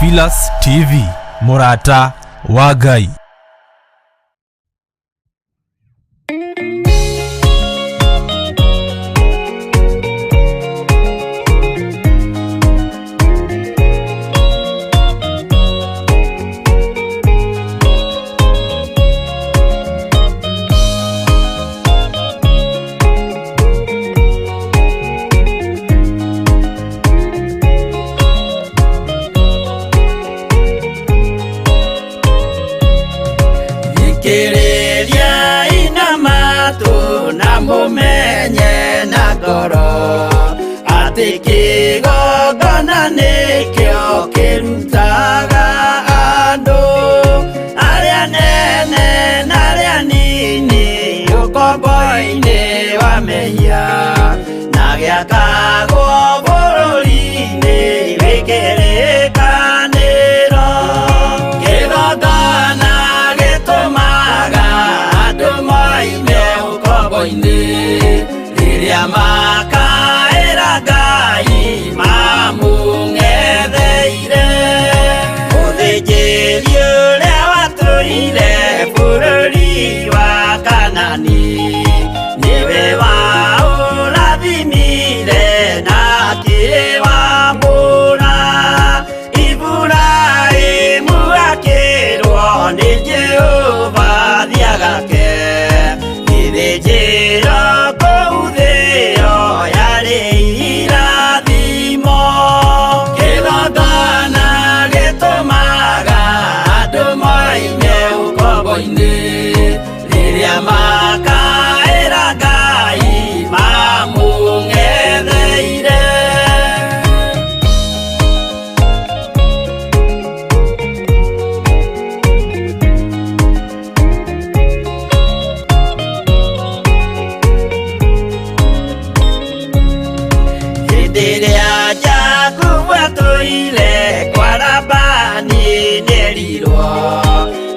Theophilus TV, mũrata wa Ngai. Thikĩrĩriai na matũ na mũmenye na ngoro atĩ kĩgongona nĩkĩo kĩrutaga andũ arĩa nene na arĩa nini ũkombo-inĩ wa mehia na gĩakagwo bũrũri-inĩ wĩ kĩrĩkanĩro. Kĩgongona gĩtũmaga andũ moime ũkombo-inĩ rĩrĩa makaĩra Ngai mamũng'etheire. Mũthĩnjĩri ũrĩa watũire bũrũri wa Kanani nĩwe waũrathimire na akĩwamũra. Iburahĩmu akĩrwo nĩ Jehova thiagake gĩthĩnjĩro kũu thĩo yarĩ irathimo. Kĩgongona gĩtũmaga andũ moime ũkombo-inĩ rĩrĩa makaĩra Ngai mamũng'etheire. Hĩndĩ ĩrĩa Jakubu atũire kwa Labani nĩerirwo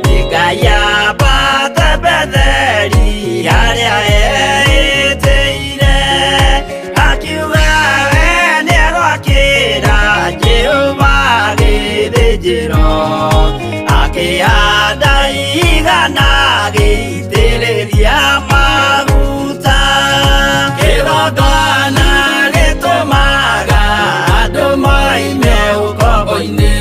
nĩ Ngai ambate Betheli harĩa eĩtĩire, akiuga we nĩegwakĩra Jehova gĩthĩnjĩro, akĩhanda igana agĩitĩrĩria maguta. Kĩgongona gĩtũmaga andũ moime ũkombo-inĩ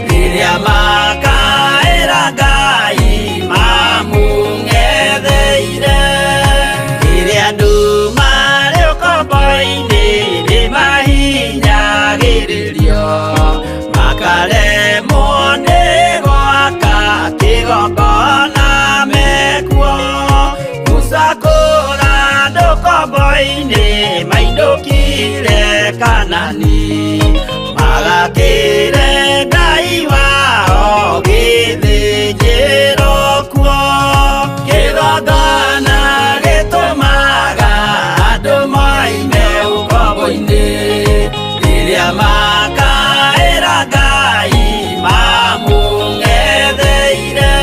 rĩrĩa makaĩra Ngai mamũng'etheire. Rĩrĩa andũ marĩ ũkombo-inĩ nĩmahinyagĩrĩrio makaremwo nĩ gwaka kĩgongona mekuo. Musa kũra andũ ũkombo-inĩ mainũkire Kanani magakĩre Ngai wao gĩthĩnjĩro kuo. Kĩgongona gĩtũmaga andũ moime ũkombo-inĩ rĩrĩa makaĩra Ngai mamũng'etheire.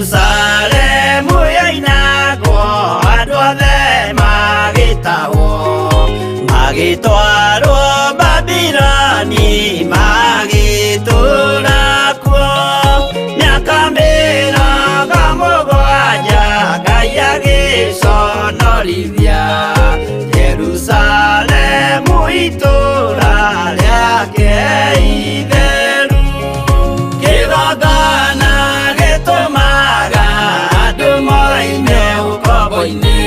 Jerusalemu yoinagwo andũ othe magĩtahwo magĩtwarwo Babiloni magĩtũũra kuo mĩaka 70 Ngai agĩconorithia Jerusalemu itũũra rĩake itheru. Kĩgongona gĩtũmaga andũ moime ũkombo-inĩ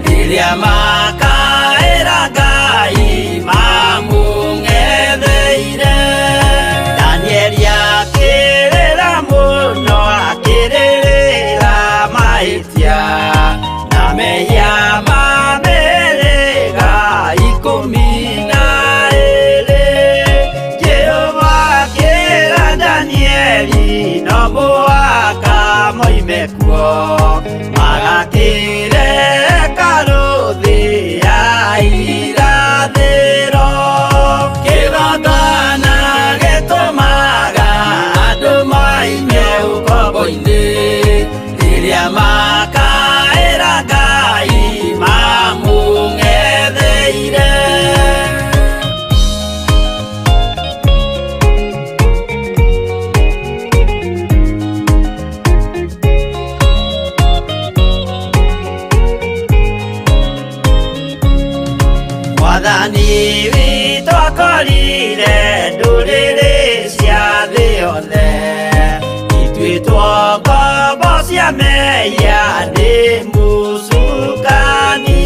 rĩrĩa makaĩra Ngai mamũng'etheire. Danieli akĩrĩra mũno akĩrĩrĩra mahĩtia na mehia ma mĩhĩrĩga 12. Jehova akĩra Danieli no mũhaka moime kuo magakĩre hekarũ thĩ. witũ akorire ndũrĩrĩ cia thĩ yothe ituĩtwo ngombo cia mehia nĩ mũcukani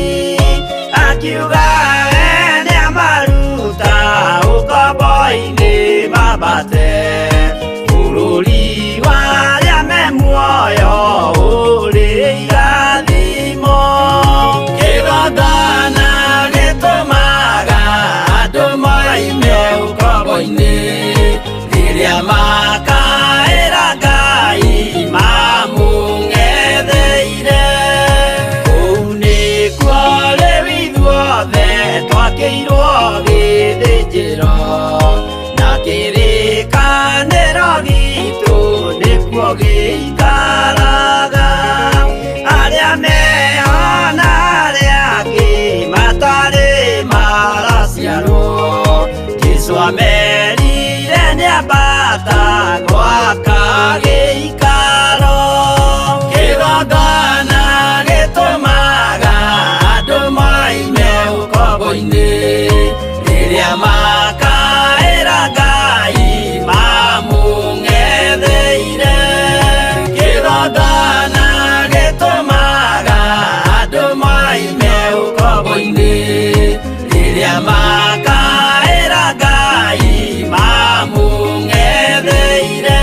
akiuga we nĩamaruta ũkombo-inĩ mambate bũrũri wa arĩa me muoyo ũrĩ irathimo kĩgongona gĩtũmaga andũ moime ũkombo-inĩ rĩrĩa makaĩra Ngai mamũng'etheire kũu nĩkuo rĩu ithuothe twakĩirwo gĩthĩnjĩro na kĩrĩkanĩro gitũ nĩkuo gĩikaraga arĩa meho na arĩa angĩ matarĩ maraciarwo Jesũ amerire nĩambata gwaka gĩikaro kĩgongona gĩtũmaga andũ moime ũkombo-inĩ rĩrĩa makaĩra Ngai mamũng'etheire kĩgongona gĩtũmaga andũ moime ũkombo-inĩ rĩrĩa makaĩra Ngai mamũng'etheire.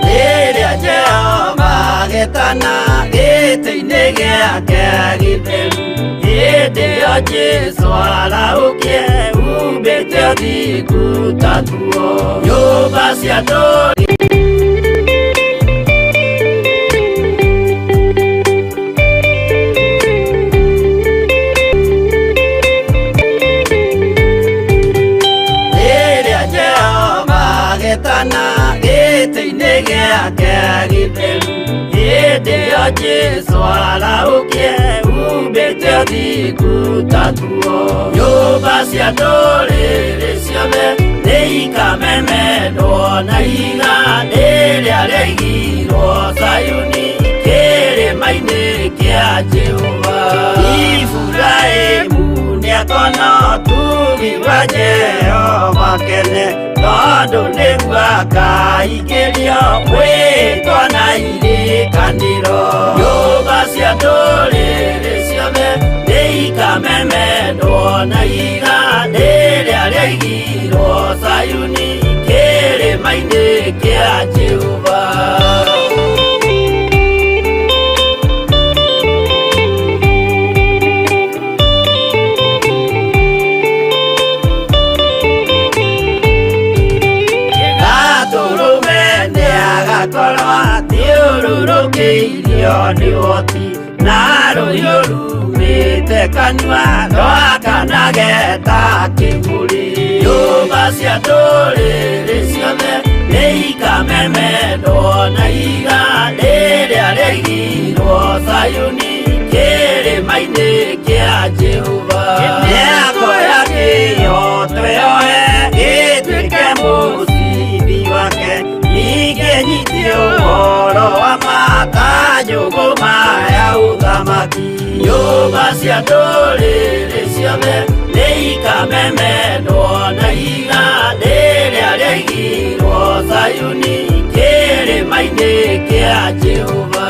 Rĩrĩa Jehova agetana gĩtĩ-inĩ gĩake gĩtheru hĩndĩ ĩyo Jesũ arahũkie umbĩte ũthingu ta nguo nyũmba cia ndũrĩrĩ. Rĩrĩa Jehova agetana gĩtĩ-inĩ gĩake gĩtheru hĩndĩ ĩyo Jesũ arahũkie umbĩte ũthingu ta nguo nyũmba cia ndũrĩrĩ ciothe nĩikamemendwo na ihiga rĩrĩa rĩaigirwo Zayuni kĩrĩma-inĩ kĩa Jehova. Iburahĩmu nĩakona ũtugi wa Jehova kene tondũ nĩguo akaingĩrio mwĩtwa na irĩkanĩro nyũmba cia ndũrĩrĩ ciothe nĩikamemendwo na ihiga rĩrĩa rĩaigirwo Zayuni kĩrĩma-inĩ kĩa Jehova. Gatũrũme nĩagakorwo athiũrũrũkĩirio nĩ ũhoti na rũhiũ rumĩte kanua rwakanage ta kĩmũrĩ nyũmba cia ndũrĩrĩ ciothe nĩikamemendwo na ihiga rĩrĩa rĩaigirwo Zayuni kĩrĩma-inĩ kĩa Jehova. Mĩako ya kĩhooto yoe ĩtuĩke mũcibi wake ningĩ nyitie ũhoro wa ma ta njũgũma ya ũthamaki nyũmba cia ndũrĩrĩ ciothe nĩikamemendwo na ihiga rĩrĩa rĩaigirwo Zayuni kĩrĩma-inĩ kĩa Jehova.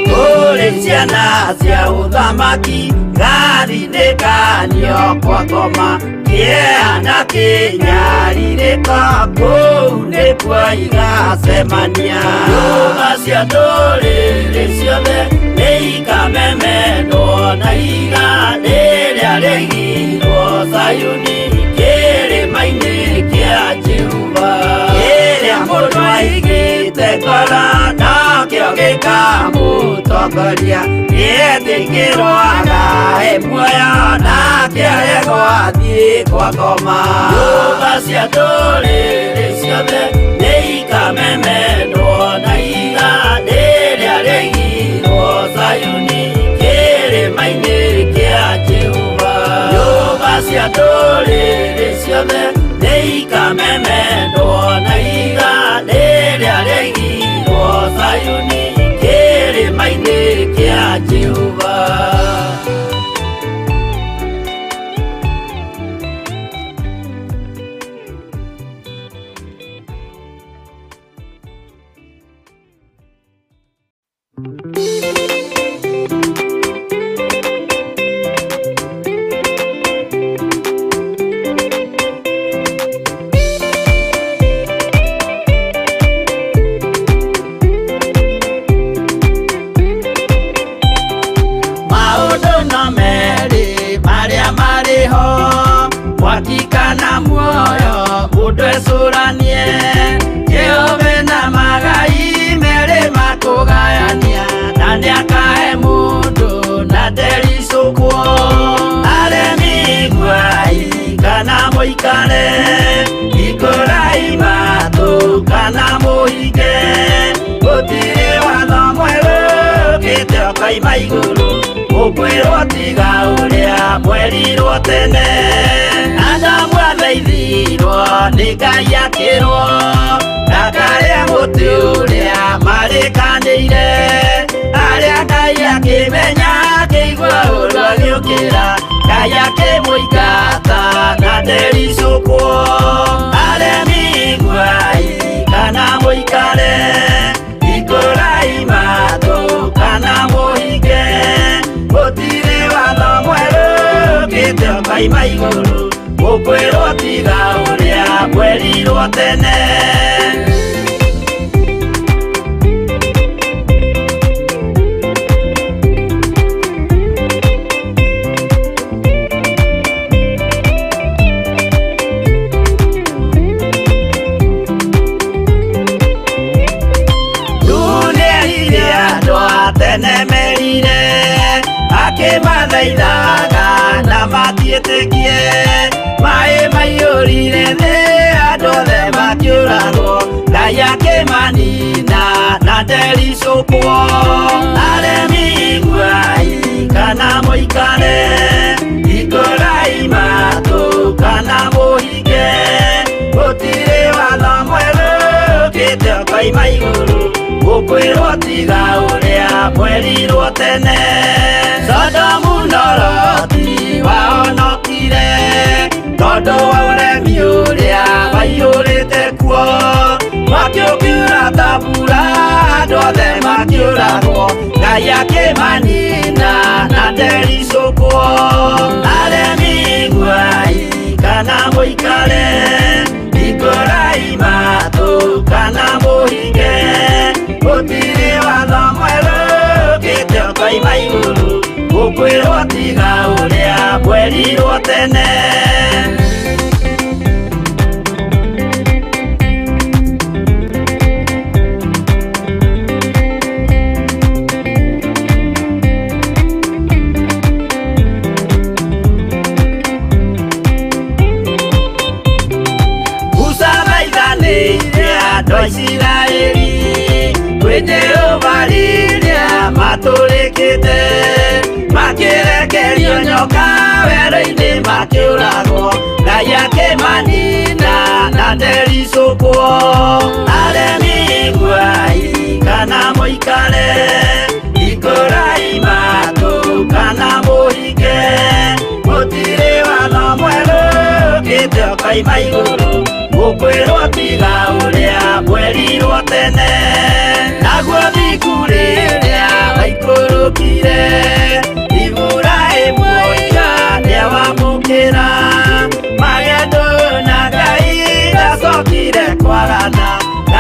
Kũrĩ ciana cia ũthamaki gathi-inĩ kanio kwa ngoma. Kĩeha na kĩnyarirĩko kũu nĩkuo igacemania. Nyũmba cia ndũrĩrĩ ciothe nĩ ikamemendwo na ihiga rĩrĩa rĩigirwo Zayuni kĩrĩma-inĩ kĩa Jehova. Kĩrĩa mũndũ aigĩte ngoro nakĩo gĩkamũtongoria, gĩetĩkĩrwo agae muoyo nake aregwo athiĩ kwa ngoma. Nyũmba cia ndũrĩrĩ ciothe nĩ ikamemendwo na ihiga rĩrĩa rĩigirwo Zayuni kĩrĩma-inĩ kĩa Jehova. Nyũmba cia ndũrĩrĩ ciothe nĩ ikamemendwo na ihiga rĩrĩa rĩigirwo Zayuni kĩrĩma-inĩ kĩa Jehova. Maũndũ no merĩ marĩa marĩ ho, mwaki kana muoyo, mũndũ ecũranie. Jehova na magai merĩ makũgayania, na nĩakahe mũndũ na ndericũkwo. Aremi iguai kana mũikare, hingũrai matũ kana mũhinge, gũtirĩ watho mwerũ ũkĩte ũkoima igũrũ, ũkwĩrwo tiga ũrĩa mwerirwo tene. Adamu athaithirwo nĩ Ngai akĩrwo ndakarĩe mũtĩ ũrĩa marĩkanĩire, arĩa Ngai akĩmenya akĩigua ũru agĩũkĩra, Ngai akĩmũingata na ndericũkwo. Aremi iguai kana mũikare, hingũrai matũ kana mũhinge, gũtirĩ watho mwerũ ũkĩte ũkoima igũrũ, ũkwĩrwo tiga ũrĩa mwerirwo tene. Nĩerire andũ a tene merire, akĩmathaithaga na matiĩtĩkie, maĩ maiyũrire thĩ andũ othe makĩũragwo, Ngai akĩmanina na ndericũkwo. Aremi iguai kana mũikare, hingũrai matũ kana mũhinge, gũtirĩ watho mwerũ ũkĩte ũkoima igũrũ, ũkwĩrwo tiga ũrĩa mwerirwo tene. Sodomu na Loti wahonokire tondũ wa ũremi ũrĩa waiyũrĩte kuo, mwaki ũkiura ta mbura andũ othe makĩũragwo, Ngai akĩmanina na ndericũkwo. Aremi iguai kana mũikare, hingũrai matũ kana mũhinge, gũtirĩ watho mwerũ ũkĩte ũkoima igũrũ, ũkwĩrwo tiga ũrĩa mwerirwo tene. Musa thaithanĩire andũ a Isiraeli kwĩ Jehova rĩrĩa matũrĩkĩte, makĩrekerio nyoka werũ-inĩ makĩũragwo, Ngai akĩmanina na ndericũkwo. Aremi iguai kana mũikare, hingũrai matũ kana mũhinge, gũtirĩ watho mwerũ ũkĩte ũkoima igũrũ, ũkwĩrwo tiga ũrĩa mwerirwo tene. Naguo thingu rĩrĩa waikũrũkire, Iburahĩmu oiga nĩawamũkĩra,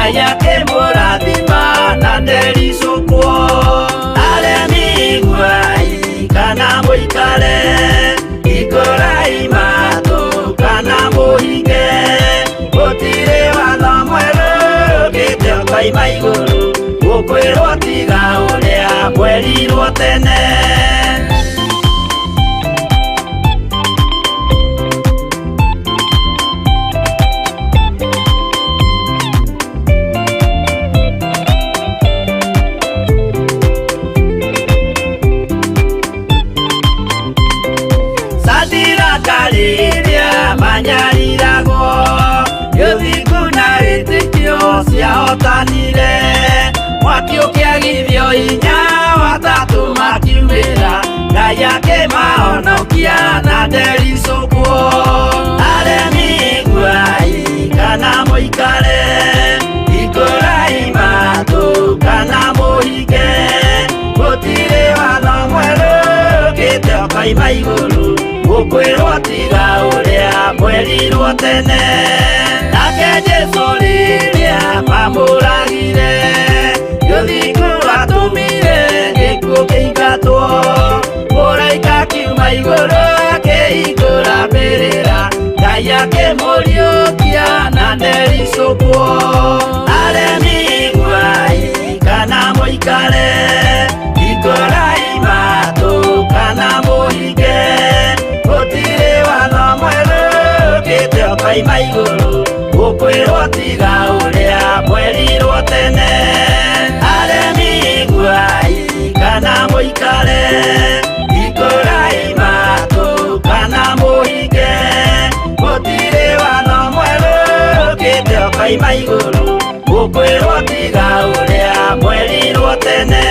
Ngai akĩmũrathima na ndericũkwo. Aremi iguai kana mũikare, hingũrai matũ kana mũhinge, gũtirĩ watho mwerũ ũkĩte ũkoima igũrũ, gũkwĩrwo tiga ũrĩa mwerirwo tene. Satiraka rĩrĩa manyariragwo, gĩthingu na wĩtĩkio ciahotanire, mwaki ũkĩagithio hinya watatũ makiumĩra, Ngai akĩmahonokia na ndericũkwo. Aremi iguai kana mũikare, hingũrai matũ kana mũhinge, gũtirĩ watho mwerũ ũkĩte ũkoima igũrũ, gũkwĩrwo tiga ũrĩa mwerirwo tene. Nake Jesũ rĩrĩa mamũragire, gĩthingu atũmire gĩkuũ kĩingatwo, mũraika akiuma igũrũ akĩhingũra mbĩrĩra, Ngai akĩmũriũkia na ndericũkwo. Aremi iguai kana mũikare, hingũrai matũ kana mũhinge, gũtirĩ watho mwerũ ũkĩte ũkoima igũrũ, gũkwĩrwo tiga ũrĩa mwerirwo tene. Aremi iguai kana mũikare, hingũrai matũ kana mũhinge, gũtirĩ watho mwerũ ũkĩte ũkoima igũrũ, gũkwĩrwo tiga ũrĩa mwerirwo tene.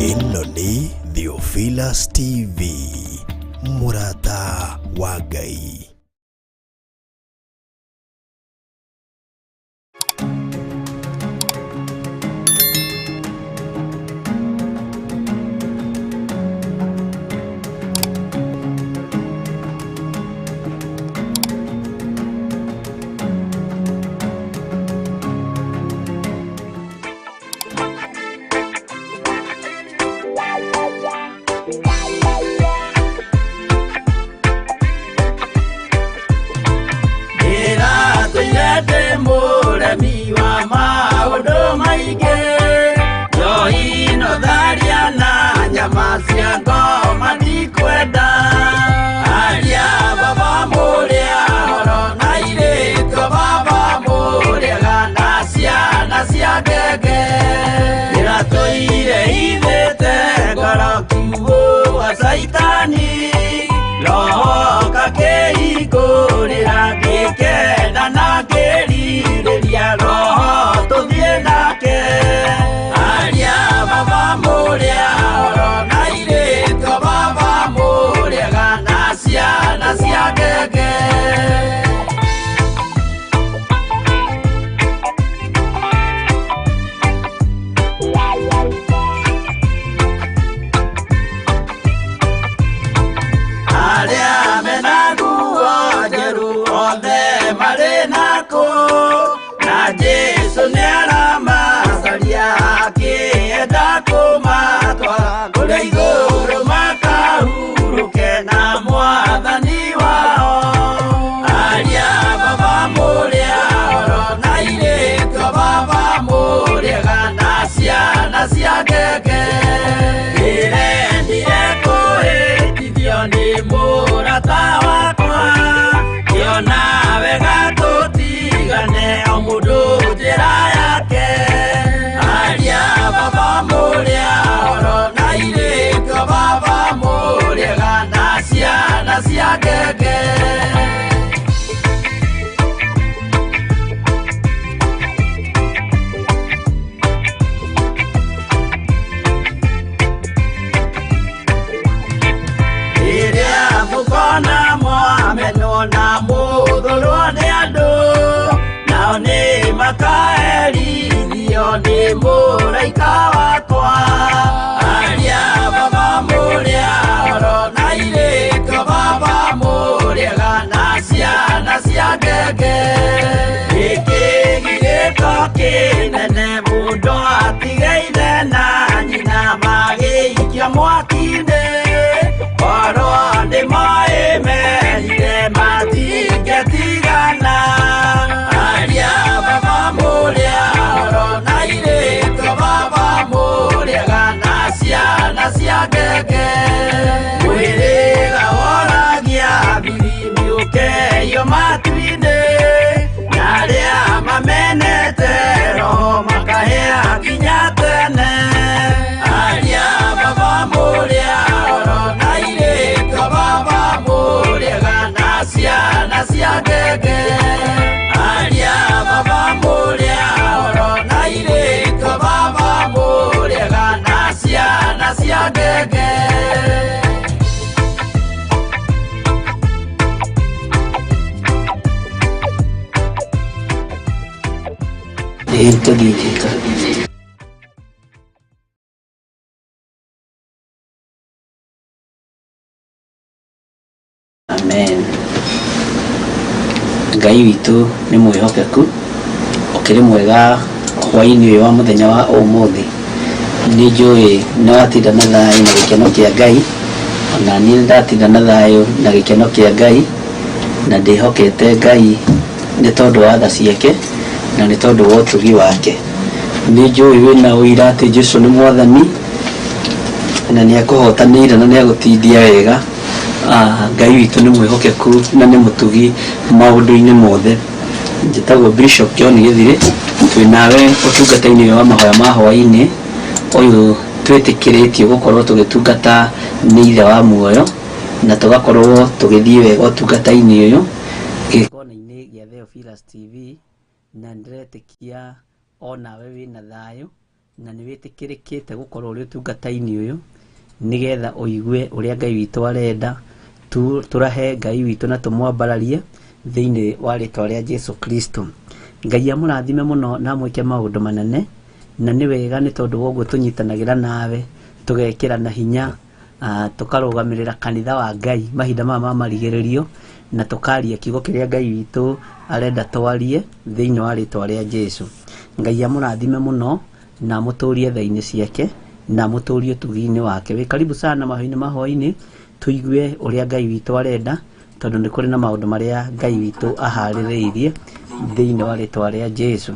Ĩno nĩ Theophilus TV, mũrata wa Ngai. Ndĩratũire ndĩ mũremi wa maũndũ maingĩ, njohi no tharia na nyama cia ngoma ndikwenda. Aria baba mũrĩa horo na airĩtu a baba mũrĩega na ciana cia ngenge. Ndĩratũire hithĩte ngoro kiugũ wa caitani, roho kakĩhingũrĩra ngĩkena na ngĩrirĩria roho tũthiĩ nake. Aria baba mũrĩa horo na airĩtu a baba mũrĩega na ciana cia ngenge. Arĩa mena nguo njerũ othe marĩ nakũ, na Jesũ nĩaramacaria akĩenda kũmatwara kũrĩa igũrũ makahurũke na mwathani wao. Aria baba mũrĩa horo na airĩtu a baba mũrĩega na ciana cia ngenge. Ndĩrendire kũhĩtithio nĩ mũrata wakwa, ngĩona wega tũtigane o mũndũ njĩra yake. Aria baba mũrĩa horo na airĩtu a baba mũrĩega na ciana cia ngenge. Rĩrĩa mũkona mwamenwo na mũthũrwo nĩ andũ, nao nĩ makae ngenge aria baba mũrĩa oro na airĩtu a baba mũrĩega na ciana cia ngenge. Ĩĩ tũthiĩ. Amen. Ngai witũ nĩ mwĩhokeku, ũkĩrĩ mwega hwaĩ-inĩ ũyũ wa mũthenya wa ũmũthĩ. Nĩ njũĩ nĩ watinda na thayũ na gĩkeno kĩa Ngai, ona niĩ nĩ ndatinda na thayũ na gĩkeno kĩa Ngai, na ndĩhokete Ngai nĩ tondũ wa tha ciake na nĩ tondũ wa ũtugi wake. Nĩ njũĩ wĩna ũira atĩ Jesũ nĩ mwathani na nĩ akũhotanĩire na nĩ agũtindia wega. Ngai witũ nĩ mwĩhokeku na nĩ mũtugi maũndũ-inĩ mothe. Njĩtagwo Bishop John Gĩthirĩ, twĩ nawe ũtungata-inĩ ũyũ wa mahoya ma hwaĩ-inĩ ũyũ twĩtĩkĩrĩtio gũkorwo tũgĩtungata nĩ ithe wa muoyo na tũgakorwo tũgĩthiĩ wega ũtungata-inĩ ũyũ gĩkona-inĩ gĩa Theophilus TV, na ndĩretĩkia onawe wĩna thayũ na nĩ wĩtĩkĩrĩkĩte gũkorwo ũrĩ ũtungata-inĩ ũyũ nĩgetha ũigue ũrĩa Ngai witũ arenda. Tũrahe Ngai witũ na tũmwambararie thĩinĩ wa rĩtwa rĩa Jesu Kristo. Ngai amũrathime mũno na amwĩke maũndũ manene, na nĩ wega nĩ tondũ wa ũguo tũnyitanagĩra nawe, tũgekĩra na hinya, tũkarũgamĩrĩra kanitha wa Ngai mahinda maya ma marigĩrĩrio, na tũkaria kiugo kĩrĩa Ngai witũ arenda twarie thĩinĩ wa rĩtwa rĩa Jesu. Ngai amũrathime mũno na amũtũrie tha-inĩ ciake na amũtũrie ũtugi-inĩ wake. Wĩ karibu sana mahoya-inĩ ma hwaĩ-inĩ, tũigue ũrĩa Ngai witũ arenda, tondũ nĩ kũrĩ na maũndũ marĩa Ngai witũ aharĩrĩirie thĩinĩ wa rĩtwa rĩa Jesu.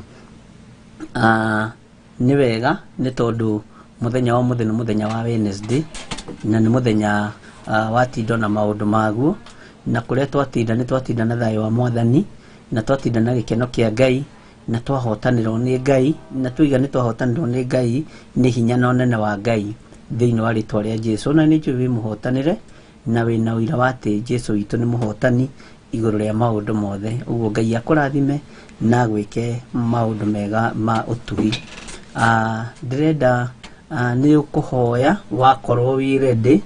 Nĩ wega nĩ tondũ mũthenya wa ũmũthĩ nĩ mũthenya wa Wednesday, na nĩ mũthenya watinda na maũndũ maguo, na kũrĩa twatinda nĩ twatinda na thayũ wa mwathani, na twatinda na gĩkeno kĩa Ngai, na twahotanĩrwo nĩ Ngai, na tuiga nĩ twahotanĩrwo nĩ Ngai nĩ hinya na ũnene wa Ngai thĩinĩ wa rĩtwa rĩa Jesu. Na nĩ njũĩ wĩ mũhotanĩre na wĩna ũira wa atĩ Jesu witũ nĩ mũhotani igũrũ rĩa maũndũ mothe. Ũguo Ngai akũrathime na agwĩke maũndũ mega ma ũtugi. Ndĩrenda nĩ ũkũhoya wakorwo wĩ ready.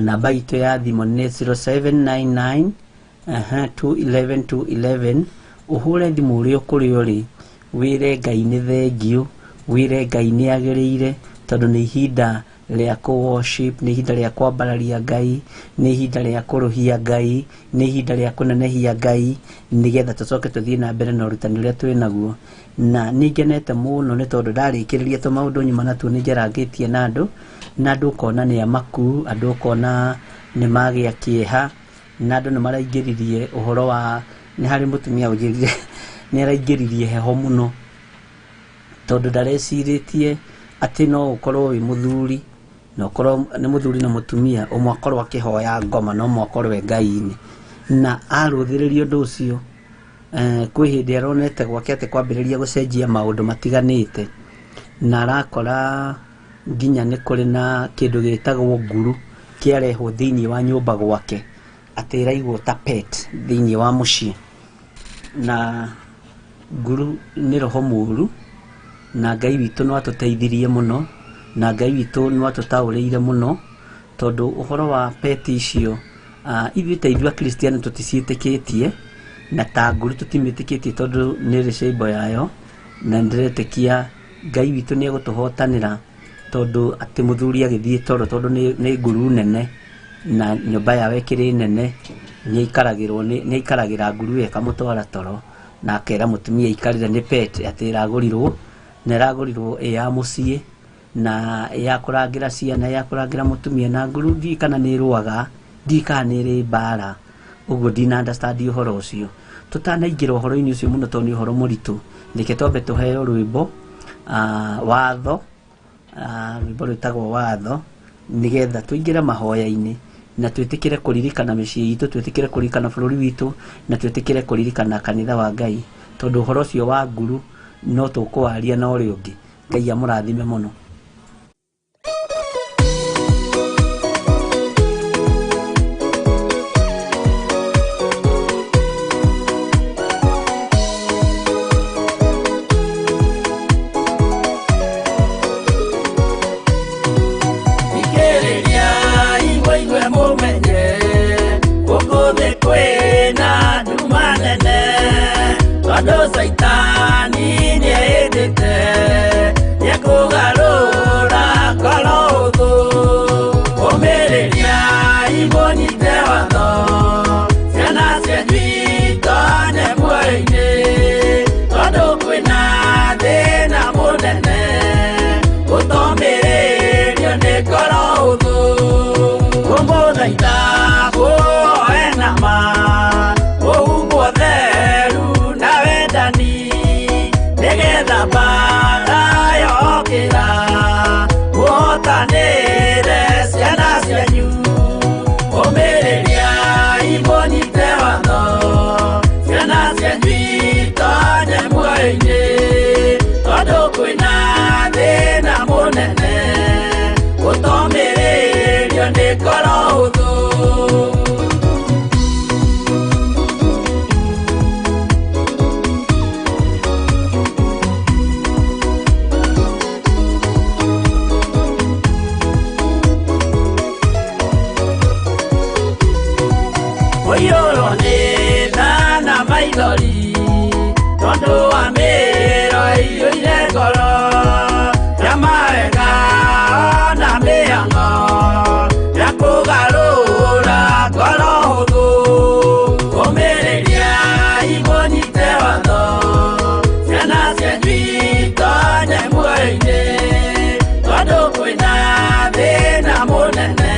Namba itũ ya thimũ nĩ 0799 211 211. Ũhũre thimũ ũrĩa kũrĩa ũrĩ, wĩre Ngai nĩ thengiũ, wĩre Ngai nĩ agĩrĩire, tondũ nĩ ihinda rĩa kũ worship, nĩ ihinda rĩa kwambararia Ngai, nĩ ihinda rĩa kũrũhia Ngai, nĩ ihinda rĩa kũnenehia Ngai, nĩgetha tũcoke tũthiĩ na mbere na ũrutani ũrĩa twĩ naguo. Na nĩ ngenete mũno nĩ tondũ ndarĩkĩrĩria tũmaũndũ nyuma natuo nĩ njarangĩtie na andũ, na andũ ũkona nĩ amaku, andũ ũkona nĩ magĩa kĩeha, na andũ nĩ maraingĩririe ũhoro wa, nĩ harĩ mũtumia ũnjĩrire nĩ araingĩririe heho mũno, tondũ ndarecirĩtie atĩ no ũkorwo wĩ mũthuri, na ũkorwo nĩ mũthuri na mũtumia, ũmwe akorwo akĩhoya ngoma na ũmwe akorwo e Ngai-inĩ. Na arũthĩrĩria ũndũ ũcio, kwĩ hĩndĩ aronete gwake atĩ kwambĩrĩria gũcenjia maũndũ matiganĩte, na arakora nginya nĩ kũrĩ na kĩndũ gĩtagwo nguru kĩarehwo thĩinĩ wa nyũmba gwake, atĩ ĩraigwo ta pet thĩinĩ wa mũciĩ. Na nguru nĩ roho mũru, na Ngai witũ no atũteithirie mũno, na Ngai witũ no atũtaũrĩire mũno, tondũ ũhoro wa pet icio, ithuĩ ta ithuĩ akristiano tũticiĩtĩkĩtie, na ta nguru tũtimĩtĩkĩtie tondũ nĩ ĩrĩ cĩmbo yayo, na ndĩretĩkia Ngai witũ nĩ egũtũhotanĩra, tondũ atĩ mũthuri agĩthiĩ toro, tondũ nĩ nguru nene, na nyũmba yao ĩkĩrĩ nene, nĩ aikaragĩra nguru ĩyo ĩkamũtwara toro, na akera mũtumia aikarĩre nĩ pet atĩ ĩragũrirwo, na ĩragũrirwo ĩ ya mũciĩ, na ya kũrangĩra ciana, ya kũrangĩra mũtumia, na nguru ndiũĩ kana nĩ ĩrũaga, ndiũĩ kana nĩ ĩrĩ mbara, ũguo ndina understand ũhoro ũcio. Tũtanaingĩra ũhoro-inĩ ũcio mũno tondũ nĩ ũhoro mũritũ, reke twambe tũheo rwĩmbo, watho, rwĩmbo rwĩtagwo watho, nĩgetha tũingĩre mahoya-inĩ na twĩtĩkĩre kũririkana mĩciĩ itũ, twĩtĩkĩre kũririkana bũrũri witũ, na twĩtĩkĩre kũririkana kanitha wa Ngai, tondũ ũhoro ũcio wa nguru no tũkũwaria na ũrĩa ũngĩ. Ngai amũrathime mũno. Mwathani nĩendete nĩekũgarũra ngoro ũthũ. Ũmĩrĩriai mũnyite watho, ciana cianyu itonye muoyo-inĩ, tondũ kwĩna thĩna mũnene ũtomĩrĩrio nĩ ngoro ũthũ. Ngũmũthaitha mũhoe na ma, mũhumbwo theru na wendani, nĩgetha mbaara yokĩra mũhotanĩre ciana cianyu. Ũmĩrĩriai mũnyite watho, ciana cianyu itonye muoyo-inĩ, tondũ kwĩna thĩna mũnene ũtomĩrĩrio nĩ ngoro ũthũ. Ũiyũrwo nĩ tha na maithori, tondũ wa mĩĩro ĩiyũire ngoro, ya mawega na mĩhang'o ya kũgarũra ngoro hũthũ. Ũmĩrĩriai mũnyite watho, ciana cianyu itonye muoyo-inĩ, tondũ kwĩna thĩna mũnene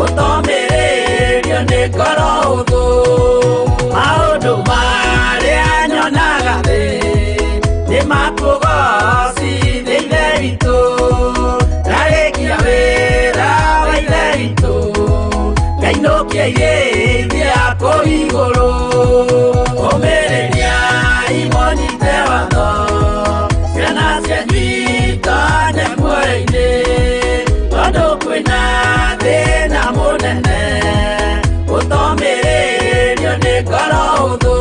ũtomĩrĩrio nĩ ngoro hũthũ. Maũndũ marĩa nyonaga thĩ nĩ makũgocithia Ithe witũ, ndarĩkia wĩra wa Ithe witũ, ngainũkia irĩithia kũu igũrũ. Ũmĩrĩriai mũnyite watho, ciana cianyu itonye muoyo-inĩ, tondũ kwĩna thĩna mũnene ũtomĩrĩrio nĩ ngoro hũthũ.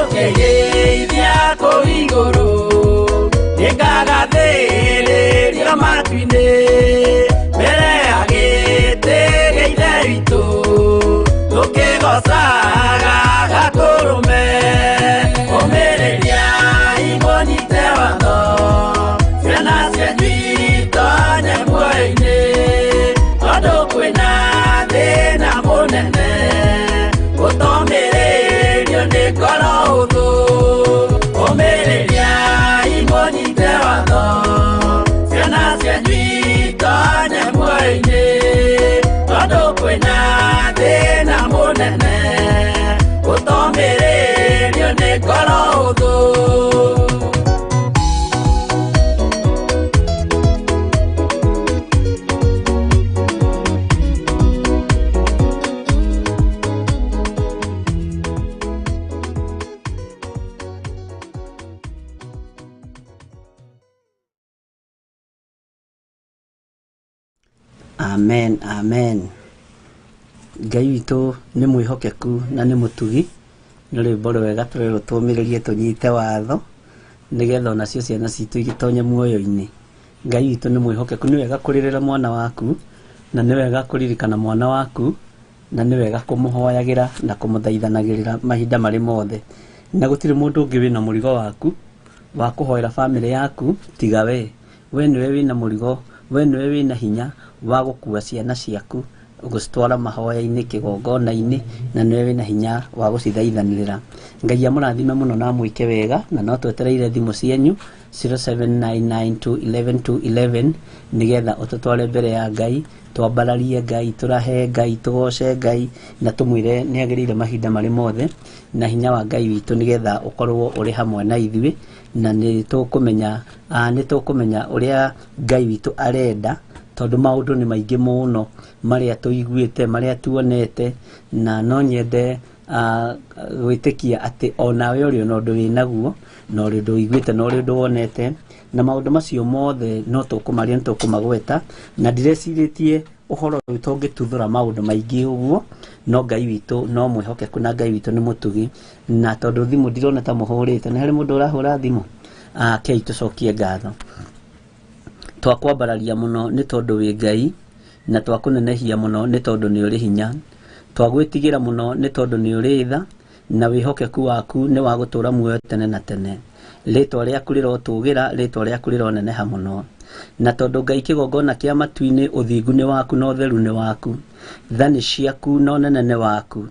Ngainũkĩrĩithia kũu igũrũ, nĩngagathĩrĩrio matu-inĩ, mbere ya gĩtĩ gĩa Ithe witũ, tũkĩgoocaga Gatũrũme. Ũmĩrĩriai mũnyite watho, ciana cianyu itonye muoyo-inĩ, tondũ kwĩna thĩna mũnene ũtomĩrĩrio nĩ ngoro hũthũ. Ũmĩrĩriai mũnyite watho, ciana cianyu itonye muoyo-inĩ, tondũ kwĩna thĩna mũnene ũtomĩrĩrio nĩ ngoro hũthũ. Amen, amen. Ngai witũ nĩ mwĩhokeku na nĩ mũtugi. Nĩ rwĩmbo rwega tũrerwo tũmĩrĩrie tũnyite watho, nĩgetha onacio ciana citũ itonye muoyo-inĩ. Ngai witũ nĩ mwĩhokeku. Nĩ wega kũrĩrĩra mwana waku, na nĩ wega kũririkana mwana waku, na nĩ wega kũmũhoyagĩra na kũmũthaithanagĩrĩra mahinda marĩ mothe. Na gũtirĩ mũndũ ũngĩ wĩna mũrigo waku wa kũhoera bamĩrĩ yaku tiga we. We nĩwe wĩna mũrigo, we nĩwe wĩna hinya wa gũkua ciana ciaku gũcitwara mahoya-inĩ, kĩgongona-inĩ, na nĩwe wĩna hinya wa gũcithaithanĩrĩra. Ngai amũrathime mũno na amwĩke wega, na no twetereire thimũ cianyu 0799211211 nĩgetha ũtũtware mbere ya Ngai, twambararie Ngai, tũrahe Ngai, tũgoce Ngai, na tũmwĩre nĩ agĩrĩire mahinda marĩ mothe, na hinya wa Ngai witũ nĩgetha ũkorwo ũrĩ hamwe na ithuĩ, na nĩ tũkũmenya, nĩ tũkũmenya ũrĩa Ngai witũ arenda, tondũ maũndũ nĩ maingĩ mũno marĩa tũiguĩte, marĩa tuonete, na no nyende gwĩtĩkia atĩ onawe ũrĩ ona ũndũ wĩnaguo, na ũrĩ ũndũ ũiguĩte, na ũrĩ ũndũ wonete, na maũndũ macio mothe no tũkũmaria, nĩ tũkũmagweta, na ndirecirĩtie ũhoro ũyũ tũngĩtuthũra maũndũ maingĩ ũguo, No Ngai witũ no mwĩhokeku na Ngai witũ nĩ mũtugi. Na tondũ thimũ ndirona ta mũhũrĩte, nĩ harĩ mũndũ ũrahũra thimũ? Kei tũcokie ngatho. Twakwambararia mũno nĩ tondũ wĩ Ngai, na twakũnenehia mũno nĩ tondũ nĩ ũrĩ hinya. Twagwĩtigĩra mũno nĩ tondũ nĩ ũrĩ tha, na wĩhokeku waku nĩ wa gũtũũra muoyo tene na tene. Rĩtwa rĩaku rĩrotũgĩra, rĩtwa rĩaku rĩroneneha mũno. Na tondũ Ngai kĩgongona kĩa matu-inĩ, ũthingu nĩ waku na ũtheru nĩ waku, tha nĩ ciaku na ũnene nĩ waku.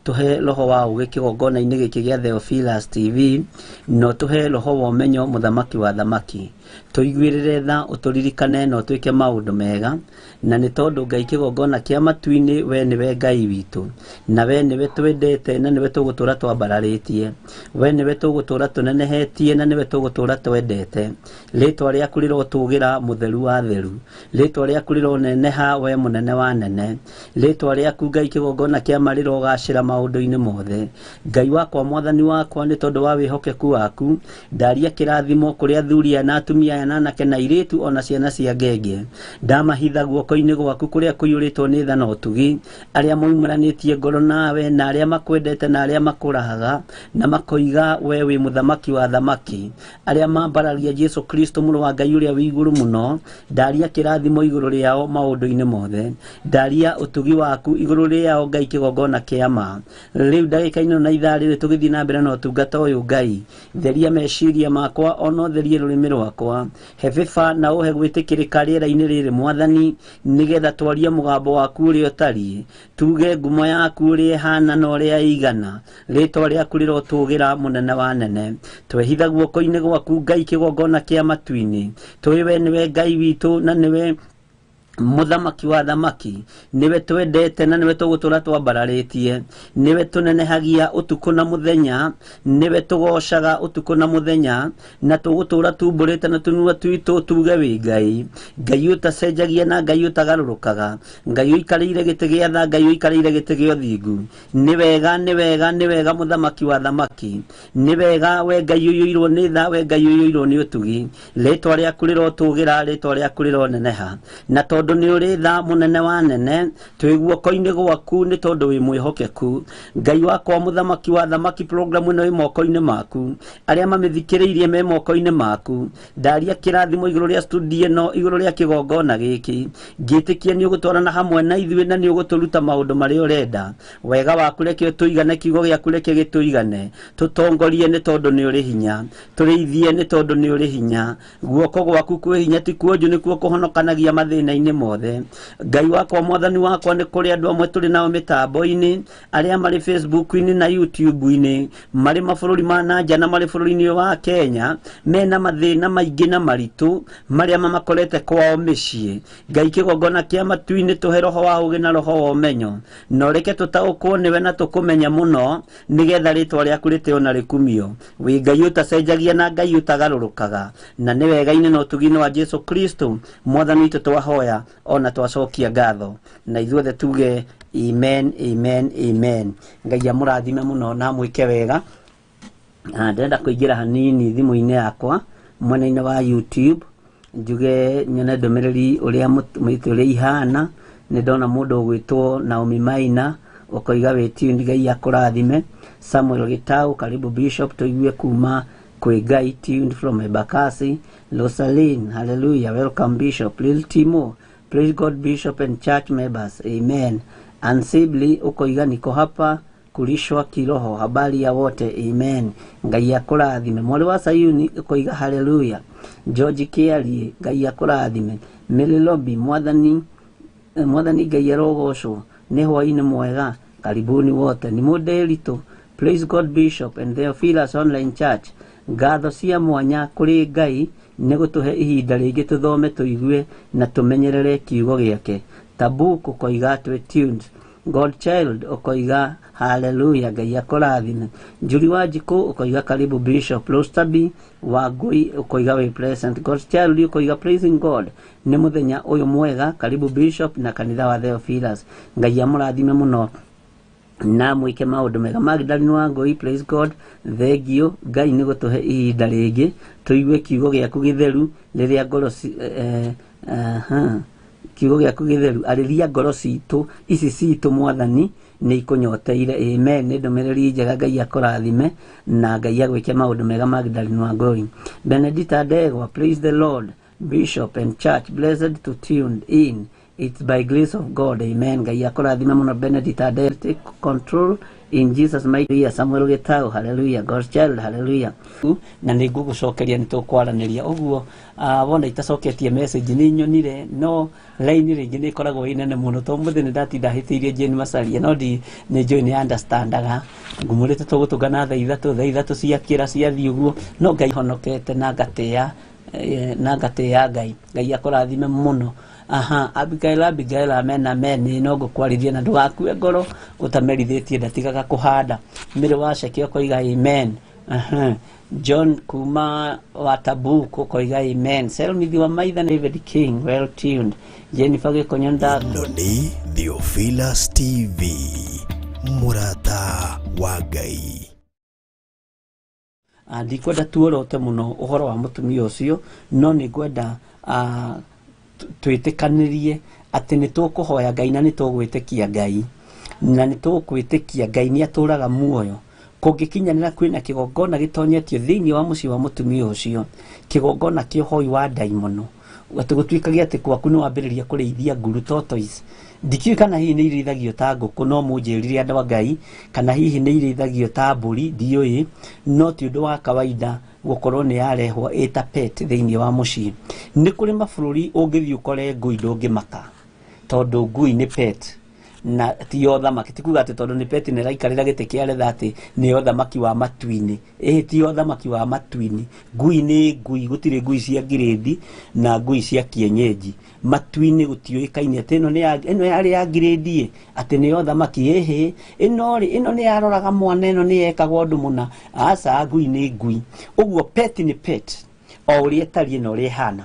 Tũhe roho wa ũgĩ kĩgongona-inĩ gĩkĩ gĩa Theophilus TV, na ũtũhe roho wa ũmenyo mũthamaki wa thamaki. Tũiguĩrĩre tha, ũtũririkane na ũtwĩke maũndũ mega. Na nĩ tondũ Ngai kĩgongona kĩa matu-inĩ, we nĩwe Ngai witũ, na we nĩwe twendete, na nĩwe tũgũtũũra twambararĩtie, we nĩwe tũgũtũũra tũnenehetie, na nĩwe tũgũtũũra twendete. Rĩtwa rĩaku rĩrotũgĩra mũtheru wa theru, rĩtwa rĩaku rĩroneneha we mũnene wa nene, rĩtwa rĩaku Ngai kĩgongona kĩa ma rĩrogacĩra maũndũ-inĩ mothe. Ngai wakwa, mwathani wakwa, nĩ tondũ wa wĩhokeku waku, ndaria kĩrathimo kũrĩ athuri aya na atumia aya na anake na airĩtu ona ciana cia ngenge. Ndamahitha guoko-inĩ gwaku kũrĩa kũiyũrĩtwo nĩ tha na ũtugi, arĩa moimũranĩtie ngoro nawe, na arĩa makwendete na arĩa makũrahaga na makoiga we wĩ mũthamaki wa thamaki, arĩa mambararia Jesu Kristo mũrũ wa Ngai ũrĩa wĩ igũrũ mũno. Ndaria kĩrathimo igũrũ rĩao maũndũ-inĩ mothe, ndaria ũtugi waku igũrũ rĩao Ngai kĩgongona kĩa ma. Rĩu ndagĩka-inĩ ĩno na ithaa rĩrĩ tũgĩthiĩ na mbere na ũtungata ũyũ, Ngai theria meciria makwa ona ũtherie rũrĩmĩ rwakwa, he bĩba na ũhe gwĩtĩkĩrĩka rĩera-inĩ rĩrĩ mwathani, nĩgetha twarie mũgambo waku ũrĩa ũtariĩ, tuge ngumo yaku ũrĩa ĩhana na ũrĩa ĩigana. Rĩtwa rĩaku rĩrotũgĩra mũnene wa nene. Twehitha guoko-inĩ gwaku Ngai kĩgongona kĩa matu-inĩ, tũĩ we nĩwe Ngai witũ na nĩwe mũthamaki wa thamaki, nĩwe twendete na nĩwe tũgũtũũra twambararĩtie, nĩwe tũnenehagia ũtukũ na mũthenya, nĩwe tũgocaga ũtukũ na mũthenya, na tũgũtũũra tumbũrĩte na tũnua twitũ tuge wĩ Ngai, Ngai ũtacenjagia na Ngai ũtagarũrũkaga, Ngai ũikarĩire gĩtĩ gĩa tha, Ngai ũikarĩire gĩtĩ gĩa ũthingu. Nĩ wega, nĩ wega, nĩ wega mũthamaki wa thamaki, nĩ wega we Ngai ũiyũirwo nĩ tha, we Ngai ũiyũirwo nĩ ũtugi. Rĩtwa rĩaku rĩrotũgĩra, rĩtwa rĩaku rĩroneneha. Na tondũ nĩ ũrĩ tha mũnene wa nene, twĩ guoko-inĩ gwaku nĩ tondũ wĩ mwĩhokeku. Ngai wakwa mũthamaki wa thamaki, programu ĩno ĩ moko-inĩ maku, arĩa mamĩthikĩrĩirie me moko-inĩ maku. Ndaria kĩrathimo igũrũ rĩa studio ĩno, igũrũ rĩa kĩgongona gĩkĩ, ngĩtĩkia nĩ ũgũtwarana hamwe na ithuĩ na nĩ ũgũtũruta maũndũ marĩa ũrenda. Wega waku reke ũtũigane, kiugo gĩaku reke gĩtũigane, tũtongorie nĩ tondũ nĩ ũrĩ hinya, tũrĩithie nĩ tondũ nĩ ũrĩ hinya. Guoko gwaku kwĩ hinya ti kuonju, nĩkuo kũhonokanagia mathĩna-inĩ mothe. Ngai wakwa mwathani wakwa, nĩ kũrĩ andũ amwe tũrĩ nao mĩtambo-inĩ, arĩa marĩ Facebook-inĩ na YouTube-inĩ, marĩ mabũrũri ma na nja na marĩ bũrũri-inĩ wa Kenya, mena mathĩna maingĩ na maritũ marĩa mamakorete kwao mĩciĩ. Ngai kĩgongona kĩa matu-inĩ, tũhe roho wa ũũgĩ na roho wa ũmenyo, na ũreke tũtaũkwo nĩwe na tũkũmenye mũno, nĩgetha rĩtwa rĩaku rĩtĩo na rĩkumio. Wĩ Ngai ũtacenjagia na Ngai ũtagarũrũkaga, na nĩ wega-inĩ na ũtugi-inĩ wa Jesu Kristo mwathani witũ twahoya ona twacokia ngatho, na ithuothe tuge amen, amen, amen. Ngai amũrathime mũno na amwĩke wega. Ndĩrenda kũingĩra hanini thimũ-inĩ yakwa mwena-inĩ wa YouTube, njuge nyone ndũmĩrĩri ũrĩa mũtĩ ũrĩa ihana. Nĩ ndona mũndũ ũgwĩtwo Naomi Maina ũkoiga wĩ tuned, Ngai akũrathime. Samuel Gitau, karibu Bishop, tũigue kuma kwĩ Ngai, tuned from Embakasi. Rosaline, hallelujah, welcome Bishop. Lil Timo, praise God Bishop and church members, amen. Ansibli ukoiga niko hapa kulishwa kiroho, habari ya wote, amen. Ngai akũrathime. Mwarĩ wa Sayuni ukoiga hallelujah. George Kiarie, Ngai akũrathime. Mary Lobby, mwathani mwathani Ngai arogocwo, nĩ hwaĩ-inĩ mwega, karibuni wote. Ni mũndĩritũ, praise God Bishop and Theophilus Online Church. Ngatho cia mwanya kũrĩ Ngai nĩ gũtũhe ihinda rĩngĩ tũthome, tũigue na tũmenyerere kiugo gĩake. Tabuk ũkoiga twĩ tuned. God Child ũkoiga hallelujah, Ngai akũrathime. Njuri wa Njikũ ũkoiga karibu Bishop. Rostabi wa Ngui ũkoiga wĩ present. God Child ũkoiga praising God nĩ mũthenya ũyũ mwega, karibu Bishop na kanitha wa Theophilus. Ngai amũrathime mũno na mwĩke maũndũ mega. Magdalene wa Ngui, praise God, thengio Ngai nĩ gũtũhe ihinda rĩngĩ tũigue kiugo gĩaku gĩtheru rĩrĩa ngoro kiugo gĩaku gĩtheru, arĩria ngoro citũ ici citũ mwathani, Nĩ ikũnyoteire. Amen. Nĩ ndũmĩrĩri njega. Ngai akũrathime na Ngai agwĩke maũndũ mega. Magdalene Wangũi, Benedita Ndegwa, praise the Lord, Bishop and church, blessed to tune in. It's by grace of God. Amen. Ngai akũrathime mũno, Benedita Ndegwa. Take control in Jesus mighty name. Samuel Gitau, hallelujah. God's child, hallelujah. Na nĩ ngũgũcokeria, nĩ tũkwaranĩria ũguo. Wona itacoketie message, nĩ nyonire, no line rĩngĩ nĩ ĩkoragwo ĩ nene mũno, to mũthĩ nĩ ndatinda hĩtĩirie Jane Macaria, no ndi nĩ njũĩ nĩ understandaga. Ngũmũrĩte tũgũtũngana thaa 3, thaa 3 ciakĩra ciathiĩ ũguo, no Ngai honokete na ngatĩa na ngatĩa Ngai. Ngai akũrathime mũno. Aha, Abigail, Abigail, amen, amen. No ngũkwarĩria na ndũgakue ngoro, ũtamerithĩtie ndatigaga kũhanda. Mĩrĩ wa ceke ũkoiga amen. Aha. John kuma wa Tabuk ũkoiga amen. Selmithi wa Maitha, David King, well tuned. Jennifer Gĩkonyo nda. Ĩno nĩ Theophilus TV, mũrata wa Ngai. Ndikwenda tuorote mũno ũhoro wa mũtumia ũcio, no nĩ ngwenda twĩtĩkanĩrie atĩ nĩ tũkũhoya Ngai na nĩ tũgwĩtĩkia Ngai, na nĩ tũkwĩtĩkia Ngai nĩ atũraga muoyo. Kũngĩkinyanĩra kwĩna kĩgongona gĩtonyetio thĩinĩ wa mũciĩ wa mũtumia ũcio, kĩgongona kĩa ũhoi wa ndaimono, atĩ gũtuĩkage atĩ gwaku nĩ wambĩrĩria kũrĩithia nguru, tortoise. Ndikĩũĩ kana hihi nĩ irĩithagio ta ngũkũ, no mũnjĩrire andũ a Ngai, kana hihi nĩ irĩithagio ta mbũri, ndiũĩ, no ti ũndũ wa kawaida gũkorwo nĩ yarehwo ĩta pet thĩinĩ wa mũciĩ. Nĩ kũrĩ mabũrũri ũngĩthiĩ ũkore ngui ndũngĩmaka, tondũ ngui nĩ pet na ti ya ũthamaki. Ti kuga atĩ tondũ nĩ pet nĩ ĩraikarĩra gĩtĩ kĩa retha atĩ nĩ ya ũthamaki wa matu-inĩ. Ĩhĩ, ti ya ũthamaki wa matu-inĩ. Ngui nĩ ngui, gũtirĩ ngui cia ngirĩndi na ngui cia kienyeji. Matu-inĩ gũtiũĩkaine atĩ ĩno nĩ ya ĩno yarĩ ya ngirĩndi ĩ atĩ nĩ ya ũthamaki. Ĩhĩ, ĩno rĩ, ĩno nĩ yaroraga mwana, ĩno nĩ yekaga ũndũ mũna. Aca, ngui nĩ ngui. Ũguo pet nĩ pet o ũrĩa ĩtariĩ na ũrĩa ĩhana.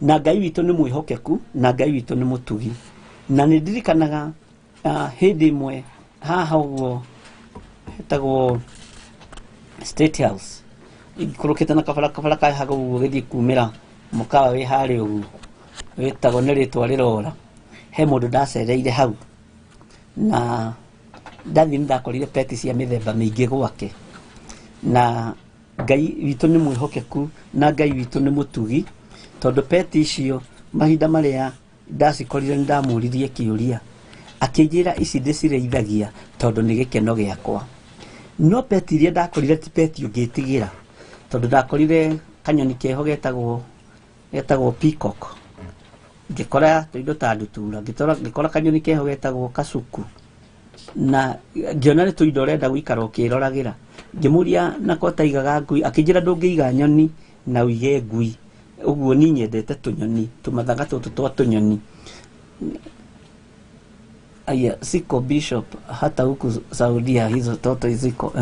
Na Ngai witũ nĩ mwĩhokeku na Ngai witũ nĩ mũtugi. Na nĩ ndirikanaga hĩndĩ ĩmwe haha ũguo hetagwo State House, ikũrũkĩte na kabara kabara kahaga ũguo gĩthiĩ kumĩra mũkawa wĩ harĩa ũguo wĩtagwo nĩ rĩtwa rĩrora, he mũndũ ndacereire hau, na ndathiĩ nĩ ndakorire pet cia mĩthemba mĩingĩ gwake. Na Ngai witũ nĩ mwĩhokeku na Ngai witũ nĩ mũtugi, tondũ pet icio mahinda marĩa ndacikorire nĩ ndamũririe kĩũria, akĩnjĩra ici ndĩcirĩithagia tondũ nĩ gĩkeno gĩakwa. No pet iria ndakorire ti pet ũngĩtigĩra, tondũ ndakorire kanyoni keho getagwo peacock, ngĩkora tũindo ta ndutura, ngĩkora kanyoni keho getagwo kasuku, na ngĩona nĩ tũindo ũrenda gũikara ũkĩroragĩra. Ngĩmũria nako taigaga ngui, akĩnjĩra ndũngĩiga nyoni na ũige ngui. Ũguo niĩ nyendete tũnyoni, tũmathaga tũtũ twa tũnyoni. Aya siko Bishop, hata huku Saudia hizo toto ziko.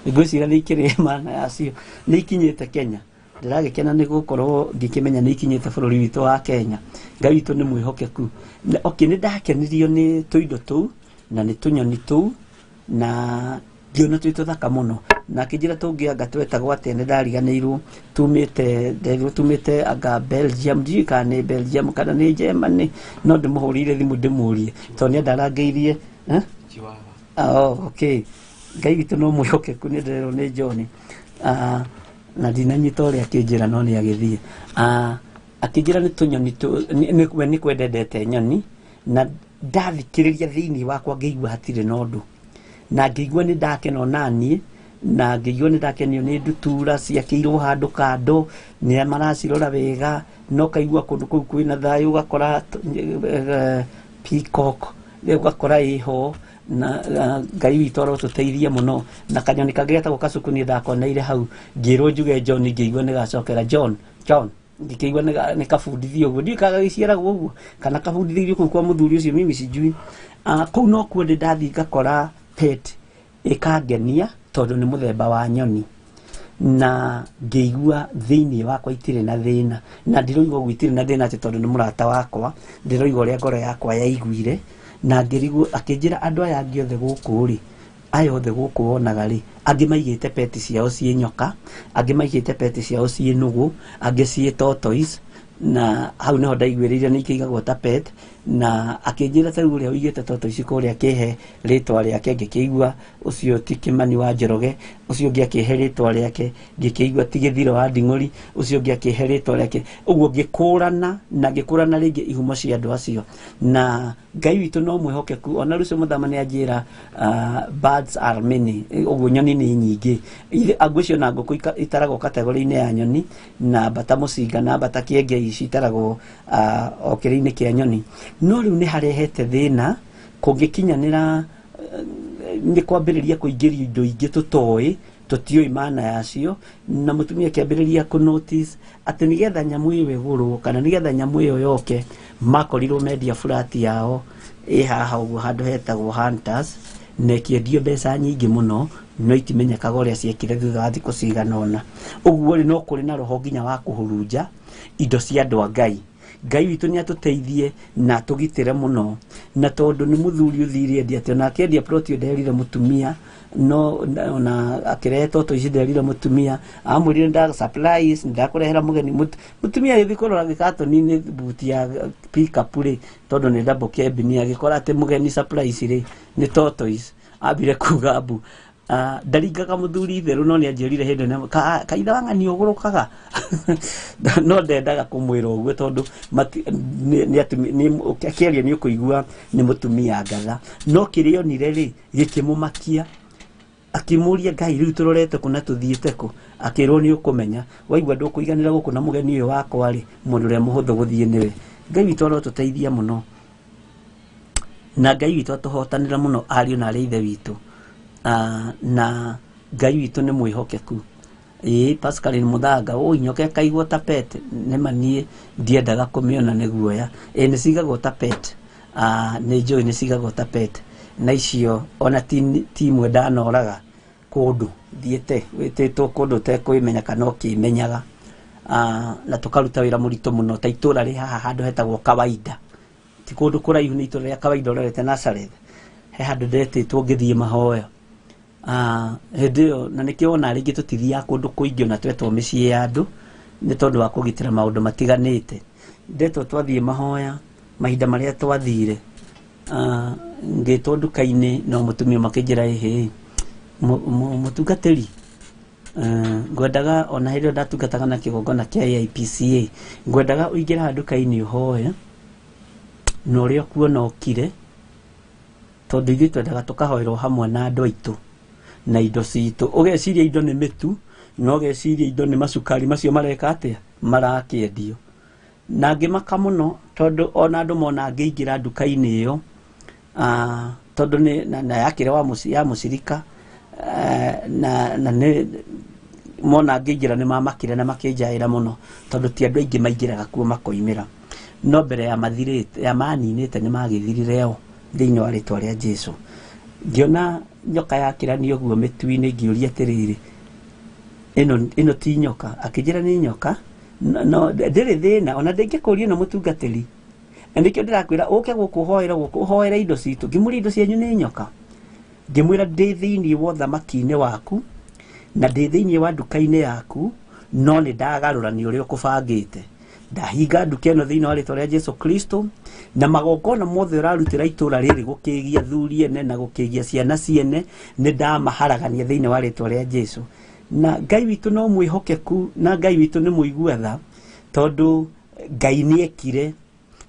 Ngwĩciria nĩ ikĩrĩ maana yacio nĩ ikinyĩte Kenya. Ndĩragĩkena nĩ gũkorwo ngĩkĩmenya nĩ ikinyĩte bũrũri witũ wa Kenya. Ngai witũ nĩ mwĩhokeku. Okay, nĩ ndakenirio nĩ tũindo tũu na nĩ tũnyoni tũu, na ngĩona twĩ tũthaka mũno. Na akĩnjĩra tũngĩ anga twetagwo atĩa, nĩ ndariganĩirwo, tumĩte, nderirwo tumĩte anga Belgium, ndiũĩ kana nĩ Belgium kana nĩ Germany, no ndĩmũhũrĩire thimũ ndĩmũrie tondũ nĩ andarangĩirie, eh? Oh, okay. Ngai witũ no mwĩhokeku, nĩ ndĩrerwo nĩ John. Na ndinanyita ũrĩa akĩnjĩra, no nĩ agĩthiĩ. Akĩnjĩra nĩ tũnyoni we nĩ kwenda endete nyoni, na ndathikĩrĩria thĩinĩ wakwa ngĩigua hatirĩ na ũndũ, na ngĩigua nĩ ndakena onaniĩ, na ngĩigua nĩ ndakenio nĩ ndutura ciakĩirwo handũ kando, nĩ maracirora wega, no kaigua kũndũ kũu kwĩna thayũ. Ũgakora peacock, ũgakora ĩho, na Ngai witũ arotũteithia mũno. Na kanyoni kangĩ getagwo kasuku niĩ ndakoneire hau, ngĩrwo njuge John, ngĩigua nĩ gacokera John John, ngĩkĩigua nĩ kabundithio ũguo. Ndiũĩ kana gagĩciaragwo ũguo kana kabundithĩirio kũu kwa mũthuri ũcio, mimi sijui. Kũu nokuo ndĩ ndathiĩ ngakora pet ĩkangenia tondũ nĩ mũthemba wa nyoni, na ngĩigua thĩinĩ wakwa itirĩ na thĩna. Na ndiroiga ũguo itirĩ na thĩna atĩ tondũ nĩ mũrata wakwa, ndĩroiga ũrĩa ngoro yakwa yaiguire na ngĩrigwo. Akĩnjĩra andũ aya angĩ othe gũkũ rĩ, aya othe gũkũ wonaga rĩ, angĩ maigĩte pet ciao ciĩ nyoka, angĩ maigĩte pet ciao ciĩ nũgũ, angĩ ciĩ tortoise, na hau nĩho ndaiguĩrĩire nĩ ikĩigagwo ta pet. Na akĩnjĩra ta rĩu ũrĩa ũigĩte toto ici kũrĩa akĩhe rĩtwa rĩake, ngĩkĩigua ũcio ti Kĩmani wa Njoroge, ũcio ũngĩ akĩhe rĩtwa rĩake, ngĩkĩigua ti Gĩthiro wa Nding'ũri, ũcio ũngĩ akĩhe rĩtwa rĩake. Ũguo ngĩkũrana na ngĩkũrana rĩngĩ ihumo cia andũ acio. Na Ngai witũ no mwĩhokeku, ona rũcio mũthama nĩ anjĩra birds are many, ũguo nyoni nĩ nyingĩ. Ngwĩciria ona ngũkũ itaragwo kategori-inĩ ya nyoni, na mbata mũcinga na mbata kĩengei citaragwo o kĩrĩ-inĩ kĩa nyoni. No rĩu nĩ harehete thĩna kũngĩkinyanĩra, nĩ kwambĩrĩria kũingĩria indo ingĩ tũtoĩ, tũtiũĩ maana yacio, na mũtumia akĩambĩrĩria kũ notice atĩ nĩgetha nyamũ ĩyo ĩgũrwo kana nĩgetha nyamũ ĩyo yoke, makorirwo mendia flat yao ĩ haha ũguo handũ hetagwo Hunters, na ĩkĩendio mbeca nyingĩ mũno, no itimenyekaga ũrĩa ciekire thutha wa thikũ cigana ũna. Ũguo rĩ, no kũrĩ na roho nginya wa kũhurunja indo cia andũ a Ngai. Ngai witũ nĩ atũteithie na atũgitĩre mũno, na tondũ nĩ mũthuri ũthire endia, atĩ ona akĩendia plot ĩyo nderire mũtumia, no ona akĩrehe toto ici nderire mũtumia, amwĩrire nda supplies ndakũrehera mũgeni. Mũtumia agĩthiĩ kũrora gĩkatoni-inĩ buti ya pickup rĩ, tondũ nĩ double cabin, agĩkora atĩ mũgeni supplies rĩ nĩ tortoise. Ambire kuga mbu. Ndaringaga mũthuri itherũ, no nĩ anjĩrire hĩndĩ ĩno, kaitha wa ng'ani ũgũrũkaga. No ndendaga kũmwĩra ũguo tondũ akĩaria nĩ ũkũigua nĩ mũtumia ngatha. No kĩrĩa onire rĩ gĩkĩmũmakia, akĩmũria Ngai rĩu tũrorete kũ na tũthiĩte kũ? Akĩrwo nĩ ũkũmenya, waigua ndũkũiganĩra gũkũ na mũgeni ũyũ wakwa rĩ, mũndũ ũrĩa mũhũthũ gũthiĩ nĩwe. Ngai witũ arotũteithia mũno, na Ngai witũ atũhotanĩra mũno ariũ na arĩ ithe witũ. Na Ngai witũ nĩ mwĩhokeku. Ĩĩ Pascaline Mũthanga, ũ nyoka ĩkaigwo ta pet, nĩ ma niĩ ndiendaga kũmĩona nĩ guoya. Ĩĩ nĩ cigagwo ta pet. Nĩ njũĩ nĩ cigagwo ta pet. Na icio ona ti imwe ndanoraga kũndũ thiĩte wĩtĩtwo kũndũ ũtekwĩmenya kana ũkĩmenyaga. Na tũkaruta wĩra mũritũ mũno ta itũra rĩ haha handũ hetagwo Kawaida. Ti kũndũ kũraihu, nĩ itũra rĩa Kawaida ũrorete Nazareth. He handũ ndetĩtwo ngĩthiĩ mahoya. Hĩndĩ ĩyo na nĩkĩo wona rĩngĩ tũtithiaga kũndũ kũingĩ ona twetwo mĩciĩ ya andũ, nĩ tondũ wa kũgitĩra maũndũ matiganĩte. Ndetwo twathiĩ mahoya mahinda marĩa twathire, ngĩtwo nduka-inĩ no mũtumia ũmwe akĩnjĩra, ĩhĩ mũtungatĩri, ngwendaga ona hĩndĩ ĩyo ndatungataga na kĩgongona kĩa AIPCA, ngwendaga ũingĩre haha nduka-inĩ ũhoe na ũrĩa ũkuona ũkire, tondũ ithuĩ twendaga tũkahoerwo hamwe na andũ aitũ na indo citũ. Ũgeciria indo nĩ mĩtu, na ũgeciria indo nĩ macukari macio mareka atĩa, marakĩendio. Na ngĩmaka mũno tondũ ona andũ mona ngĩingĩra nduka-inĩ ĩyo, tondũ nĩ na yakĩre wa ya mũcirika, na nĩ mona ngĩingĩra nĩ mamakire na makĩnjaĩra mũno, tondũ ti andũ aingĩ maingĩraga kuo makoimĩra. No mbere ya mathirĩte, ya maninĩte nĩ magĩthirire o thĩinĩ wa rĩtwa rĩa Jesũ. Ngĩona nyoka yakĩranio ũguo mĩtu-inĩ, ngĩũria atĩrĩrĩ, ĩno ti nyoka? Akĩnjĩra nĩ nyoka, no ndĩrĩ thĩna, ona ndĩngĩkũria ĩno mũtungatĩri. Na nĩkĩo ndĩrakwĩra ũke gũkũ ũhoere gũkũ, ũhoere indo citũ. Ngĩmũria indo cianyu nĩ nyoka? Ngĩmwĩra ndĩ thĩinĩ wa ũthamaki-inĩ waku, na ndĩ thĩinĩ wa nduka-inĩ yaku, no nĩ ndagarũrania ũrĩa ũkũbangĩte. Ndahinga nduka ĩno thĩinĩ wa rĩtwa rĩa Jesũ Kristo, na magongona mothe ũrarutĩra itũra rĩrĩ gũkĩgia thuri ene na gũkĩgia ciana ciene, nĩ ndamaharagania thĩinĩ wa rĩtwa rĩa Jesũ. Na Ngai witũ no mwĩhokeku, na Ngai witũ nĩ mũigua tha, tondũ Ngai nĩekire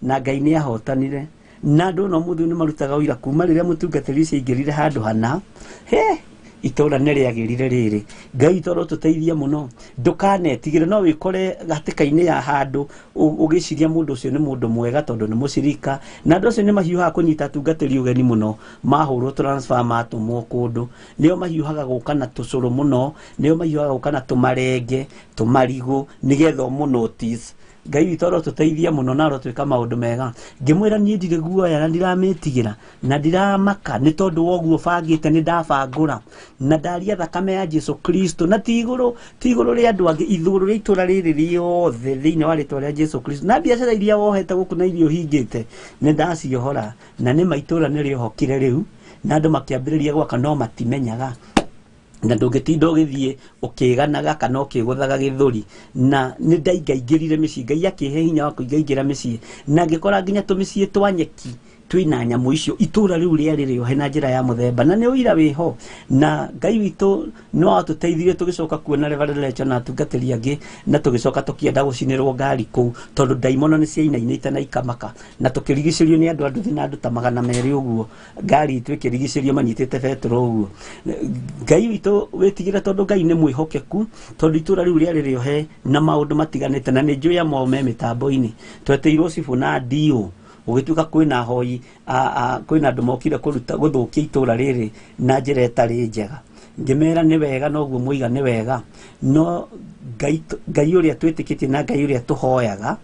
na Ngai nĩahotanire. Na andũ ona ũmũthĩ nĩ marutaga ũira kuma rĩrĩa mũtungatĩri ũcio aingĩrire handũ hana, he itũra nĩ rĩagĩrire rĩrĩ. Ngai witũ arotũteithia mũno. Ndũkanetigĩre, no wĩkore hatĩka-inĩ ya handũ ũgĩciria mũndũ ũcio nĩ mũndũ mwega tondũ nĩ mũcirika, na andũ acio nĩ mahiũhaga kũnyita atungatĩri ũgeni mũno, mahũrwo transfer matũmwo kũndũ, nĩo mahiũhaga gũka na tũcũrũ mũno, nĩo mahiũhaga gũka na tũmarenge, tũmarigũ, nĩgetha ũmũ notice. Ngai witũ arotũteithia mũno na arotwĩka maũndũ mega. Ngĩmwĩra niĩ ndirĩ guoya na ndiramĩtigĩra na ndiramaka, nĩ tondũ wa ũguo bangĩte nĩ ndabangũra na ndaria thakame ya Jesũ Kristo, na ti igũrũ rĩa andũ angĩ, igũrũ rĩa itũra rĩrĩ rĩothe thĩinĩ wa rĩtwa rĩa Jesũ Kristo. Na biacara iria wohete gũkũ na iria ũhingĩte nĩ ndaciohora, na nĩ ma itũra nĩ rĩohokire rĩu, na andũ makĩambĩrĩria gwaka no matimenyaga. Na ndũngĩtinda ũgĩthiĩ ũkĩganaga kana ũkĩgũthaga gĩthũri. Na nĩ ndaingaingĩrire mĩciĩ, Ngai akĩhe hinya wa kũingaingĩra mĩciĩ, na ngĩkora nginya tũmĩciĩ twa nyeki twĩna nyamũ icio. Itũra rĩu rĩarĩ rĩohe na njĩra ya mũthemba, na nĩ ũira wĩho. Na Ngai witũ no atũteithirie tũgĩcoka kuona Reverend Lecho na atungatĩri angĩ, na tũgĩcoka tũkĩenda gũcinĩrwo ngari kũu, tondũ ndaimono nĩ ciainainĩte na ikamaka, na tũkĩrigicĩrio nĩ andũ a nduthi na andũ ta 200 ũguo, ngari itũ ĩkĩrigicĩrio manyitĩte betũrũ ũguo. Ngai witũ wĩtigĩre, tondũ Ngai nĩ mwĩhokeku, tondũ itũra rĩu rĩarĩ rĩohe na maũndũ matiganĩte, na nĩ njũĩ amwe ao me mĩtambo-inĩ. Twetĩirwo cibũ na DO, gũgĩtuĩka kwĩna ahoi, kwĩna andũ mokire kũruta gũthũkia itũra rĩrĩ na njĩra ĩtarĩ njega. Ngĩmera nĩ wega, noguo mũiga nĩ wega, no Ngai ũrĩa twĩtĩkĩtie na Ngai ũrĩa tũhoyaga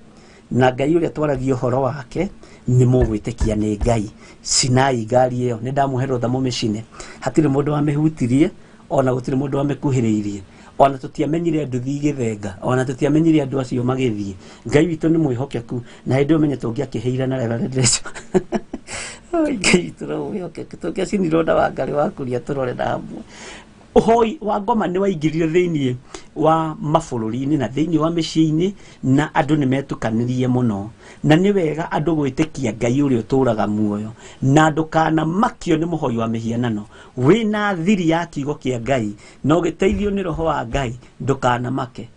na Ngai ũrĩa twaragia ũhoro wake nĩ mũgwĩtĩkia nĩ Ngai. Cinai ngari ĩyo, nĩ ndamũhe rũtha mũmĩcine. Hatirĩ mũndũ wamĩhutirie, ona gũtirĩ mũndũ wamĩkuhĩrĩirie, ona tũtiamenyire nduthi igĩthenga, ona tũtiamenyire andũ acio magĩthiĩ. Ngai witũ nĩ mwĩhokeku, na hĩndĩ ĩyo menye tũngĩakĩhĩire na Reverend Lecho. Ngai witũ no mwĩhokeku, tũngĩacinirwo na Wangarĩ wa Kuria tũrore na hamwe. Ũhoi wa ngoma nĩ waingĩrire thĩinĩ wa mabũrũri-inĩ na thĩinĩ wa mĩciĩ-inĩ, na andũ nĩ metukanirie mũno. Na nĩ wega andũ gwĩtĩkia Ngai ũrĩa ũtũũraga muoyo, na ndũkanamakio nĩ mũhoi wa mĩhianano. Wĩna thiri ya kiugo kĩa Ngai na ũgĩteithio nĩ roho wa Ngai, ndũkanamake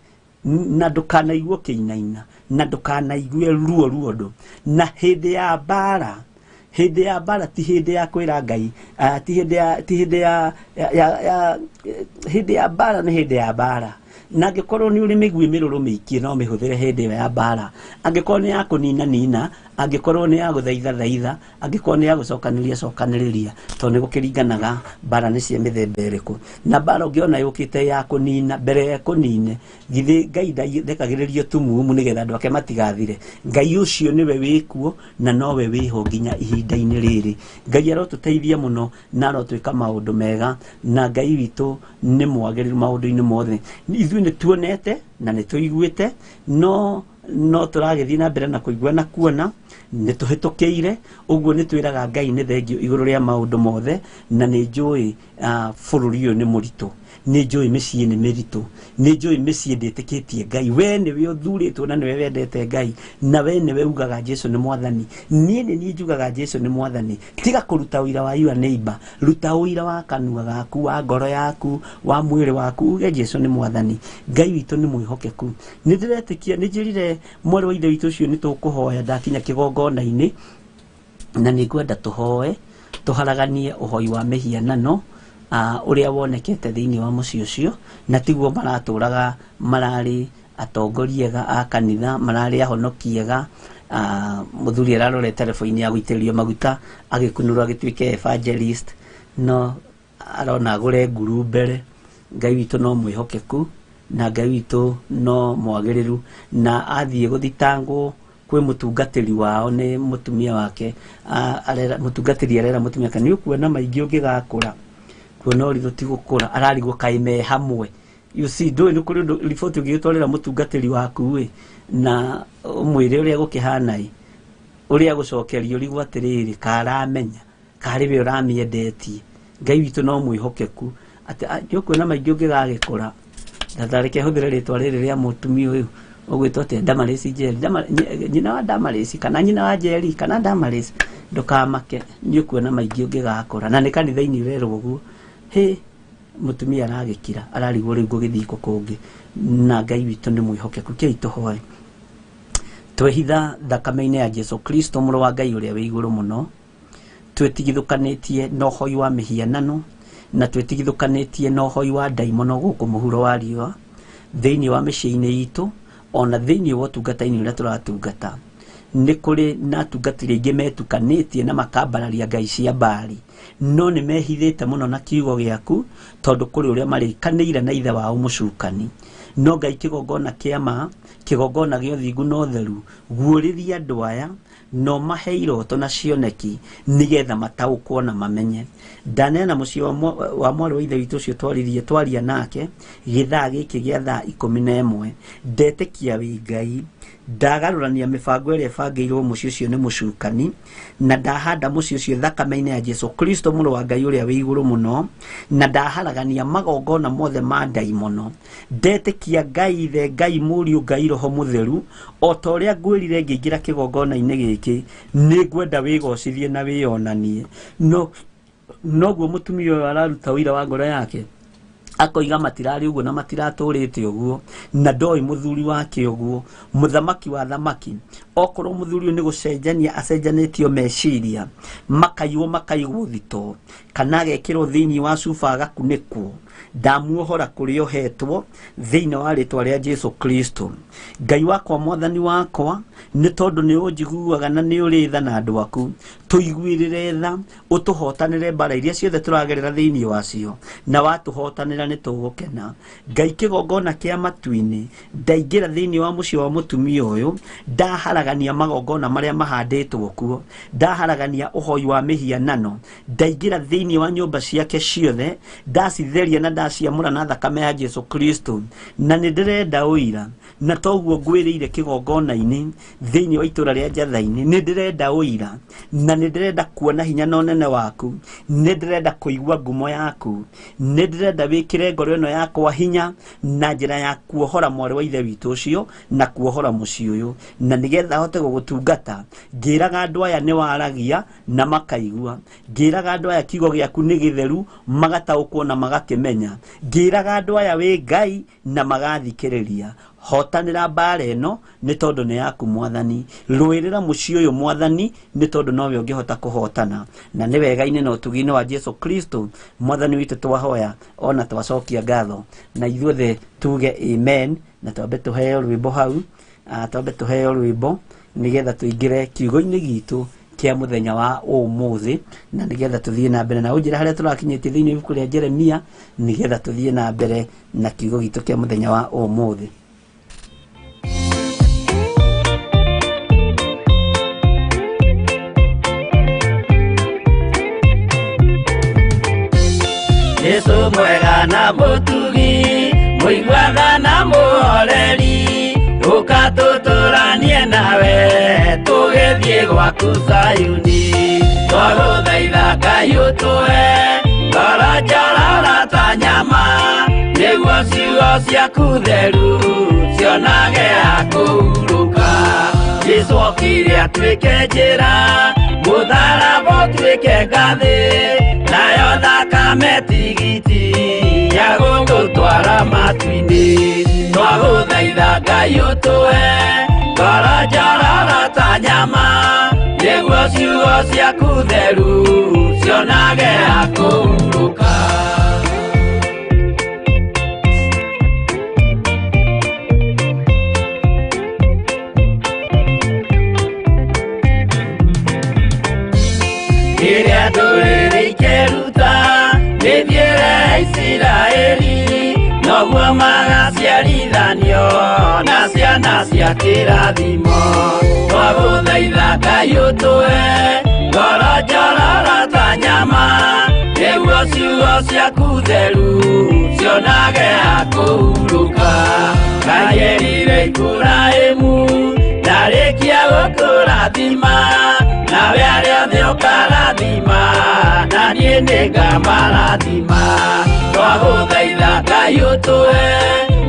na ndũkanaigue ũkĩinaina na ndũkanaigue ruo ruondo. Na hĩndĩ ya mbara, hĩndĩ ya mbara ti hĩndĩ ya kwĩra Ngai, ti hĩndĩ ya, ti hĩndĩ ya, ya, ya, ya, hĩndĩ ya mbara nĩ hĩndĩ ya mbara. Na angĩkorwo nĩ ũrĩ mĩguĩ mĩrũrũ mĩikie, no mĩhũthĩre hĩndĩ ĩyo ya mbara. Angĩkorwo nĩ ya kũnina nina, angĩkorwo nĩ ya gũthaitha thaitha, angĩkorwo nĩ ya gũcokanĩrĩria cokanĩrĩria, tondũ nĩ gũkĩringanaga mbara nĩ cia mĩthemba ĩrĩkũ. Na mbara ũngĩona yũkĩte ya kũnina, mbere ya kũnine, githĩ Ngai ndekagĩrĩrio tumumu nĩgetha andũ ake matigathire. Ngai ũcio nĩwe wĩkuo na nowe wĩho nginya ihinda-inĩ rĩrĩ. Ngai arotũteithia mũno na arotwĩka maũndũ mega, na Ngai witũ nĩ mwagĩrĩru maũndũ-inĩ mothe. Ithuĩ nĩ tuonete na nĩ tũiguĩte, no tũragĩthiĩ na mbere na kũigua na kuona, nĩ tũhĩtũkĩire. Ũguo nĩ twĩraga Ngai nĩ thengio igũrũ rĩa maũndũ mothe, na nĩ njũĩ bũrũri ũyũ nĩ mũritũ, nĩ njũĩ mĩciĩ nĩ mĩritũ, nĩ njũĩ mĩciĩ ndĩtĩkĩtie Ngai. We nĩwe ũthurĩtwo na nĩwe wendete Ngai, na we nĩwe ugaga Jesu nĩ mwathani. Niĩ nĩ niĩ njugaga Jesu nĩ mwathani. Tiga kũruta ũira wa your neighbor, ruta ũira wa kanua gaku, wa ngoro yaku, wa mwĩrĩ waku, uge Jesu nĩ mwathani. Ngai witũ nĩ mwĩhokeku. Nĩ ndĩretĩkia, nĩ njĩrire mwarĩ wa ithe witũ ũcio nĩ tũkũhoya ndakinya kĩgongona-inĩ, na nĩ ngwenda tũhoe tũharaganie ũhoi wa mĩhianano ũrĩa wonekete thĩinĩ wa mũciĩ ũcio, na tiguo maratũraga, mararĩ atongoria ega a kanitha, mararĩ ahonoki ega. Mũthuri ararore telefoni ya gũitĩrĩrio maguta, agĩkunũrwo agĩtuĩke evangelist, no arona agũre nguru mbere. Ngai witũ no mwĩhokeku na Ngai witũ no mwagĩrĩru, na athiĩ gũthitangwo kwĩ mũtungatĩri wao nĩ mũtumia wake, arera mũtungatĩri arera mũtumia wake, nĩ ũkuona maingĩ ũngĩgakũra, kuona ũritũ ti gũkũra, ararigwo kaĩ me hamwe. You see, ndũĩ nĩ kũrĩ ũndũ riboti ũngĩgĩtwarĩra mũtungatĩri waku ĩ, na ũmwĩre ũrĩa gũkĩhana ĩ, ũrĩa gũcokerio ũrigwo atĩrĩrĩ, karamenya karĩ we ũramĩendetie. Ngai witũ no mwĩhokeku atĩ nĩ ũkuona maingĩ ũngĩgagĩkũra. Ndareke hũthĩre rĩtwa rĩrĩ rĩa mũtumia ũyũ ũgwĩtwo atĩa, Damaris Njeri, nyina wa Damaris kana nyina wa Njeri kana Damaris, ndũkamake, nĩ ũkuona maingĩ ũngĩgakũra. Na nĩ kanitha-inĩ ũrerwo ũguo, hĩ, mũtumia aragĩkira, ararigwo rĩu ngũgĩthiĩ kũ kũngĩ. Na Ngai witũ nĩ mwĩhokeku. Kei tũhoe. Twehitha thakame-inĩ ya Jesu Kristo mũrũ wa Ngai ũrĩa wĩ igũrũ mũno, twĩtigithũkanĩtie na ũhoi wa mĩhianano, na twĩtigithũkanĩtie na ũhoi wa ndaimono gũkũ mũhuro wa riũa, thĩinĩ wa mĩciĩ-inĩ itũ, ona thĩinĩ wa ũtungata-inĩ ũrĩa tũratungata. Nĩ kũrĩ na atungatĩri aingĩ metukanĩtie na makambararia ngai cia Baali, no nĩ mehithĩte mũno na kiugo gĩaku, tondũ kũrĩ ũrĩa marĩkanĩire na ithe wao mũcukani. No Ngai kĩgongona kĩa ma, kĩgongona gĩa ũthingu na ũtheru, guũrĩria andũ aya no mahe iroto na cioneki nĩgetha mataũkwo na mamenye. Ndaneana mũciĩ wa mwarĩ wa ithe witũ ũcio twaria nake gĩthaa gĩkĩ gĩa thaa 11, ndetĩkia wĩ Ngai Ndagarũrania mĩbango ĩrĩa ĩbangĩirwo mũciĩ ũcio nĩ mũcukani, na ndahanda mũciĩ ũcio thakame-inĩ ya Jesu Kristo mũrũ wa Ngai ũrĩa wĩ igũrũ mũno, na ndaharagania magongona mothe ma ndaimono. Ndetĩkia Ngai Ithe, Ngai Mũriũ, Ngai Roho Mũtheru, o ta ũrĩa ngwĩrire ngĩingĩra kĩgongona-inĩ gĩkĩ, nĩ ngwenda wĩgocithie na wĩyonanie. No noguo mũtumia ũyũ araruta ũira wa ngoro yake, akoiga matirarĩ ũguo na matiratũrĩte ũguo, na ndoĩ mũthuri wake ũguo, mũthamaki wa thamaki. Okorwo mũthuri ũyũ nĩ gũcenjania acenjanĩtio meciria, makaiywo makaigwo thito, kana agekĩrwo thĩinĩ wa cuba agakunĩkwo, ndamuohora kũrĩa ohetwo thĩinĩ wa rĩtwa rĩa Jesu Kristo. Ngai wakwa, mwathani wakwa, nĩ tondũ nĩ ũnjiguaga na nĩ ũrĩ tha na andũ aku, tũiguĩrĩre tha, ũtũhotanĩre mbara iria ciothe tũragerera thĩinĩ wacio, na watũhotanĩra nĩ tũgũkena. Ngai kĩgongona kĩa matu-inĩ, ndaingĩra thĩinĩ wa mũciĩ wa mũtumia ũyũ, ndaharagania magongona marĩa mahandĩtwo kuo, ndaharagania ũhoi wa mĩhianano, ndaingĩra thĩinĩ wa nyũmba ciake ciothe, ndacitheria na ndaciamũra na thakame ya Jesu Kristo. Na nĩ ndĩrenda ũira, na toguo ngwĩrĩire kĩgongona-inĩ thĩinĩ wa itũra rĩa Njatha-inĩ, nĩ ndĩrenda ũira, na nĩ ndĩrenda kuona hinya na ũnene waku, nĩ ndĩrenda kũigua ngumo yaku, nĩ ndĩrenda wĩkĩre ngoro ĩno yakwa hinya na njĩra ya kuohora mwarĩ wa ithe witũ ũcio na kuohora mũciĩ ũyũ, na nĩgetha ahote gũgũtungata. Ngĩraga andũ aya nĩ waragia na makaigua, ngĩraga andũ aya kiugo gĩaku nĩ gĩtheru magataũkwo na magakĩmenya, ngĩraga andũ aya wĩ Ngai na magathikĩrĩria. Hotanĩra mbara ĩno nĩ tondũ nĩ yaku mwathani, rũĩrĩra mũciĩ ũyũ mwathani nĩ tondũ nowe ũngĩhota kũhotana. Na nĩ wega-inĩ na ũtugi-inĩ wa Jesu Kristo mwathani witũ twahoya ona twacokia ngatho, na ithuothe tuge amen. Na twambe tũheo rwĩmbo hau, twambe tũheo rwĩmbo nĩgetha tũingĩre kiugo-inĩ gitũ kĩa mũthenya wa ũmũthĩ, na nĩgetha tũthiĩ na mbere na ũnjĩre harĩa tũrakinyĩtie thĩinĩ wa ibuku rĩa Jeremia, nĩgetha tũthiĩ na mbere na kiugo gitũ kĩa mũthenya wa ũmũthĩ. Jesu mwega na mũtugi, mũiguaga na mũhoreri, ũka tũtũranie nawe tũgĩthiĩ gwaku Zayuni. Twagũthaitha Ngai ũtũhe ngoro njororo ta nyama, nĩguo ciugo ciaku theru cionage ha kũhurũka. Jesu okire atuĩke njĩra, mũtharaba ũtuĩke ngathĩ, nayo thakame tigiti ya gũgũtwara matu-inĩ. Twagũthaitha Ngai ũtũhe ngoro njororo ta nyama, nĩguo ciugo ciaku theru cionage ha kũhurũka. Rĩrĩa ndũrĩrĩ ikeruta mĩthiĩre ya Isiraeli, noguo magaciarithanio na ciana cia kĩrathimo. Twagũthaitha Ngai ũtũhe ngoro njororo ta nyama, nĩguo ciugo ciaku theru cionage ha kũhurũka. Ngai erire Iburahĩmu ndarĩkia gũkũrathima, nawe arĩa othe ũkarathima, na niĩ nĩngamarathima. Twagũthaitha Ngai ũtũhe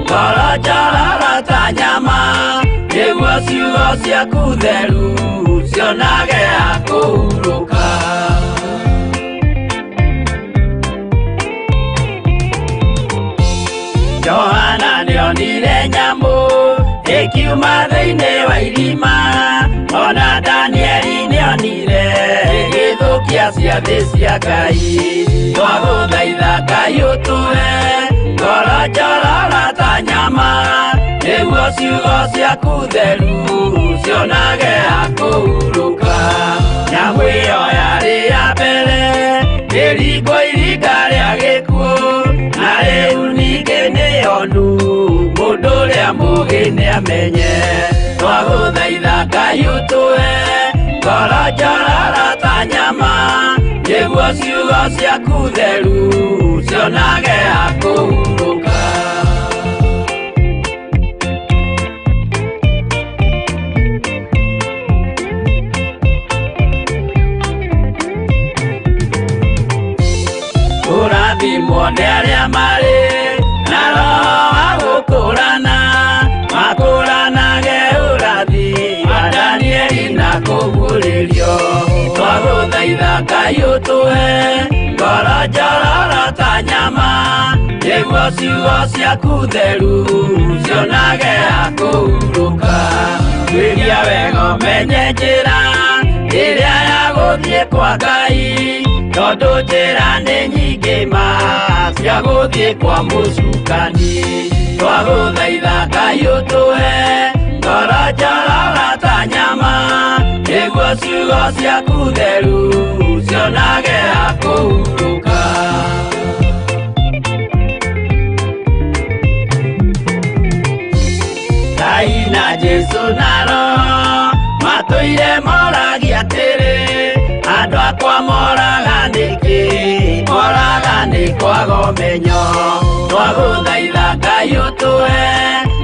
ngoro njororo ta nyama, nĩguo ciugo ciaku theru cionage ha kũhurũka. Johana nĩonire nyamũ ĩkiuma thĩinĩ wa irima, ona Danieli nĩonire ĩgĩthũkia ciathĩ cia Ngai. Twagũthaitha Ngai ũtũhe ngoro njororo ta nyama, nĩguo ciugo ciaku theru cionage ha kũhurũka. Nyamũ ĩyo yarĩ ya mbere ĩringwo iringa rĩa gĩkuũ, na rĩu ningĩ nĩyonu mũndũ ũrĩa mũũgĩ nĩamenye. Twagũthaitha Ngai ũtũhe ngoro njororo ta nyama, nĩguo ciugo ciaku theru cionage ha kũhurũka. Njororo ta nyama nĩguo ciugo ciaku theru cionage akũhurũka. Tuĩria wega ũmenye njĩra ĩrĩa ya gũthiĩ kwa Ngai, tondũ njĩra nĩ nyingĩ ma cia gũthiĩ kwa mũcukani. Twagũthaitha Ngai ũtũhe ngoro njororo ta nyama nĩguo ciugo ciaku theru cionage akũhurũka. Ngai na Jesu na Roho matũire moragia atĩrĩ, andũ akwa moraga nĩkĩ? Moraga nĩ kwaga ũmenyo. Twagũthaitha Ngai ũtũhe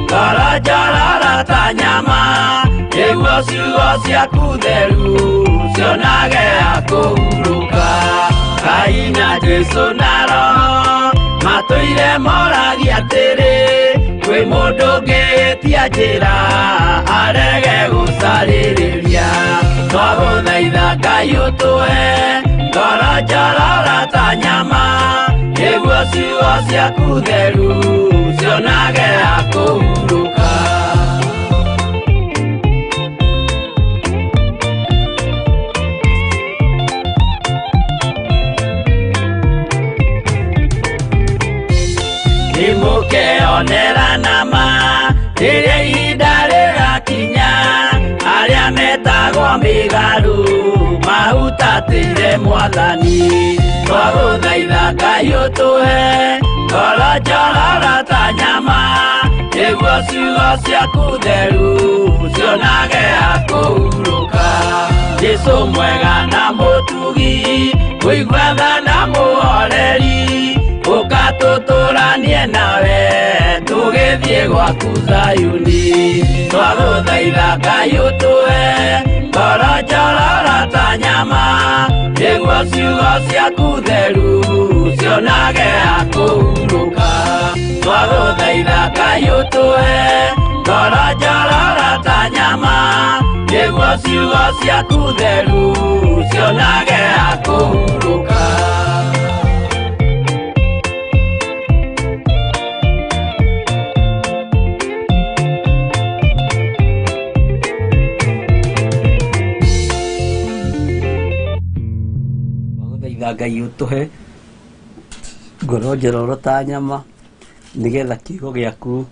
ngoro njororo ta nyama nĩguo ciugo ciaku theru cionage akũhurũka. Ngai na Jesu na Roho matũire moragia atĩrĩ, kwĩ mũndũ ũngĩtia njĩra arege gũcarĩrĩria. Twagũthaitha Ngai ũtũhe ngoro njororo ta nyama nĩguo ciugo ciaku theru cionage akũhurũka. Nĩmũkeonera nama rĩrĩa ihinda rĩgakinya, arĩa metagwo mĩgarũ mahutatĩire Mwathani. Twagũthaitha Ngai ũtũhe ngoro njororo ta nyama nĩguo ciugo ciaku theru cionage akũhurũka. Jesu mwega na mũtugi, mũigua tha na mũhoreri, ũka tũtũranie nawe tũgĩthiĩ gwaku Zayuni. Twagũthaitha Ngai ũtũhe ngoro njororo ta nyama nĩguo ciugo ciaku theru cionage akũhurũka. Twagũthaitha Ngai ũtũhe ngoro njororo ta nyama nĩguo ciugo ciaku theru cionage akũhurũka. Twagũthaitha Ngai ũtũhe ngoro njororo ta nyama nĩgetha kiugo gĩaku,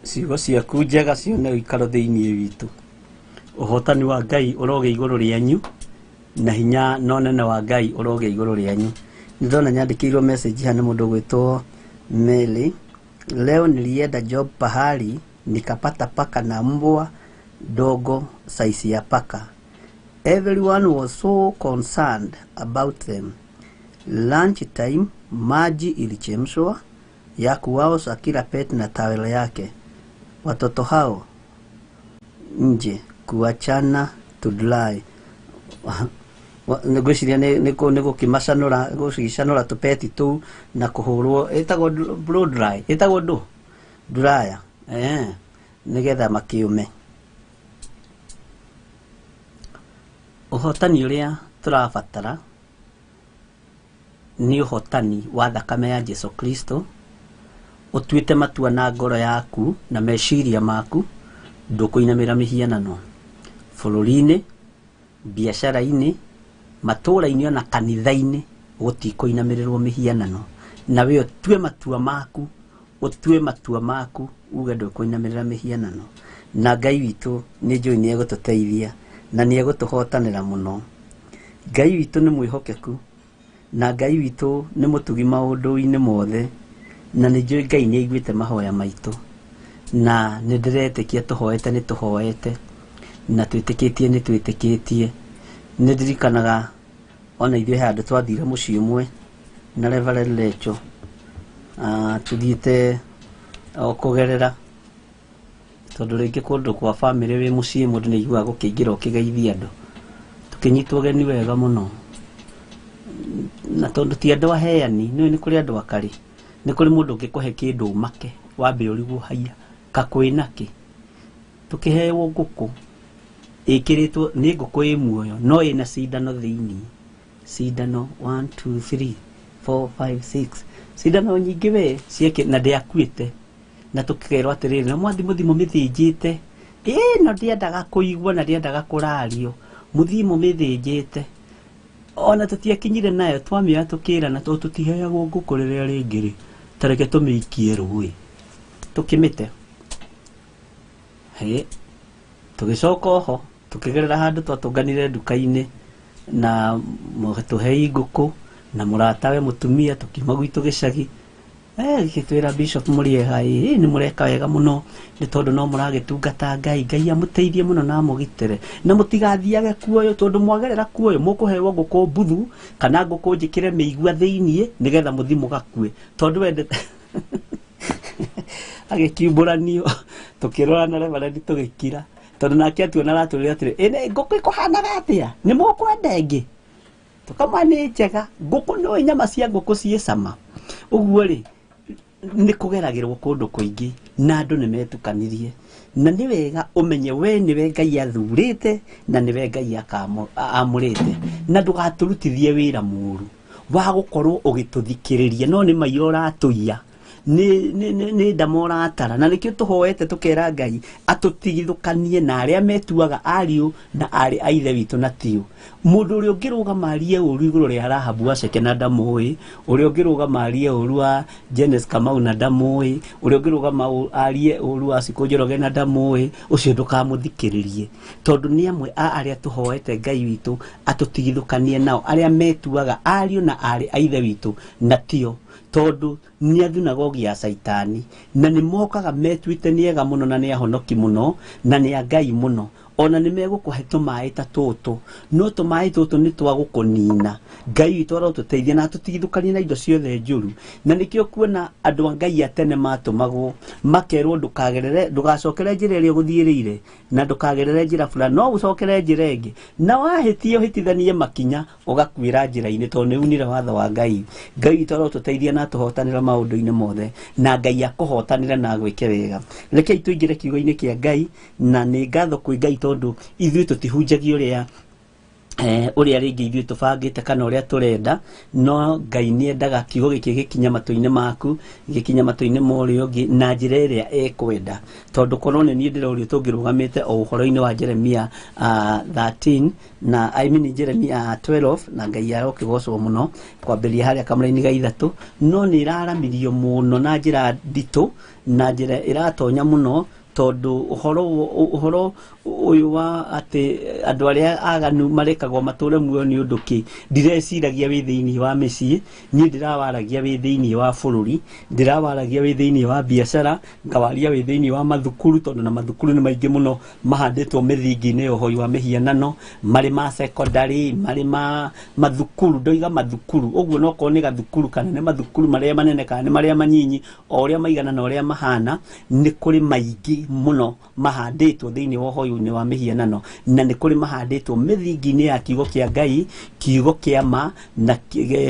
ciugo ciaku njega cione ũikaro thĩinĩ witũ. Ũhotani wa Ngai ũrogĩa igũrũ rĩanyu na hinya na ũnene wa Ngai ũrogĩa igũrũ rĩanyu. Nĩndona nyandĩkĩirwo message haha nĩ mũndũ ũgwĩtwo Mary. Leo nilienda job pahali nikapata paka na mbwa dogo size ya paka. Everyone was so concerned about them. Lunch time maji ilichemshwa ya kuwaosha kila pet na tawelo yake. Watoto hao nje kuachana to dry. Ngwĩciria nĩ gũkĩmacanũra, gũcicanũra tũpeti tũu na kũhũrwo, ĩtagwo blow dry, ĩtagwo ndũ? Dryer, nĩgetha makĩũme. Ũhotani ũrĩa tũrabatara nĩ ũhotani wa thakame ya Jesu Kristo. Ũtuĩte matua na ngoro yaku na meciria maku, ndũkũinamĩra mĩhianano bũrũri-inĩ, biacara-inĩ, matũũra-inĩ ona kanitha-inĩ, gũtikũinamĩrĩrwo mĩhianano. Na we ũtue matua maku, ũtue matua maku uge ndũkũinamĩrĩra mĩhianano. Na Ngai witũ nĩ njũĩ nĩ egũtũteithia na nĩ egũtũhotanĩra mũno. Ngai witũ nĩ mwĩhokeku na Ngai witũ nĩ mũtugi maũndũ-inĩ mothe, na nĩ njũĩ Ngai nĩ aiguĩte mahoya maitũ, na nĩ ndĩretĩkia tũhoete nĩ tũhoete na twĩtĩkĩtie nĩ twĩtĩkĩtie. Nĩ ndirikanaga ona ithuĩ handũ twathire mũciĩ ũmwe na Reverend Lecho, tũthiĩte o kũgerera, tondũ rĩngĩ kũndũ kwa bamĩrĩ wĩ mũciĩ mũndũ nĩ aiguaga gũkĩingĩra ũkĩgeithia andũ. Tũkĩnyitwo ũgeni wega mũno, na tondũ ti andũ aheani, nĩũĩ nĩ kũrĩ andũ akarĩ, nĩ kũrĩ mũndũ ũngĩkũhe kĩndũ ũmake wambe ũrigwo haiya kakwĩna kĩ. Tũkĩheo ngũkũ ĩkĩrĩtwo nĩ ngũkũ ĩ muoyo no ĩna cindano thĩinĩ, cindano 1 2 3. 4 5 6 cindano nyingĩ we cieke na ndĩakuĩte. Na tũkerwo atĩrĩrĩ, na mwathi mũthi mũmĩthĩnjĩte. Ĩno ndĩendaga kũigua na ndĩendaga kũrario, mũthiĩ mũmĩthĩnjĩte. Ona tũtiakinyire nayo, twamĩoya tũkĩrana tondũ tũtiheagwo ngũkũ rĩrĩa rĩngĩ rĩ, ta reke tũmĩikie rũĩ tũkĩmĩte. Hĩ, tũgĩcoka oho tũkĩgerera handũ twatũnganire nduka-inĩ na tũhei ngũkũ na mũratawe mũtumia, tũkiuma gwitũ gĩcagi. Gĩgĩtwĩra Bishop mũrĩega, ĩ nĩ mũreka wega mũno nĩ tondũ no mũragĩtungata Ngai. Ngai amũteithie mũno na amũgitĩre, na mũtigathiage kuoyo, tondũ mwagerera kuoyo mũkũheo ngũkũ mbuthu kana ngũkũ njĩkĩre mĩigua thĩiniĩ nĩgetha mũthi mũgakue, tondũ wendete. Agĩkiumbũranio, tũkĩrora na reverend tũgĩkira, tondũ nake atuona aratwĩrire atĩrĩ, ĩ ngũkũ ĩkũhanaga atĩa, nĩ mũkwenda ĩngĩ? Tũkamwa nĩ njega ngũkũ, no nyama cia ngũkũ ciĩ cama. Ũguo rĩ, nĩ kũgeragĩrwo kũndũ kũingĩ na andũ nĩ metukanirie, na nĩ wega ũmenye we nĩwe Ngai athurĩte na nĩwe Ngai amũrĩte, na ndũgatũrutithie wĩra mũru wa gũkorwo ũgĩtũthikĩrĩria, no nĩ maiyo ũratũiya, nĩ ndama ũratara. Na nĩkĩo tũhoete tũkera Ngai atũtigithũkanie na arĩa metuaga ariũ na arĩ a ithe witũ na tio. Mũndũ ũrĩa ũngĩrũgama arie ũru igũrũ rĩa Rahabu Waceke na ndamũĩ, ũrĩa ũngĩrũgama arie ũru wa Janice Kamau na ndamũĩ, ũrĩa ũngĩrũgama arie ũru wa Cikũ Njoroge na ndamũĩ, ũcio ndũkamũthikĩrĩrie, tondũ nĩ amwe a arĩa tũhoete Ngai witũ atũtigithũkanie nao, arĩa metuaga ariũ na arĩ a ithe witũ na tio, tondũ nĩ athunagogi ya Caitani, na nĩ mokaga metuĩte nĩ ega mũno na nĩ ahonoki mũno na nĩ a Ngai mũno. Ona nĩ megũkũhe tũmaĩ ta tũtũ, no tũmaĩ tũtũ nĩ twa gũkũnina. Ngai witũ arotũteithia na atũtigithũkanie na indo ciothe njũru. Na nĩkĩo kuona andũ a Ngai a tene matũmagwo makerwo ndũkagerere, ndũgacokere njĩra ĩrĩa ũgũthiĩrĩire, na ndũkagerere njĩra fulani, no ũcokere njĩra ĩngĩ, na wahĩtia ũhĩtithanie makinya ũgakuĩra njĩra-inĩ, tondũ nĩ unire watho wa Ngai. Ngai witũ arotũteithia na atũhotanĩre maũndũ-inĩ mothe, na Ngai akũhotanĩre na agwĩke wega. Rekei tũingĩre kiugo-inĩ kĩa Ngai, na nĩ ngatho kwĩ Ngai tondũ ithuĩ tũtihunjagia ũrĩa ũrĩa rĩngĩ ithuĩ tũbangĩte kana ũrĩa tũrenda, no Ngai nĩ endaga kiugo gĩkĩ gĩkinye matũ-inĩ maku, gĩkinye matũ-inĩ ma ũrĩa ũngĩ na njĩra ĩrĩa ekwenda. Tondũ korwo nĩ niĩ ndĩrorio tũngĩrũgamĩte o ũhoro-inĩ wa Jeremia 13 na I mean Jeremia 12, na Ngai arokĩgocwo mũno kwambĩrĩria harĩa kamũraini ga 3, no nĩ ĩraramirio mũno na njĩra nditũ na njĩra ĩratonya mũno, tondũ ũhoro ũyũ wa atĩ andũ arĩa aganu marekagwo matũre muoyo nĩ ũndũ kĩ, ndireciragia wĩ thĩinĩ wa mĩciĩ, niĩ ndĩrawaragia wĩ thĩinĩ wa bũrũri, ndĩrawaragia wĩ thĩinĩ wa biacara, ngawaria wĩ thĩinĩ wa mathukuru, tondũ na mathukuru nĩ maingĩ mũno mahandĩtwo mĩthingi-inĩ ya ũhoi wa mĩhianano, marĩ ma secondary, marĩ ma mathukuru, ndoiga mathukuru ũguo, no korwo nĩ gathukuru kana nĩ mathukuru marĩa manene kana nĩ marĩa manyinyi, o ũrĩa maigana na ũrĩa mahana, nĩ kũrĩ maingĩ mũno mahandĩtwo thĩinĩ wa ũhoi-inĩ wa mĩhianano, na nĩ kũrĩ mahandĩtwo mĩthingi-inĩ ya kiugo kĩa Ngai, kiugo kĩa ma, na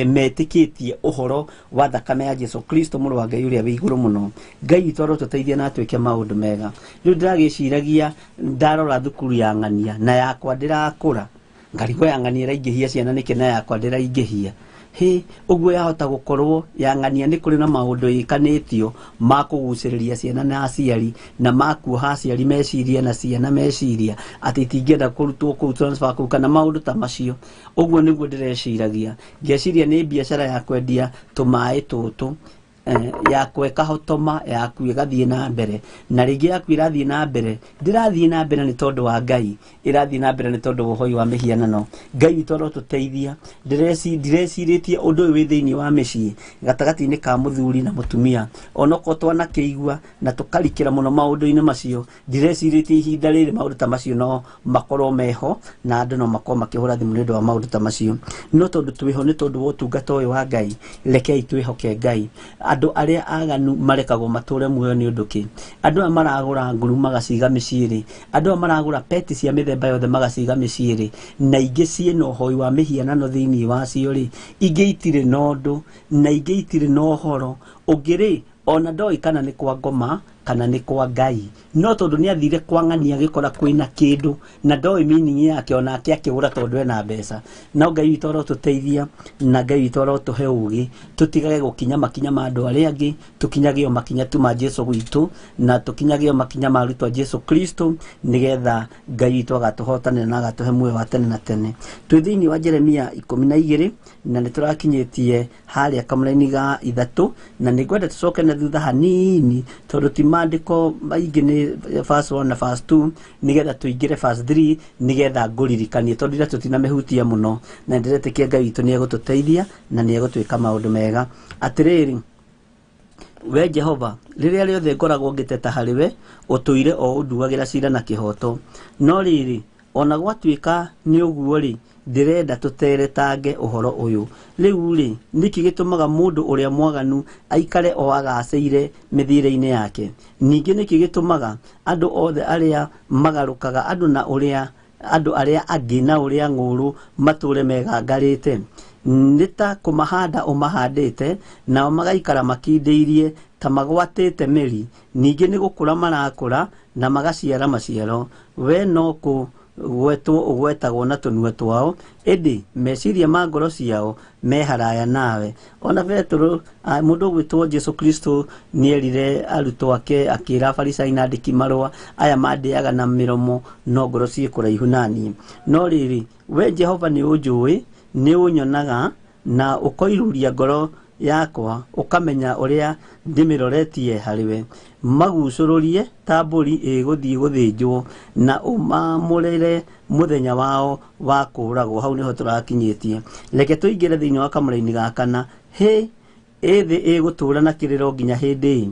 metĩkĩtie ũhoro wa thakame ya Jesu Kristo mũrũ wa Ngai ũrĩa wĩ igũrũ mũno. Ngai witũ arotũteithia na atwĩke maũndũ mega. Rĩu ndĩragĩciragia ndarora thukuru ya ng'ania na yakwa ndĩrakũra, ngarigwo ya ng'ania ĩraingĩhia ciana nĩkĩ na yakwa ndĩraingĩhia. Hĩ, ũguo yahota gũkorwo ya ng'ania nĩ kũrĩ na maũndũ ĩkanĩtio ma kũgucĩrĩria ciana na aciari, na ma kuoha aciari meciria na ciana meciria atĩ itingĩenda kũrutwo kũu transfer kũu kana maũndũ ta macio. Ũguo nĩguo ndĩreciragia, ngeciria nĩ biacara ya kwendia tũmaĩ tũtũ, yakwa ĩkahotoma, yaku ĩgathiĩ na mbere, na rĩngĩ yaku ĩrathiĩ na mbere, ndĩrathiĩ na mbere nĩ tondũ wa Ngai, ĩrathiĩ na mbere nĩ tondũ wa ũhoi wa mĩhianano. Ngai witũ arotũteithia. Ndirecirĩtie ũndũ ũyũ wĩ thĩinĩ wa mĩciĩ gatagatĩ-inĩ ka mũthuri na mũtumia, onokorwo twanakĩigua na tũkarikĩra mũno maũndũ-inĩ macio, ndirecirĩtie ihinda rĩrĩ maũndũ ta macio no makorwo meho, na andũ no makorwo makĩhũra thimũ nĩ ũndũ wa maũndũ ta macio. No tondũ twĩho nĩ tondũ wa ũtungata ũyũ wa Ngai, rekei twĩhoke Ngai. Andũ arĩa aganu marekagwo matũre muoyo nĩ ũndũ kĩ? Andũ aya maragũra nguru magaciga mĩciĩ rĩ, andũ aya maragũra peti cia mĩthemba yothe magaciga mĩciĩ rĩ, na ingĩ ciĩna ũhoi wa mĩhianano thĩinĩ wacio rĩ, ingĩ itirĩ na ũndũ na ingĩ itirĩ na ũhoro. Ũngĩ rĩ, ona ndoĩ kana nĩ kwa ngoma kana nĩ kwa Ngai. No tondũ nĩ athire kwa ng'ania agĩkora kwĩna kĩndũ na ndoĩ meaning yake, onake akĩgũra tondũ ena mbeca. No Ngai witũ arotũteithia na Ngai witũ arotũhe ũgĩ, tũtigage gũkinya makinya ma andũ arĩa angĩ, tũkinyage o makinya tu ma Jesu gwitũ, na tũkinyage o makinya ma arutwo a Jesu Kristo, nĩgetha Ngai witũ agatũhotanĩra na agatũhe muoyo wa tene na tene. Twĩ thĩinĩ wa Jeremia 12 na nĩ tũrakinyĩtie harĩa kamũraini ga 3, na nĩ ngwenda tũcoke na thutha hanini tondũ ti maandĩko maingĩ, nĩ verse 1 na verse 2, nĩgetha tũingĩre verse 3, nĩgetha ngũririkanie tondũ ira tũtinamĩhutia mũno, na ndĩretĩkia Ngai witũ nĩ egũtũteithia na nĩ egũtwĩka maũndũ mega. Atĩrĩrĩ, we Jehova, rĩrĩa rĩothe ngoragwo ngĩteta harĩ we, ũtũire o ũnduagĩra cira na kĩhooto. No rĩrĩ, ona gwatuĩka nĩ ũguo-rĩ, ndĩrenda tũteretange ũhoro ũyũ. Rĩu-rĩ, nĩkĩ gĩtũmaga mũndũ ũrĩa mwaganu aikare o agacĩire mĩthiĩre-inĩ yake? Ningĩ nĩkĩ gĩtũmaga andũ othe arĩa magarũkaga andũ na ũrĩa andũ arĩa angĩ na ũrĩa ng'ũũrũ matũũre megangarĩte? Nĩ ta kũmahanda ũmahandĩte, nao magaikara makindĩirie ta magwatĩte mĩri. Ningĩ nĩ gũkũra marakũra na magaciara maciaro. We no kũgwetwo ũgwetagwo na tũnua twao, ĩndĩ meciria ma ngoro ciao me haraya nawe. Ona Petero, mũndũ ũgwĩtwo Jesu Kristo nĩerire arutwo ake, akĩra Afarisai na andĩki marũa, aya mandĩaga na mĩromo no ngoro ciĩ kũraihu naniĩ. No rĩrĩ, we Jehova nĩ ũnjũĩ, nĩ ũnyonaga na ũkoiruria ngoro yakwa, ũkamenya ũrĩa ndĩmĩroretie harĩ we. Magucũrũrie ta mbũri ĩgũthiĩ gũthĩnjwo, na ũmamũrĩre mũthenya wao wa kũũragwo. Hau nĩho tũrakinyĩtie. Reke tũingĩre thĩinĩ wa kamũraini ga 4. Hĩ, ĩ thĩ ĩgũtũũra na kĩrĩro nginya hĩndĩ ĩ?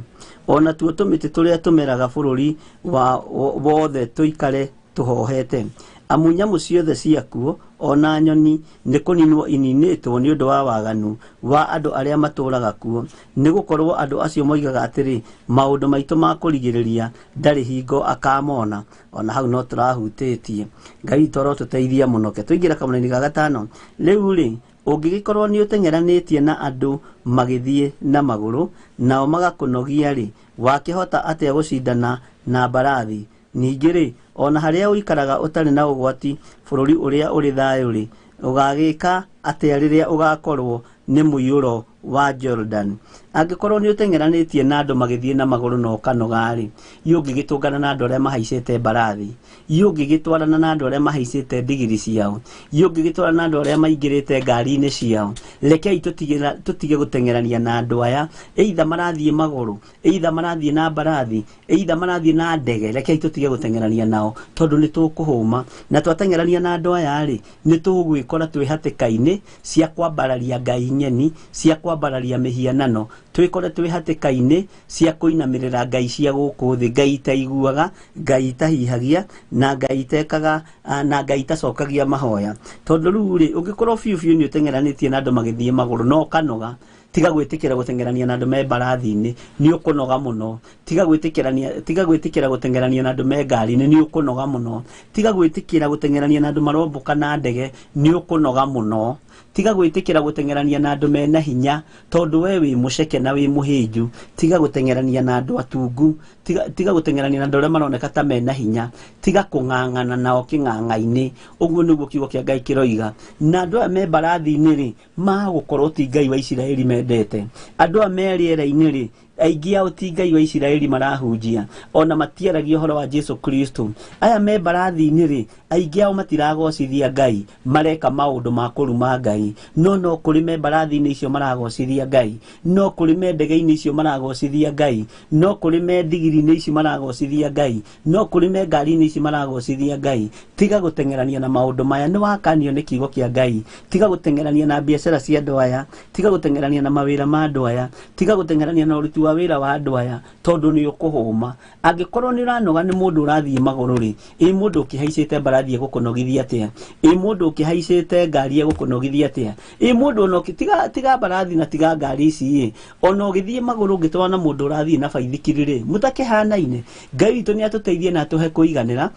Ona tuo tũmĩtĩ tũrĩa tũmeraga bũrũri wa wothe tũikare tũhohete. Amu nyamũ ciothe ciakuo ona nyoni nĩ kũninwo ininĩtwo nĩ ũndũ wa waganu wa andũ arĩa matũũraga kuo. Nĩ gũkorwo andũ acio moigaga atĩrĩ, maũndũ maitũ ma kũrigĩrĩria ndarĩ hingo akamona. Ona hau no tũrahutĩtie. Ngai witũ arotũteithia mũno. Ke tũingĩre kamũraini ga 5. Rĩu-rĩ, ũngĩgĩkorwo nĩ ũteng'eranĩtie na andũ magĩthiĩ na magũrũ, nao magakũnogia-rĩ, wakĩhota atĩa gũcindana na mbarathi? Ningĩ-rĩ, ona harĩa ũikaraga ũtarĩ na ũgwati bũrũri ũrĩa ũrĩ thayũ-rĩ, ũgagĩka atĩa rĩrĩa ũgakorwo nĩ mũiyũro wa Jordan? Angĩkorwo nĩ ũteng'eranĩtie na andũ magĩthiĩ na magũrũ na ũkanoga-rĩ, ĩ ũngĩgĩtũngana na andũ arĩa mahaicĩte mbarathi? Ĩ ũngĩgĩtwarana na andũ arĩa mahaicĩte ndigiri ciao? Ĩ ũngĩgĩtwarana na andũ arĩa maingĩrĩte ngari-inĩ ciao? Rekei tũtige gũteng'erania na andũ aya, either marathiĩ magũrũ, either marathiĩ na mbarathi, either marathiĩ na ndege. Rekei tũtige gũteng'erania nao tondũ nĩ tũkũhũma. Na twateng'erania na andũ aya-rĩ, nĩ tũgwĩkora twĩ hatĩka-inĩ cia kwambararia ngai ng'eni, cia kwambararia mĩhianano, twĩkore twĩ hatĩka-inĩ cia kũinamĩrĩra ngai cia gũkũ thĩ, ngai itaiguaga, ngai itahihagia, na ngai itekaga, na ngai itacokagia mahoya. Tondũ rĩu rĩ, ũngĩkorwo biũ biũ nĩ ũteng'eranĩtie na andũ magĩthiĩ magũrũ na ũkanoga, tiga gwĩtĩkĩra gũteng'erania na andũ me mbarathi-inĩ, nĩ ũkũnoga mũno. Tiga gwĩtĩkĩra gũteng'erania na andũ me ngari-inĩ, nĩ ũkũnoga mũno. Tiga gwĩtĩkĩra gũteng'erania na andũ marombũka na ndege, nĩ ũkũnoga mũno. Tiga gwĩtĩkĩra gũteng'erania na andũ mena hinya, tondũ we wĩ mũceke na wĩ mũhĩnju. Tiga gũteng'erania na andũ atungu, tiga gũteng'erania na andũ arĩa maroneka ta mena hinya. Tiga kũng'ang'ana nao kĩng'ang'a-inĩ. Ũguo nĩguo kiugo kĩa Ngai kĩroiga. Na andũ aya me mbarathi-inĩ rĩ, magũkorwo ti Ngai wa Isiraeli mendete. Andũ aya me rĩera-inĩ rĩ, aingĩ ao ti Ngai wa Isiraeli marahunjia, ona matiaragia ũhoro wa Jesu Kristo. Aya me mbarathi-inĩ rĩ, aingĩ ao matiragocithia Ngai, mareka maũndũ ma kũruma Ngai. No no kũrĩ me mbarathi-inĩ icio maragocithia Ngai, no kũrĩ me ndege-inĩ icio maragocithia Ngai, no kũrĩ me ndigiri-inĩ icio maragocithia Ngai, no kũrĩ me ngari-inĩ icio maragocithia Ngai. Tiga gũteng'erania na maũndũ maya, nĩ wakanio nĩ kiugo kĩa Ngai. Tiga gũteng'erania na biacara cia andũ aya, tiga gũteng'erania na mawĩra ma andũ aya, tiga gũteng'erania na ũruti wa wĩra wa andũ aya, tondũ nĩ ũkũhũma. Angĩkorwo nĩ ũranoga nĩ mũndũ ũrathiĩ magũrũ rĩ, ĩ mũndũ ũkĩhaicĩte mbarathi egũkũnogithia atĩa? Ĩ mũndũ ũkĩhaicĩte ngari egũkũnogithia atĩa? Ĩ mũndũ ona tiga mbarathi na tiga ngari ici ĩ, ona ũgĩthiĩ magũrũ ũngĩtwarana na mũndũ ũrathiĩ na baithikiri rĩ, mũtakĩhanaine. Ngai witũ nĩ atũteithie na atũhe kũiganĩra.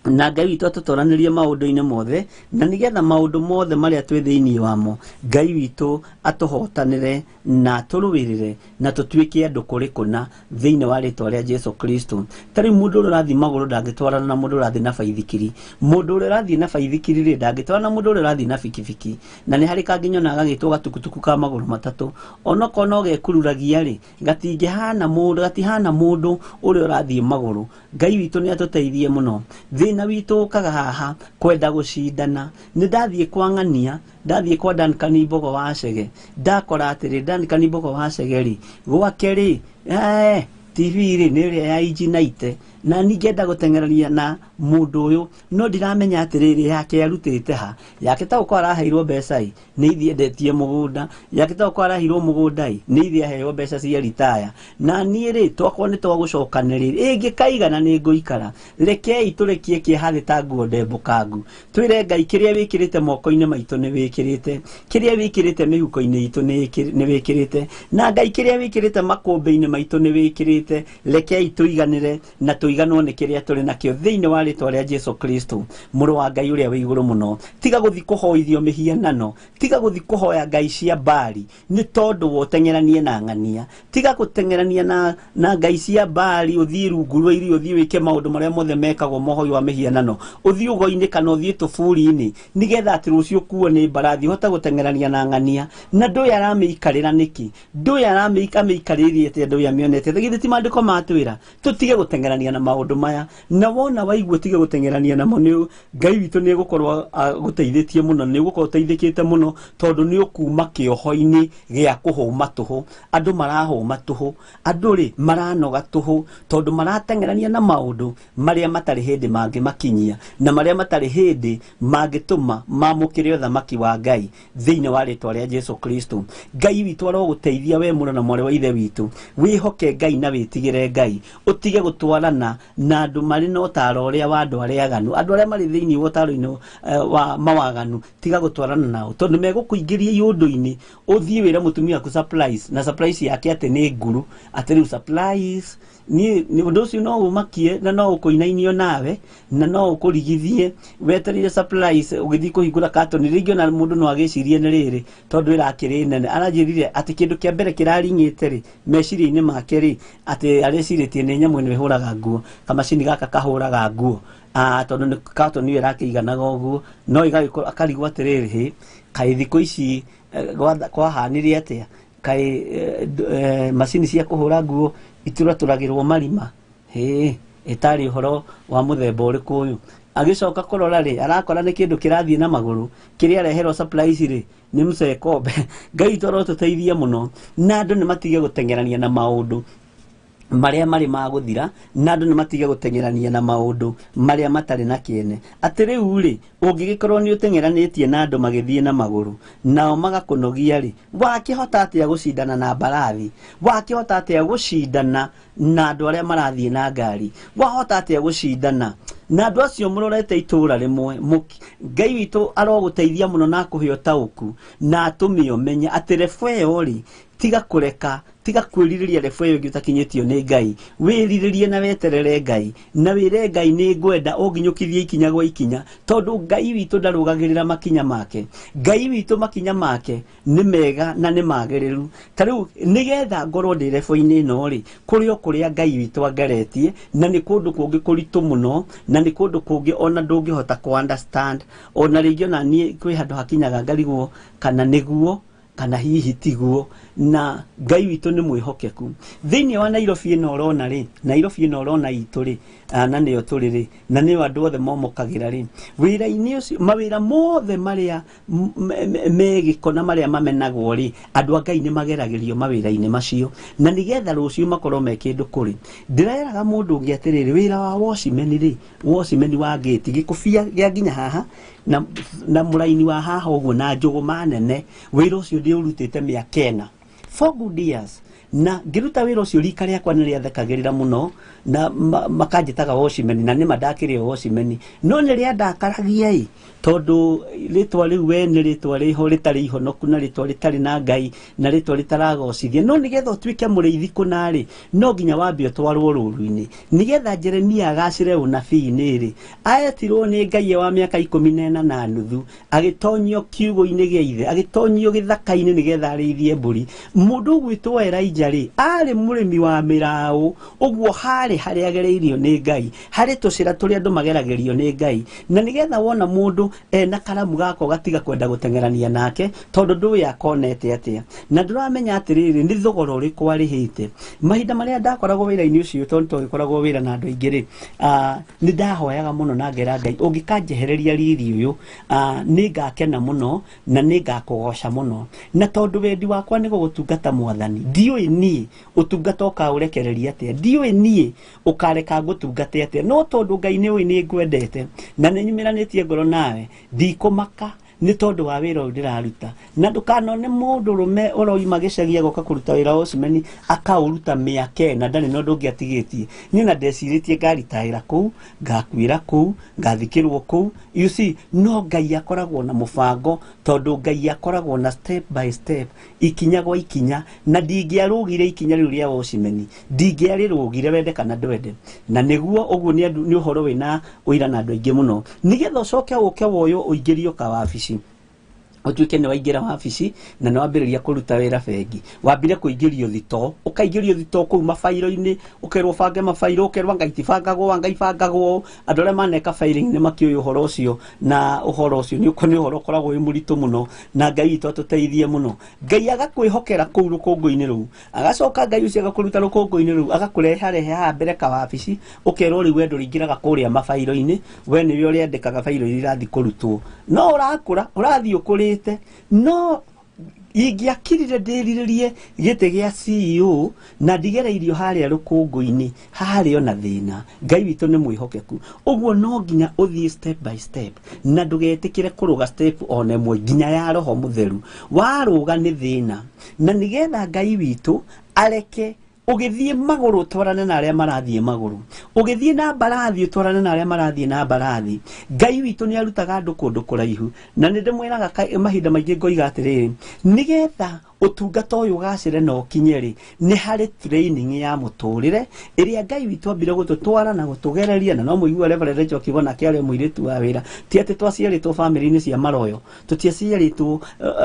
Na Ngai witũ atũtoranĩrie maũndũ-inĩ mothe, na nĩgetha maũndũ mothe marĩa twĩ thĩinĩ wamo Ngai witũ atũhotanĩre na atũrũĩrĩre na tũtuĩke andũ kũrĩ kũna thĩinĩ wa rĩtwa rĩa Jesu Kristo. Ta rĩu mũndũ ũrĩa ũrathiĩ magũrũ ndangĩtwarana na mũndũ ũrathiĩ na baithikiri. Mũndũ ũrĩa ũrathiĩ na baithikiri rĩ ndangĩtwarana na mũndũ ũrĩa ũrathiĩ na bikibiki. Na nĩ harĩ kangĩ nyonaga gagĩtwo gatukutuku ka magũrũ matatũ, onokorwo no gekururagia rĩ, gatingĩhana mũndũ, gatihana mũndũ ũrĩa ũrathiĩ magũrũ. Ngai witũ nĩ atũteithie mũno. Thĩna witũ ũkaga haha kwenda gũcindana. Nĩ ndathiĩ kwa ng'ania, ndathiĩ kwa Duncan Mbogo wa Chege, ndakora atĩrĩ Duncan Mbogo wa Chege rĩ, gwake rĩ, TV rĩ nĩ ĩrĩa ya inji 90, na ningĩenda gũteng'erania na mũndũ ũyũ, no ndiramenya atĩrĩrĩ yake arutĩte ha. Yake ta gũkorwo araheirwo mbeca ĩ, nĩ ithiĩ endetie mũgũnda. Yake ta gũkorwo araheirwo mũgũnda ĩ, nĩ ithiĩ aheo mbeca cia ritaya. Na niĩ rĩ, twakorwo nĩ twagũcokanĩrĩria, ĩngĩkaigana nĩ ngũikara. Rekei tũrekie kĩeha thĩ ta nguo ndembũkangu. Twĩre Ngai kĩrĩa wĩkĩrĩte moko-inĩ maitũ nĩ wĩkĩrĩte, kĩrĩa wĩkĩrĩte mĩhuko-inĩ itũ nĩ wĩkĩrĩte, na Ngai kĩrĩa wĩkĩrĩte makũmbĩ-inĩ maitũ nĩ wĩkĩrĩte. Rekei tũiganĩre na tũiganwo nĩ kĩrĩa tũrĩ nakĩo thĩinĩ wa rĩtwa rĩa Jesu Kristo, mũrũ wa Ngai ũrĩa wĩ igũrũ mũno. Tiga gũthiĩ kũhoithio mĩhianano, tiga gũthiĩ kũhoya ngai cia Baali nĩ tondũ wa ũteng'eranie na ng'ania. Tiga gũteng'erania na ngai cia Baali, ũthiĩ rungu rwa iria, ũthiĩ wĩke maũndũ marĩa mothe mekagwo mohoi wa mĩhianano, ũthiĩ ũgo-inĩ kana ũthiĩ tũburi-inĩ, nĩgetha atĩ rũciũ ũkuo nĩ mbarathi ũhote gũteng'erania na ng'ania. Na ndũĩ aramĩikarĩra nĩkĩ, ndũĩ amĩikarĩrie atĩa, ndũĩ amĩonete. Githĩ ti maandĩko matwĩra tũtige gũteng'erania na maũndũ maya? Na wona waigua ũtige gũteng'erania namo, nĩ Ngai witũ nĩ egũkorwo agũteithĩtie mũno, nĩ ũgũkorwo ũteithĩkĩte mũno, tondũ nĩ ũkuma kĩoho-inĩ gĩa kũhũma tũhũ. Andũ marahũma tũhũ, andũ rĩ maranoga tũhũ, tondũ marateng'erania na maũndũ marĩa matarĩ hĩndĩ mangĩmakinyia, na marĩa matarĩ hĩndĩ mangĩtũma mamũkĩre ũthamaki wa Ngai thĩinĩ wa rĩtwa rĩa Jesu Kristo. Ngai witũ arogũteithia we mũrũ na mwarĩ wa ithe witũ, wĩhoke Ngai na wĩtigĩre Ngai, ũtige gũtwarana na andũ marĩ na ũtaro ũrĩa wa andũ arĩa aganu, andũ arĩa marĩ thĩinĩ wa ũtaro-inĩ wa mawaganu, tiga gũtwarana nao tondũ megũkũingĩria iũndũ-inĩ. Ũthiĩ wĩre mũtumia waku surprise, na surprise yake atĩ nĩ nguru, atĩ rĩu surprise niĩ ũndũ ũcio no ũmakie na no ũkũinainio nawe na no ũkũrigithie wetereire surprise ũgĩthiĩ kũhingũra katoni. Rĩngĩ ona mũndũ no agĩcirie nĩ rĩrĩ tondũ ĩrakĩrĩ nene, aranjĩrire atĩ kĩndũ kĩa mbere kĩraring'ĩte rĩ meciria-inĩ make rĩ, atĩ arecirĩtie nĩ nyamũ ĩno ĩhũraga nguo, kamacini gaka kahũraga nguo, tondũ nĩ katoni ĩyo ĩrakĩiganaga ũguo, no ĩgagĩkorwo akarigwo atĩrĩrĩ, hĩ kaĩ thikũ ici kwahanire atĩa, kaĩ macini cia kũhũra nguo ituratũragĩrwo marima, hĩ ĩtarĩ ũhoro wa mũthemba ũrĩkũ ũyũ. Agĩcoka kũrora rĩ, arakora nĩ kĩndũ kĩrathiĩ na magũrũ, kĩrĩa areherwo surprise rĩ nĩ mũcekombe. Ngai witũ arotũteithia mũno, na andũ nĩ matige gũteng'erania na maũndũ marĩa marĩ ma gũthira, na andũ nĩ matige gũteng'erania na maũndũ marĩa matarĩ na kĩene. Atĩ rĩu rĩ, ũngĩgĩkorwo nĩ ũteng'eranĩtie na andũ magĩthiĩ na magũrũ nao magakũnogia rĩ, wakĩhota atĩa gũcindana na mbarathi? Wakĩhota atĩa gũcindana na andũ arĩa marathiĩ na ngari? Wahota atĩa gũcindana na andũ acio mũrorete itũũra rĩmwe? Ngai witũ arogũteithia mũno na akũhe ũtaũku na atũme ũmenye atĩ rebo ĩyo rĩ, tiga kũreka, tiga kwĩrirĩria rebo ĩyo ĩngĩ ũtakinyĩtio nĩ Ngai. Wĩrirĩrie na weterere Ngai, na wĩre Ngai nĩ ngwenda ũnginyũkithie ikinya gwa ikinya, tondũ Ngai witũ ndarũgagĩrĩra makinya make. Ngai witũ makinya make nĩ mega na nĩ magĩrĩru. Ta rĩu nĩgetha ngorwo ndĩ rebo-inĩ ĩno rĩ, kũrĩ o kũrĩa Ngai witũ angeretie, na nĩ kũndũ kũngĩ kũritũ mũno, na nĩ kũndũ kũngĩ ona ndũngĩhota kũ understand. Ona rĩngĩ ona niĩ kwĩ handũ hakinyaga ngarigwo kana nĩguo kana hihi tiguo, na Ngai witũ nĩ mwĩhokeku. Thĩinĩ wa Nairobi ĩno ũrona rĩ, Nairobi ĩno ũrona itũ rĩ, na nĩyo tũrĩ rĩ, na nĩyo andũ othe momokagĩra rĩ, wĩra-inĩ ũcio, mawĩra mothe marĩa me gĩko na marĩa mamenagwo rĩ, andũ a Ngai nĩ mageragĩrio mawĩra-inĩ macio, na nĩgetha rũciũ makorwo me kĩndũ kũrĩ. Ndĩreraga mũndũ ũngĩ atĩrĩrĩ, wĩra wa watchman rĩ, watchman wa gate, gĩkũbia gĩa nginya haha na mũraini wa haha ũguo na njũgũma nene, wĩra ũcio ndĩũrutĩte mĩaka ĩna, 4 good years, na ngĩruta wĩra ũcio rika rĩakwa nĩ rĩathekagĩrĩra mũno. Na makanjĩtaga watchman, na nĩma ndakĩrĩ o watchman, no nĩ rĩandakaragia ĩ, tondũ rĩtwa rĩu we nĩ rĩtwa rĩho rĩtarĩ ihonoku, na rĩtwa rĩtarĩ na Ngai, na rĩtwa rĩtaragocithia. No nĩgetha ũtuĩke mũrĩithi kũna rĩ, no nginya wambe ũtwarwo rũru-inĩ nĩgetha Jeremia agacĩre ũnabii-inĩ rĩ. Aetirwo nĩ Ngai wa mĩaka 14 na nuthu, agĩtonyio kiugũ-inĩ gĩa ithe, agĩtonyio gĩthaka-inĩ nĩgetha arĩithie mbũri. Mũndũ ũgwĩtwo Elijah rĩ, arĩ mũrĩmi wa mĩraũ, ũguo harĩ harĩa agereirio nĩ Ngai, harĩ tũcĩra tũrĩa andũ mageragĩrio nĩ Ngai. Na nĩgetha wona mũndũ ena karamu gako gatiga kwenda gũteng'erania nake, tondũ ndũĩ akonete atĩa, na ndũramenya atĩrĩrĩ nĩ thogora ũrĩkũ arĩhĩte. Mahinda marĩa ndakoragwo wĩra-inĩ ũcio, tondũ twagĩkoragwo wĩra na andũ aingĩ rĩ, nĩ ndahoyaga mũno na ngera Ngai, ũngĩkanjehereria riri ũyũ, nĩ ngakena mũno na nĩ ngakũgoca mũno, na tondũ wendi wakwa nĩ gũgũtungata Mwathani. Ndiũĩ niĩ ũtungata ũkaũrekereria atĩa, ndiũĩ niĩ ũkareka ngũtungate atĩa, no tondũ Ngai nĩ ũĩ nĩ ngwendete na nĩ nyumĩranĩtie ngoro nawe, ndikũmaka nĩ tondũ wa wĩra ũyũ ndĩraruta. Na ndũkanone mũndũ rũme ũroima gĩcagi agoka kũruta wĩra wa ũcimeni akaũruta mĩaka ĩna ndarĩ na ũndũ ũngĩ atigĩtie. Niĩ na ndecirĩtie ngaritaĩra kũu, ngakuĩra kũu, ngathikĩrwo kũu, you see. No Ngai akoragwo na mũbango, tondũ Ngai akoragwo na step by step, ikinya gwa ikinya. Na ndingĩarũgire ikinya rĩu rĩa watchman, ndingĩarĩrũgire wende kana ndwende. Na nĩguo ũguo nĩ andũ, nĩ ũhoro wĩna ũira na andũ aingĩ mũno, nĩgetha ũcoke ũke woywo ũingĩrio kawabici, ũtuĩke nĩ waingĩra wabici na nĩ wambĩrĩria kũruta wĩra bengi. Wambire kũingĩrio thitoo, ũkaingĩrio thitoo kũu mabairo-inĩ, ũkerwo ũbange mabairo, ũkerwo anga itibangagwo, anga ibangagwo. Andũ arĩa maneka filing nĩ makĩũĩ ũhoro ũcio, na ũhoro ũcio nĩ ũhoro ũkoragwo wĩ mũritũ mũno, na Ngai witũ atũteithie mũno. Ngai agakwĩhokera kũu rũkũngũ-inĩ rũu, agacoka Ngai ũcio agakũruta rũkũngũ-inĩ rũu, agakũreharehe haha mbere kawabici, ũkerwo rĩu we ndũrĩingĩraga kũrĩa mabairo-inĩ, we nĩwe ũrĩandĩkaga bairo iria irathiĩ kũrutwo. No ũrakũra, ũrathiĩ ũkũrĩte. No ingĩakirire ndĩrirĩrie gĩtĩ gĩa CEO na ndigereirio harĩa rũkũngũ-inĩ, harĩ ona thĩna. Ngai witũ nĩ mwĩhokeku, ũguo no nginya ũthiĩ step by step, na ndũgetĩkĩre kũrũga step ona ĩmwe nginya ya Roho Mũtheru. Warũga nĩ thĩna. Na nĩgetha Ngai witũ areke ũgĩthiĩ magũrũ ũtwarane na arĩa marathiĩ magũrũ, ũgĩthiĩ na mbarathi ũtwarane na arĩa marathiĩ na mbarathi. Ngai witũ nĩ arutaga andũ kũndũ kũraihu, na nĩ ndĩmwĩraga mahinda maingĩ ngoiga atĩrĩrĩ, nĩgetha ũtungata ũyũ ũgacĩre na ũkinye rĩ, nĩ harĩ training ya mũtũrĩre ĩrĩa Ngai witũ ambire gũtũtwara na gũtũgereria. Na no mũigua Reverend Rachel akiuga nake arĩ mũirĩtu wa wĩra. Ti atĩ twaciarĩtwo bamĩrĩ-inĩ cia maroyo, tũtiaciarĩtwo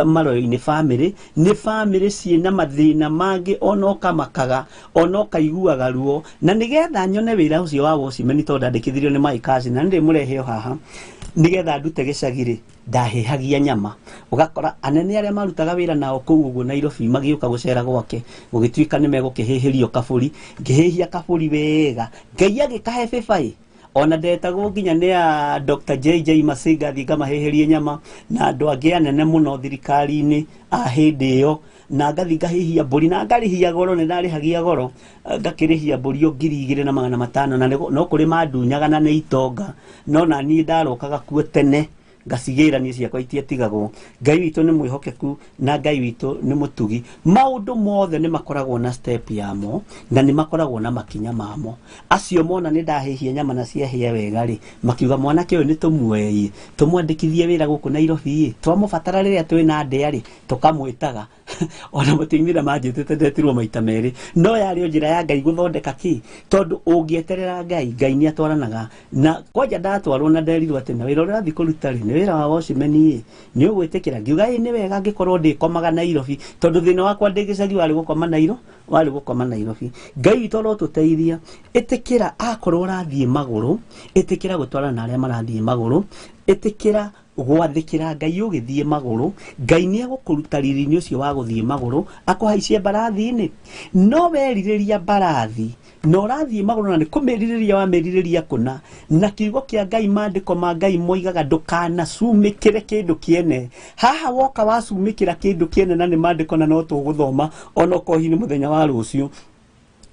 maroyo-inĩ bamĩrĩ, nĩ bamĩrĩ ciĩna mathĩna mangĩ, ona ũkamakaga, ona ũkaiguaga ruo. Na nĩgetha nyone wĩra ũcio wa watchman, tondũ ndandĩkithirio nĩ my cousin, na nĩndĩmũrehe o haha nĩgetha ndute gĩcagi rĩ, ndahĩhagia nyama. Ũgakora anene arĩa marutaga wĩra nao kũu ũguo Nairobi magĩũka gũcera gwake, gũgĩtuĩka nĩ megũkĩhĩhĩrio kabũri. Ngĩhĩhia kabũri wega, Ngai agĩkahe bĩba ĩ, ona ndetagwo nginya nĩ a Dr. JJ Masinga thiĩ ngamahĩhĩrie nyama, na andũ angĩ anene mũno thirikari-inĩ a hĩndĩ ĩyo, na ngathiĩ ngahĩhia mbũri na ngarĩhia goro. Nĩ ndarĩhagia goro, ngakĩrĩhia mbũri o 2500, na no kũrĩ mandunyaga na nĩ itonga, no na niĩ ndarokaga kuo tene ngacigĩra niĩ ciakwa itiatigagwo. Ngai witũ nĩ mwĩhokeku na Ngai witũ nĩ mũtugi. Maũndũ mothe nĩ makoragwo na step yamo, na nĩ makoragwo na makinya mamo. Acio mona nĩ ndahĩhia nyama na ciahĩa wega rĩ, makiuga mwanake ũyũ nĩ tũmuoei, tũmwandĩkithie wĩra gũkũ Nairobi ĩ, twamũbatara rĩrĩa twĩna ndĩa rĩ, tũkamwĩtaga. Ona mũtumia manjĩtĩte ndetirwo maita merĩ, no yarĩ o njĩra ya Ngai gũthondeka kĩ, tondũ ũngĩeterera Ngai, Ngai nĩ atwaranaga. Na kwanja ndatwarwo na nderirwo atĩ na wĩra ũrĩa ũrathiĩ kũruta rĩ, nĩ wĩra wa watchman ĩ, nĩ ũgwĩtĩkĩra? Ngiuga ĩ nĩ wega, angĩkorwo ndĩkomaga Nairobi, tondũ thĩna wakwa ndĩ gĩcagi warĩ gũkoma Nairobi, warĩ gũkoma Nairobi. Ngai witũ arotũteithia. Ĩtĩkĩra, akorwo ũrathiĩ magũrũ, ĩtĩkĩra gũtwarana na arĩa marathiĩ magũrũ, ĩtĩkĩra gwathĩkĩra Ngai ũgĩthiĩ magũrũ. Ngai nĩ egũkũruta riri-inĩ ũcio wa gũthiĩ magũrũ, akũhaicie mbarathi-inĩ. No werirĩria mbarathi na ũrathiĩ magũrũ, na nĩ kũmĩrirĩria wamĩrirĩria kũna, na kiugo kĩa Ngai, maandĩko ma Ngai moigaga ndũkanacumĩkĩre kĩndũ kĩene. Haha woka wacumĩkĩra kĩndũ kĩene, na nĩ maandĩko, na no tũgũthoma ona okorwo hihi nĩ mũthenya wa rũciũ.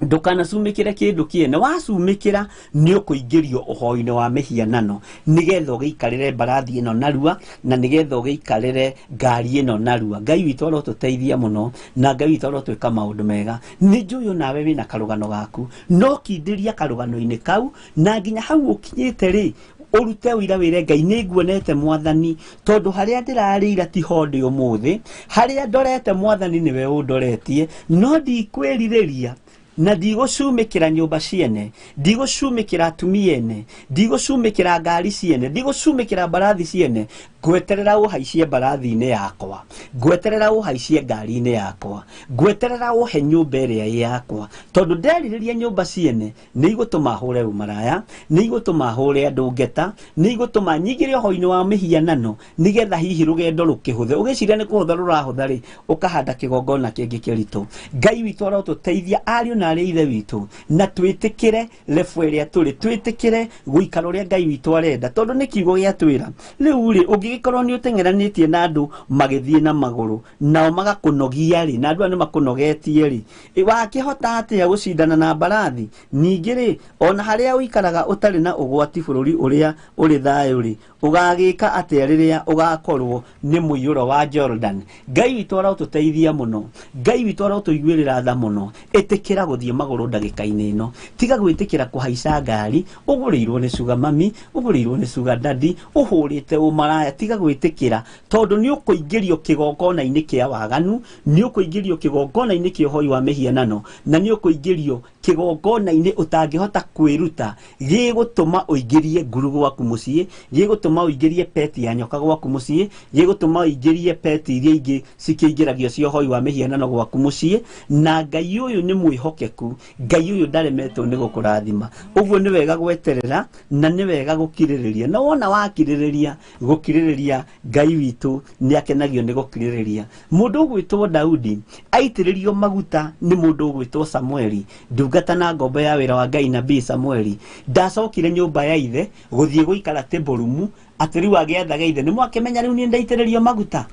Ndukanacumĩkĩre kĩndũ kĩene. Wacumĩkĩra nĩ ũkũingĩrio ũhoi-inĩ wa mĩhianano, nĩgetha ũgĩikarĩre mbarathi ĩno narua, na nĩgetha ũgĩikarĩre ngari ĩno narua. Ngai witũ arotũteithia mũno, na Ngai witũ arotwĩka maũndũ mega. Nĩ njũĩ nawe wĩna karũgano gaku, no kindĩria karũgano-inĩ kau, na nginya hau ũkinyĩte rĩ, ũrute ũira wĩre Ngai nĩ nguonete Mwathani, tondũ harĩa ndĩrarĩira tiho ndĩ ũmũthĩ, harĩa ndorete Mwathani nĩwe ũndoretie, no ndikwĩrirĩria na ndigũcumĩkĩra nyũmba ciene, ndigũcumĩkĩra atumia ene, ndigũcumĩkĩra ngari ciene, ndigũcumĩkĩra mbarathi ciene. Ngweterera ũhaicie mbarathi-inĩ yakwa, ngweterera ũhaicie ngari-inĩ yakwa, ngweterera ũhe nyũmba ĩrĩa ĩ yakwa, tondũ nderirĩria nyũmba ciene nĩ igũtũma hũre ũmaraya, nĩ igũtũma hũre andũ ngeta, nĩ igũtũma nyingĩre ũhoi-inĩ wa mĩhianano, nĩgetha hihi rũgendo rũkĩhũthe. Ũgĩciria nĩ kũhũtha rũrahũtha rĩ, ũkahanda kĩgongona kĩngĩ kĩritũ. Ngai witũ arotũteithia ariũ na arĩ ithe witũ, na twĩtĩkĩre lebu ĩrĩa tũrĩ, twĩtĩkĩre gũikara ũrĩa Ngai witũ arenda, tondũ nĩ kiugo gĩatwĩra. Rĩu rĩ, ũngĩgĩkorwo nĩ ũteng'eranĩtie na andũ magĩthiĩ na magũrũ, nao magakũnogia rĩ, na andũ aya nĩ makũnogetie rĩ, wakĩhota atĩa gũcindana na mbarathi? Ningĩ rĩ, ona harĩa ũikaraga ũtarĩ na ũgwati bũrũri ũrĩa ũrĩ thayũ rĩ, ũgagĩka atĩa rĩrĩa ũgakorwo nĩ mũiyũro wa Jordan? Ngai witũ arotũteithia mũno, Ngai witũ arotũiguĩrĩra tha mũno. Ĩtĩkĩra gũthiĩ magũrũ ndagĩka-inĩ ĩno, tiga gwĩtĩkĩra kũhaica ngari ũgũrĩirwo nĩ sugar mami, ũgũrĩirwo nĩ sugar daddy, ũhũrĩte ũmaraya. Tiga gwĩtĩkĩra, tondũ nĩ ũkũingĩrio kĩgongona-inĩ kĩa waganu, nĩ ũkũingĩrio kĩgongona-inĩ kĩa ũhoi wa mĩhianano, na nĩ ũkũingĩrio kĩgongona-inĩ ũtangĩhota kwĩruta, gĩgũtũma ũingĩrie nguru gwaku mũciĩ, gĩgũtũma ũingĩrie peti ya nyoka gwaku mũciĩ, gĩgũtũma ũingĩrie peti iria ingĩ cikĩingĩragio cia ũhoi wa mĩhianano gwaku mũciĩ. Na Ngai ũyũ nĩ mwĩhokeku, Ngai ũyũ ndaremetwo nĩ gũkũrathima. Ũguo nĩ wega gweterera, na nĩ wega gũkirĩrĩria, na wona wakirĩrĩria gũkirĩrĩria, Ngai witũ nĩ akenagio nĩ gũkirĩrĩria. Mũndũ ũgwĩtwo Daudi aitĩrĩrio maguta nĩ mũndũ ũgwĩtwo Samueli, ndungata na ngombo ya wĩra wa Ngai, nabii Samueli. Ndacokire nyũmba ya ithe gũthiĩ gũikara tĩmbũrumu, atĩ rĩu agĩathaga ithe, nĩ mwakĩmenya rĩu niĩ ndaitĩrĩrio maguta,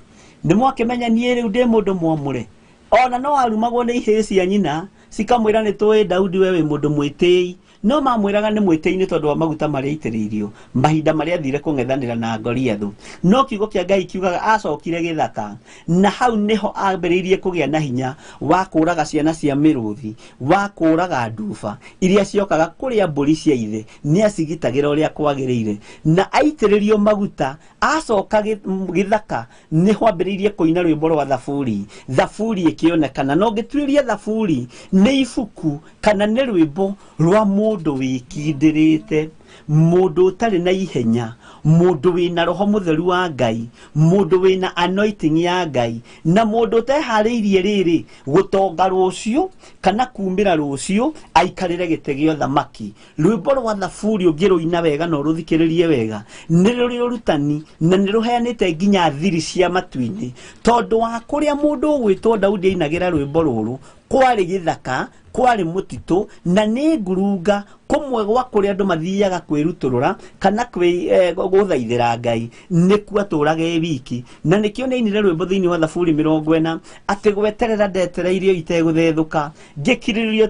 nĩ mwakĩmenya niĩ rĩu ndĩ mũndũ mwamũre. Ona no arumagwo nĩ ihĩĩ cia nyina, cikamwĩra nĩ tũĩ Daudi we wĩ mũndũ mwĩtĩi, no mamwĩraga nĩ mwĩtĩi nĩ tondũ wa maguta marĩa aitĩrĩirio mahinda marĩa athire kũng'ethanĩra na Goliathũ. No kiugo kĩa Ngai kiugaga acokire gĩthaka, na hau nĩho ambĩrĩirie kũgĩa na hinya wa kũraga ciana cia mĩrũthi, wa kũraga nduba iria ciokaga kũrĩa mbũri cia ithe, nĩ acigitagĩra ũrĩa kwagĩrĩire. Na aitĩrĩrio maguta acoka gĩthaka, nĩho ambĩrĩirie kũina rwĩmbo rwa Thaburi. Thaburi ĩkĩonekana, na ũngĩtuĩria Thaburi nĩ ibuku kana nĩ rwĩmbo rwa mũndũ wĩkindĩrĩte, mũndũ ũtarĩ na ihenya, mũndũ wĩna roho mũtheru wa Ngai, mũndũ wĩna anointing ya Ngai, na mũndũ ũteharĩirie rĩrĩ gũtonga rũciũ kana kumĩra rũciũ aikarĩre gĩtĩ gĩa ũthamaki. Rwĩmbo rwa Thaburi ũngĩrũina wega na ũrũthikĩrĩrie wega, nĩ rũrĩ ũrutani na nĩ rũheanĩte nginya thiri cia matu-inĩ, tondũ wa kũrĩa mũndũ ũgwĩtwo Daudi ainagĩra rwĩmbo rũrũ kwarĩ gĩthaka, kwarĩ mũtitũ, na nĩ ngurunga kũmwe gwa kũrĩa andũ mathiaga kwĩrutũrũra kana gũthaithĩra Ngai, nĩkuo atũraga e wiki. Na nĩkĩo nĩainire rwĩmbo thĩinĩ wa Thaburi 40 atĩ gweterera ndetereirio itegũthethũka, ngĩkirĩrĩrio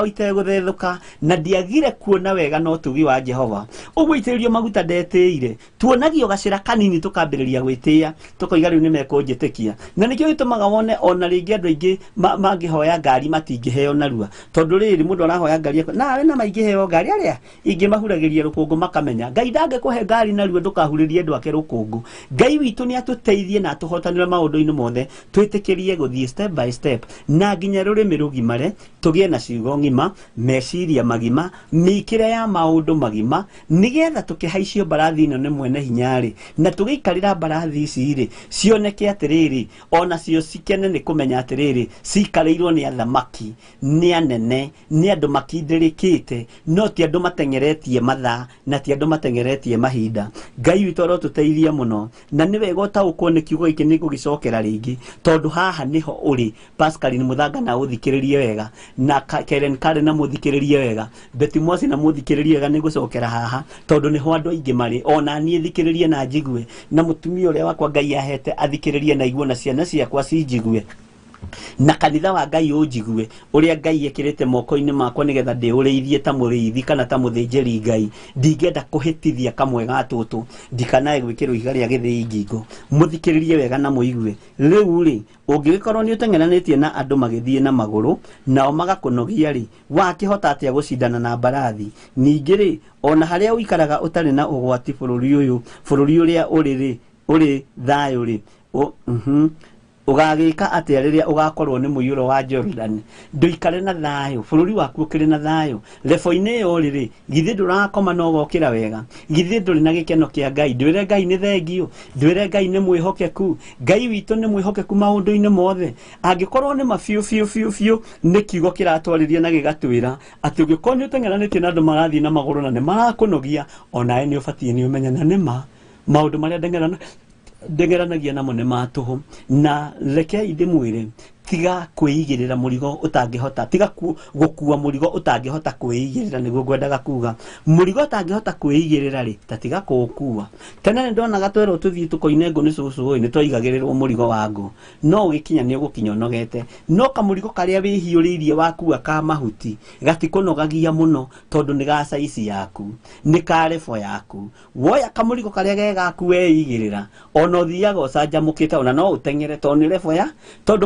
itegũthethũka, na ndiagire kuona wega na ũtugi wa Jehova. Ũguo itĩrĩrio maguta ndetĩire, tuonagio gacĩra kanini tũkambĩrĩria gwĩtĩĩa, tũkoiga rĩu nĩmekũnjĩtĩkia. Na nĩkĩo gĩtũmaga wone ona rĩngĩ andũ aingĩ mangĩhoya ngari matingĩheo narua, tondũ rĩrĩ mũndũ arahoya ngari nawe na maingĩheo ngari arĩa ingĩ mahuragĩria rũkũngũ makamenya Ngai ndangĩkũhe ngari narua, ndũkahurĩrie andũ ake rũkũngũ. Ngai witũ nĩ atũteithie na atũhotanĩre maũndũ-inĩ mothe, twĩtĩkĩrie gũthiĩ step by step, na nginya rũrĩmĩ rũgimare, tũgĩe na ciugo ng'ima, meciria magima, mĩikĩre ya maũndũ magima, nĩgetha tũkĩhaicio mbarathi ĩno nĩ mwene hinya rĩ, na tũgĩikarĩra mbarathi ici rĩ, cioneke atĩrĩrĩ, ona cio cikene nĩ kũmenya atĩrĩrĩ, cikarĩirwo nĩ athamaki, nĩ anene, nĩ andũ makindĩrĩkĩte, no ti andũ mateng'eretie mathaa, na ti andũ mateng'eretie mahinda. Ngai witũ arotũteithia mũno, na nĩ wega ũtaũkwo nĩ kiugo gĩkĩ, nĩ ngũgĩcokera rĩngĩ, tondũ haha nĩho ũrĩ. Pascaline Mũthanga na ũthikĩrĩrie wega, na Karen Karen na mũthikĩrĩrie wega, Betty Mwasi na mũthikĩrĩrie wega, nĩ ngũcokera haha tondũ nĩho andũ aingĩ marĩ. Ona niĩ thikĩrĩrie na njigue, na mũtumia ũrĩa wakwa Ngai ahete athikĩrĩrie na igue, na ciana ciakwa cinjigue. Na kanitha wa Ngai ũnjigue ũrĩa Ngai ekĩrĩte moko-inĩ makwa nĩgetha ndĩũrĩithie ta mũrĩithi kana ta mũthĩnjĩri Ngai. Ndingĩenda kũhĩtithia kamwe ga tũtũ, ndikanae gwĩkĩrwo ihiga rĩa gĩthĩi ngingo. Mũthikĩrĩrie wega na mũigue. Rĩu rĩ, ũngĩgĩkorwo nĩ ũteng'eranĩtie na andũ magĩthiĩ na magũrũ nao magakũnogia rĩ, wakĩhota atĩa gũcindana na mbarathi? Ningĩ rĩ, ona harĩa ũikaraga ũtarĩ na ũgwati bũrũri ũyũ, bũrũri ũrĩa ũrĩ rĩ, ũrĩ thayũ rĩ, ũgagĩka atĩa rĩrĩa ũgakorwo nĩ mũiyũro wa Jordan? Ndũikare na thayũ, bũrũri waku ũkĩrĩ na thayũ. Lebo-inĩ ĩyo rĩ, githĩ ndũrakoma na ũgokĩra wega? Githĩ ndũrĩ na gĩkeno kĩa Ngai? Ndwĩre Ngai nĩ thengio, ndwĩre Ngai nĩ mwĩhokeku. Ngai witũ nĩ mwĩhokeku maũndũ-inĩ mothe. Angĩkorwo nĩ ma biũ biũ biũ biũ, nĩ kiugo kĩratwarĩria na gĩgatwĩra atĩ ũngĩkorwo nĩ ũteng'eranĩtie na andũ marathiĩ na magũrũ na nĩ marakũnogia, onawe nĩ ũbatiĩ nĩ ũmenye na nĩ ma maũndũ marĩa ndeng'eranagia namo nĩ ma tũhũ. Na rekei ndĩmwĩre, tiga kwĩigĩrĩra mũrigo ũtangĩhota, tiga gũkua mũrigo ũtangĩhota kwĩigĩrĩra, nĩguo ngwendaga kuga. Mũrigo ũtangĩhota kwĩigĩrĩra rĩ, ta tiga kũũkua. Tene nĩ ndonaga twerwo tũthiĩ tũkoine ngũ nĩ cũcũ ĩ, nĩ twaigagĩrĩrwo mũrigo wa ngũ, no ũgĩkinya nĩ ũgũkinya ũnogete. No kamũrigo karĩa wĩhiũrĩirie wakua ka mahuti gatikũnogagia mũno, tondũ nĩ ga saici yaku, nĩ ka lebo yaku. Woya kamũrigo karĩa ge gaku weigĩrĩra, ona ũthiaga ũcanjamũkĩte, ona no ũteng'ere tondũ nĩ lebo ya, tondũ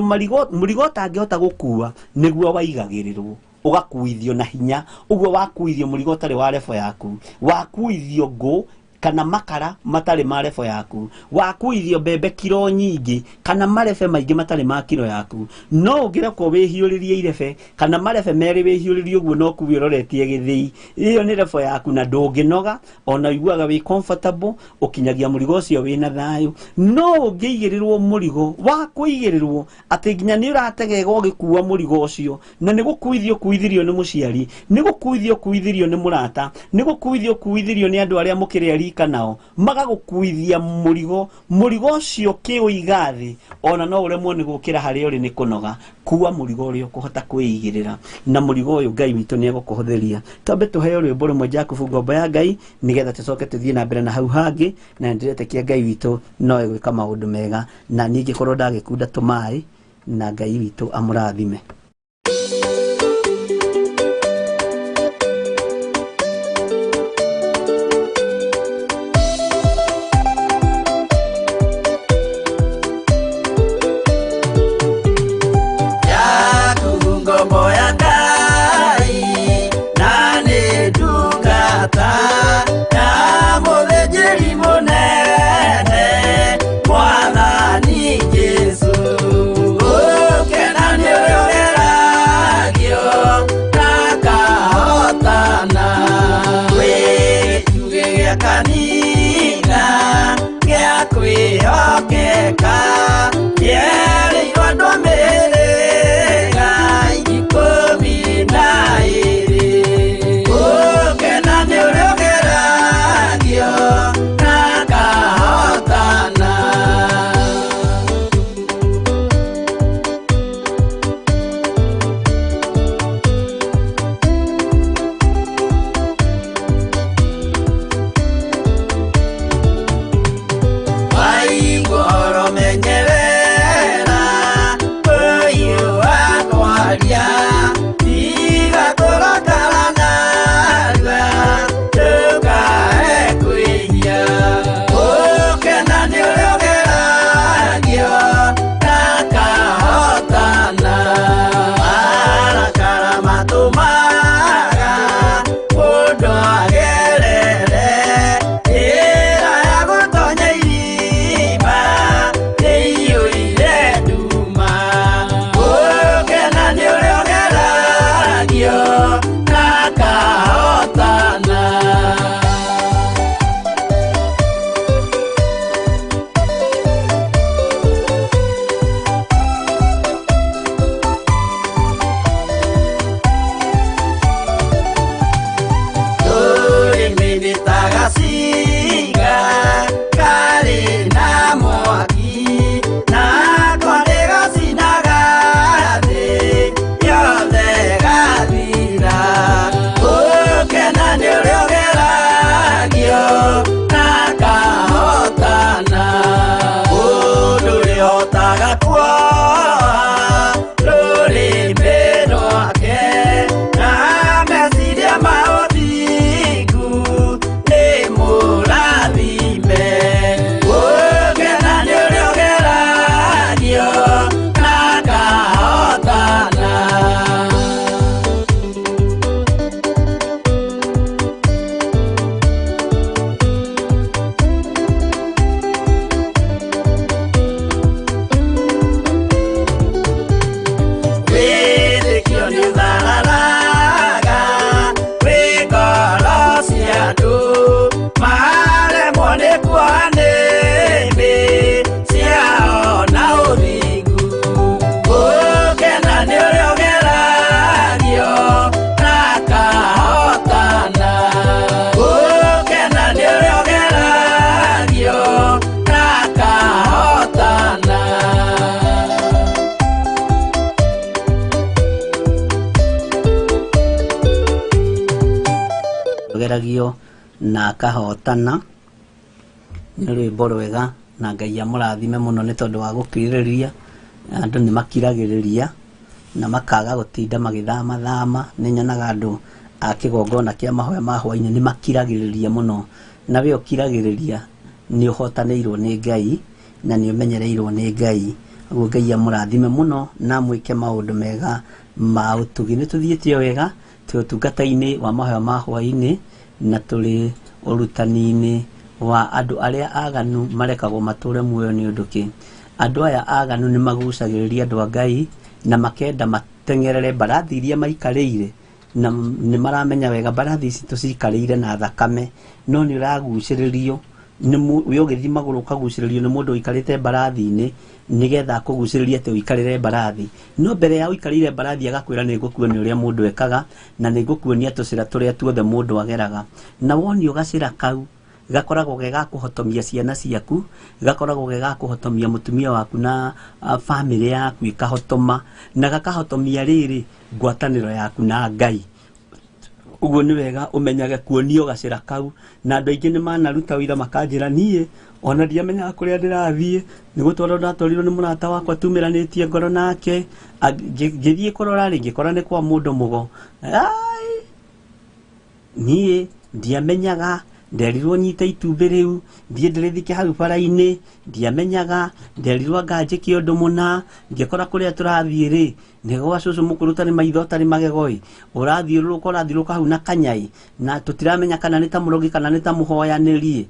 mũrigo ũtangĩhota gũkua nĩguo waigagĩrĩrwo, ũgakuithio na hinya. Ũguo wakuithio mũrigo ũtarĩ wa lebo yaku, wakuithio ngũ kana makara matarĩ ma lebo yaku, wakuithio mbembe kiro nyingĩ kana marebe maingĩ matarĩ ma kiro yaku. No ũngĩrekwo wĩhiũrĩrie irebe kana marebe merĩ wĩhiũrĩrie ũguo no kuwe ũroretie gĩthĩi, ĩyo nĩ lebo yaku na ndũngĩnoga, ona ũiguaga wĩ comfortable, ũkinyagia mũrigo ũcio wĩna thayũ. No ũngĩigĩrĩrwo mũrigo wa kũigĩrĩrwo atĩ nginya nĩ ũrategega ũgĩkua mũrigo ũcio, na nĩ gũkuithio kuithirio nĩ mũciari, nĩ gũkuithio kuithirio nĩ mũrata, nĩ gũkuithio kuithirio nĩ andũ arĩa mũkĩrĩ rika nao, magagũkuithia mũrigo, mũrigo ũcio kĩũiga thĩ, ona no ũremwo nĩ gũkĩra harĩa ũrĩ nĩ kũnoga. Kua mũrigo ũrĩa ũkũhota kwĩigĩrĩra, na mũrigo ũyũ Ngai witũ nĩ egũkũhũthĩria. Twambe tũheo rwĩmbo rũmwe Jakubu ngombo ya Ngai, nĩgetha tũcoke tũthiĩ na mbere na hau hangĩ, na nĩndĩretĩkia Ngai witũ no egwĩka maũndũ mega, na niĩ ngĩkorwo ndagĩkunda tũmaĩ, na Ngai witũ amũrathime. Ũhotaga kuoha ũgeragio na akahotana. Nĩ rwĩmbo rwega na Ngai amũrathime mũno nĩ tondũ wa gũkirĩrĩria. Andũ nĩ makiragĩrĩria na makaga gũtinda magĩthamathama. Nĩ nyonaga andũ a kĩgongona kĩa mahoya ma hwaĩ-inĩ nĩ makiragĩrĩria mũno, na we ũkiragĩrĩria nĩ ũhotanĩirwo nĩ Ngai na nĩ ũmenyereirwo nĩ Ngai. Ũguo Ngai amũrathime mũno na amwĩke maũndũ mega ma ũtugi. Nĩ tũthiĩte o wega, twĩ ũtungata-inĩ wa mahoya ma hwaĩ-inĩ na tũrĩ ũrutani-inĩ wa andũ arĩa aganu marekagwo matũre muoyo nĩ ũndũ kĩ. Andũ aya aganu nĩ magucagĩrĩria andũ a Ngai na makenda mateng'erere mbarathi iria maikarĩire, na nĩ maramenya wega mbarathi ici tũcikarĩire na thakame, no nĩ ũragucĩrĩrio nĩ we ũgĩthiĩ magũrũ ũkagucĩrĩrio nĩ mũndũ ũikarĩte mbarathi-inĩ nĩgetha akũgucĩrĩrie atĩ ũikarĩre mbarathi. No mbere ya ũikarĩire mbarathi agakwĩra nĩ ngũkuonia ũrĩa mũndũ ekaga na nĩ ngũkuonia tũcĩra tũrĩa tuothe mũndũ ageraga. Na wonio gacĩra kau gakoragwo ge ga kũhotomia ciana ciaku, gakoragwo ge ga kũhotomia mũtumia waku na bamĩrĩ yaku ĩkahotoma, na gakahotomia rĩrĩ ngwatanĩro yaku na Ngai. Ũguo nĩ wega ũmenyage kuonio gacĩra kau. Na andũ aingĩ nĩ manaruta wĩra makanjĩra niĩ ona ndiamenyaga kũrĩa ndĩrathiĩ, nĩ gũtwarwo ndatwarirwo nĩ mũrata wakwa tumĩranĩtie ngoro nake. Ngĩthiĩ kũrora rĩ, ngĩkora nĩ kwa mũndũ mũgo. Ai, niĩ ndiamenyaga, nderirwo nyite itumbĩ rĩu thiĩ ndĩrĩthike hau bara-inĩ, ndiamenyaga, nderirwo anga njĩke ũndũ mũna, ngĩkora kũrĩa tũrathiĩ rĩ nĩ gwa cũcũ mũkũrũ ũtarĩ maitho ũtarĩ magego ĩ, ũrathiũrũrũka ũrathiũrũrũka hau na kanyai, na tũtiramenya kana nĩ ta mũrogi kana nĩ ta mũhoyanĩri.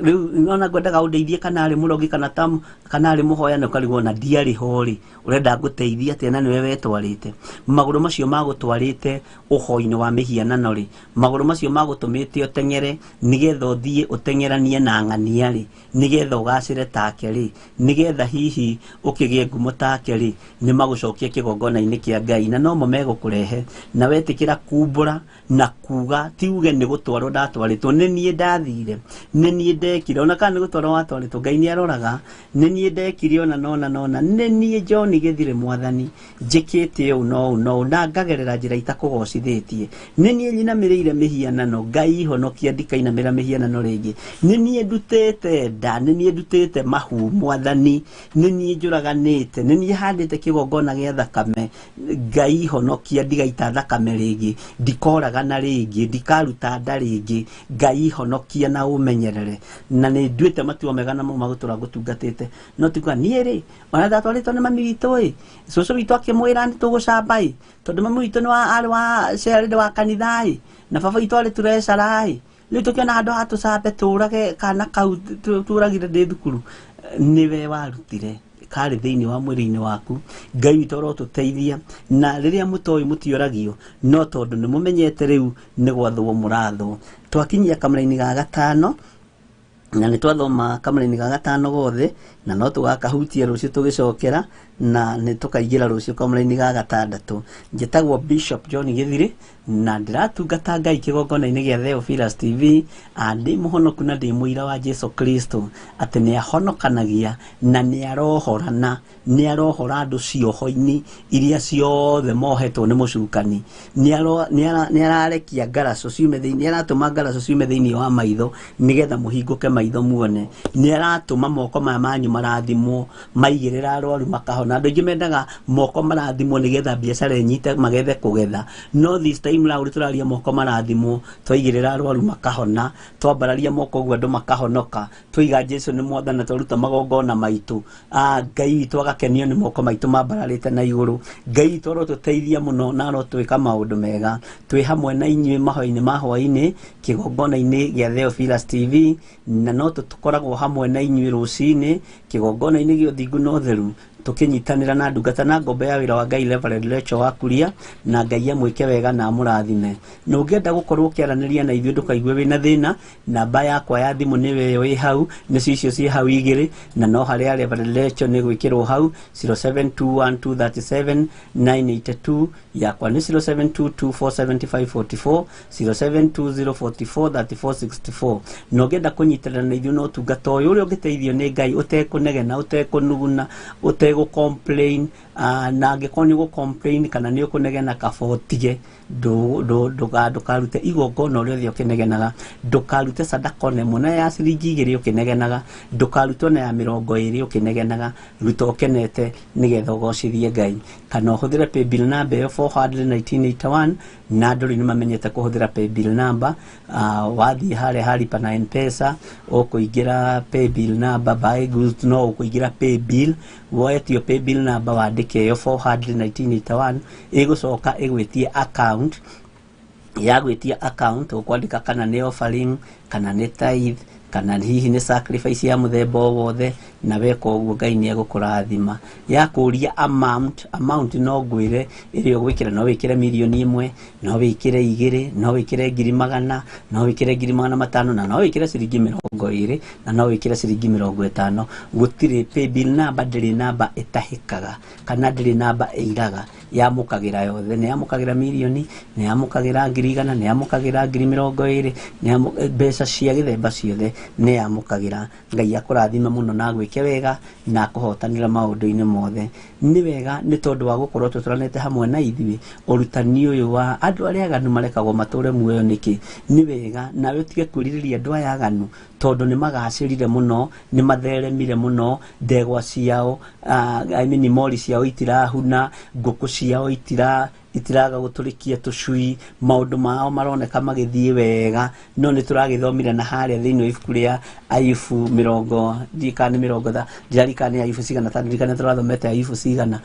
Rĩu nona ngwendaga ũndeithie kana arĩ mũrogi kana ta kana arĩ mũhoyani, ũkarigwo na ndiarĩ ho rĩ, ũrenda ngũteithie atĩa na nĩwe wetwarĩte. Magũrũ macio magũtwarĩte ũhoi-inĩ wa mĩhianano rĩ, magũrũ macio magũtũmĩte ũteng'ere nĩgetha ũthiĩ ũteng'eranie na ng'ania rĩ, nĩgetha ũgacĩre take rĩ, nĩgetha hihi ũkĩgĩe ngumo take rĩ, nĩ magũcokia kĩgongona-inĩ kĩa Ngai na nomo megũkũrehe. Na wetĩkĩra kumbũra na kuga, ti uge nĩ gũtwarwo ndatwarĩtwo, nĩ niĩ ndathire, nĩ niĩ ndekire, ona kana nĩ gũtwarwo watwarĩtwo, Ngai nĩ aroraga, nĩ niĩ ndekire ona nona nona, nĩ niĩ John Gĩthire mwathani njĩkĩte ũũ no ũũ no ũũ, na ngagerera njĩra itakũgocithĩtie, nĩ niĩ nyinamĩrĩire mĩhianano, Ngai honokia ndikainamĩra mĩhianano rĩngĩ, nĩ niĩ ndutĩte nda, nĩ niĩ ndutĩte mahu mwathani, nĩ niĩ njũraganĩte, nĩ niĩ handĩte kĩgongona gĩa thakame, Ngai honokia ndigaita thakame rĩngĩ, ndikoragana rĩngĩ, ndikaruta nda rĩngĩ, Ngai honokia na ũmenyerere. Na nĩ nduĩte matua mega na mau magũtũra ngũtungatĩte. No ti kuga niĩ rĩ, ona ndatwarĩtwo nĩ mami witũ ĩ, cũcũ witũ akĩmwĩra nĩ tũgũcamba ĩ, tondũ mami witũ nĩ wa arĩ wa cerĩndĩ wa kanitha ĩ, na baba witũ arĩ treasurer ĩ, rĩu tũkĩona handũ ha tũcambe tũrage kana kau tũragire ndĩ thukuru, nĩwe warutire karĩ thĩinĩ wa mwĩrĩ-inĩ waku. Ngai witũ arotũteithia. Na rĩrĩa mũtoĩ mũtioragio, no tondũ nĩ mũmenyete rĩu nĩ gwathwo mũrathwo. Twakinyia kamũraini ga gatano, na nĩ twathoma kamũraini ga gatano gothe, na no tũgakahutia rũciũ tũgĩcokera, na nĩ tũkaingĩra rũciũ kamũraini ga gatandatũ. Njĩtagwo Bishop John Gĩthirĩ na ndĩratungata Ngai kĩgongona-inĩ gĩa Theophilus TV. Ndĩ mũhonoku na ndĩ mũira wa Jesu Kristo atĩ nĩ ahonokanagia na nĩ arohorana, nĩ arohora andũ cioho-inĩ iria ciothe mohetwo nĩ mũcukani. Nĩ ararekia ngaraco ciume thĩinĩ, nĩ aratũma ngaraco ciume thĩinĩ wa maitho nĩgetha mũhingũke maitho muone. Nĩ aratũma moko maya manyu marathimwo, maigĩrĩra arwaru makahona. Andũ aingĩ mendaga moko marathimwo nĩgetha biacara ĩnyite magethe kũgetha, no this time round tũraria moko marathimwo, twaigĩrĩra arwaru makahona, twambararia moko ũguo andũ makahonoka, twaiga Jesu nĩ mwathani na twaruta magongona maitũ. Ngai witũ agakenio nĩ moko maitũ mambararĩte na igũrũ. Ngai witũ arotũteithia mũno na arotwĩka maũndũ mega. Twĩ hamwe na inyuĩ mahoya-inĩ ma hwaĩ-inĩ kĩgongona-inĩ gĩa Theophilus TV, na no tũkoragwo hamwe na inyuĩ rũcinĩ kĩgongona-inĩ gĩa ũthingu na ũtheru, tũkĩnyitanĩra na ndungata na ngombo ya wĩra wa Ngai Reverend Rachel Wakuria, na Ngai amwĩke wega na amũrathime. Na ũngĩenda gũkorwo ũkĩaranĩria na ithuĩ ndũkaigue wĩna thĩna, namba yakwa ya thimũ nĩwe ĩyo ĩ hau, nĩcio icio ciĩ hau igĩrĩ, na no harĩa Reverend Rachel nĩ gwĩkĩrwo hau 0721237982, yakwa nĩ 0722470544, 0720443464. Na ũngĩenda kũnyitanĩra na ithuĩ na ũtungata ũyũ ũrĩa ũngĩteithio nĩ Ngai ũtekũnegena, ũtekũnuguna, ũtegũ complain, na angĩkorwo nĩ ũgũ complain kana nĩ ũkũnegena kaba ũtige. Ndũkarute igongona rĩothe ũkĩnegenaga, ndũkarute sadaka ona ĩmwe na ya ciringi 2 ũkĩnegenaga, ndũkarute ona ya 20 ũkĩnegenaga, ruta ũkenete nĩgetha ũgocithie Ngai. Kana ũhũthĩre paybill number ĩyo 41981, na andũ rĩu nĩmamenyete kũhũthĩra paybill number. Wathiĩ harĩa haripa na M-Pesa, ũkũingĩra paybill number, buy goods, no ũkũingĩra paybill, wetio paybill number wandĩke ĩyo 41981, ĩgũcoka ĩgwĩtie account, yagwĩtia account ũkwandĩka kana nĩ offering, kana nĩ tithe, kana hihi nĩ sacrifice ya mũthemba o wothe, na weka ũguo Ngai nĩ egũkũrathima. Yakũria amount no ngwĩre ĩrĩa ũgwĩkĩra, no wĩkĩre mirioni 1, no wĩkĩre 2, no wĩkĩre 100,000, no wĩkĩre 500,000, na no wĩkĩre ciringi 20, na no wĩkĩre ciringi 50. Gũtirĩ paybill number, ndĩrĩ namba ĩtahĩkaga kana ndĩrĩ namba ĩiraga, yamũkagĩra yothe, nĩ yamũkagĩra mirioni, nĩ yamũkagĩra 100,000, nĩ yamũkagĩra 20,000, mbeca cia gĩthemba ciothe nĩ yamũkagĩra. Ngai akũrathime mũno na agwĩke wega na akũhotanĩra maũndũ-inĩ mothe. Nĩ wega nĩ tondũ wa gũkorwo tũtũranĩte hamwe na ithuĩ ũrutani ũyũ wa andũ arĩa aganu marekagwo matũre muoyo nĩkĩ. Nĩ wega nawe ũtige kwĩrirĩria andũ aya aganu, tondũ nĩ magacĩrire mũno, nĩ matheremire mũno, ndegwa ciao, I mean mori ciao itirahuna, ngũkũ ciao itiraga gũtũrĩkia tũcui, maũndũ mao maroneka magĩthiĩ wega. No nĩ tũragĩthomire na harĩa thĩinĩ wa ibuku rĩa Ayubu mĩrongo, ndirikana nĩ mĩrongo tha, ndirarikana nĩ Ayubu cigana, ta ndirikana tũrathomete Ayubu cigana.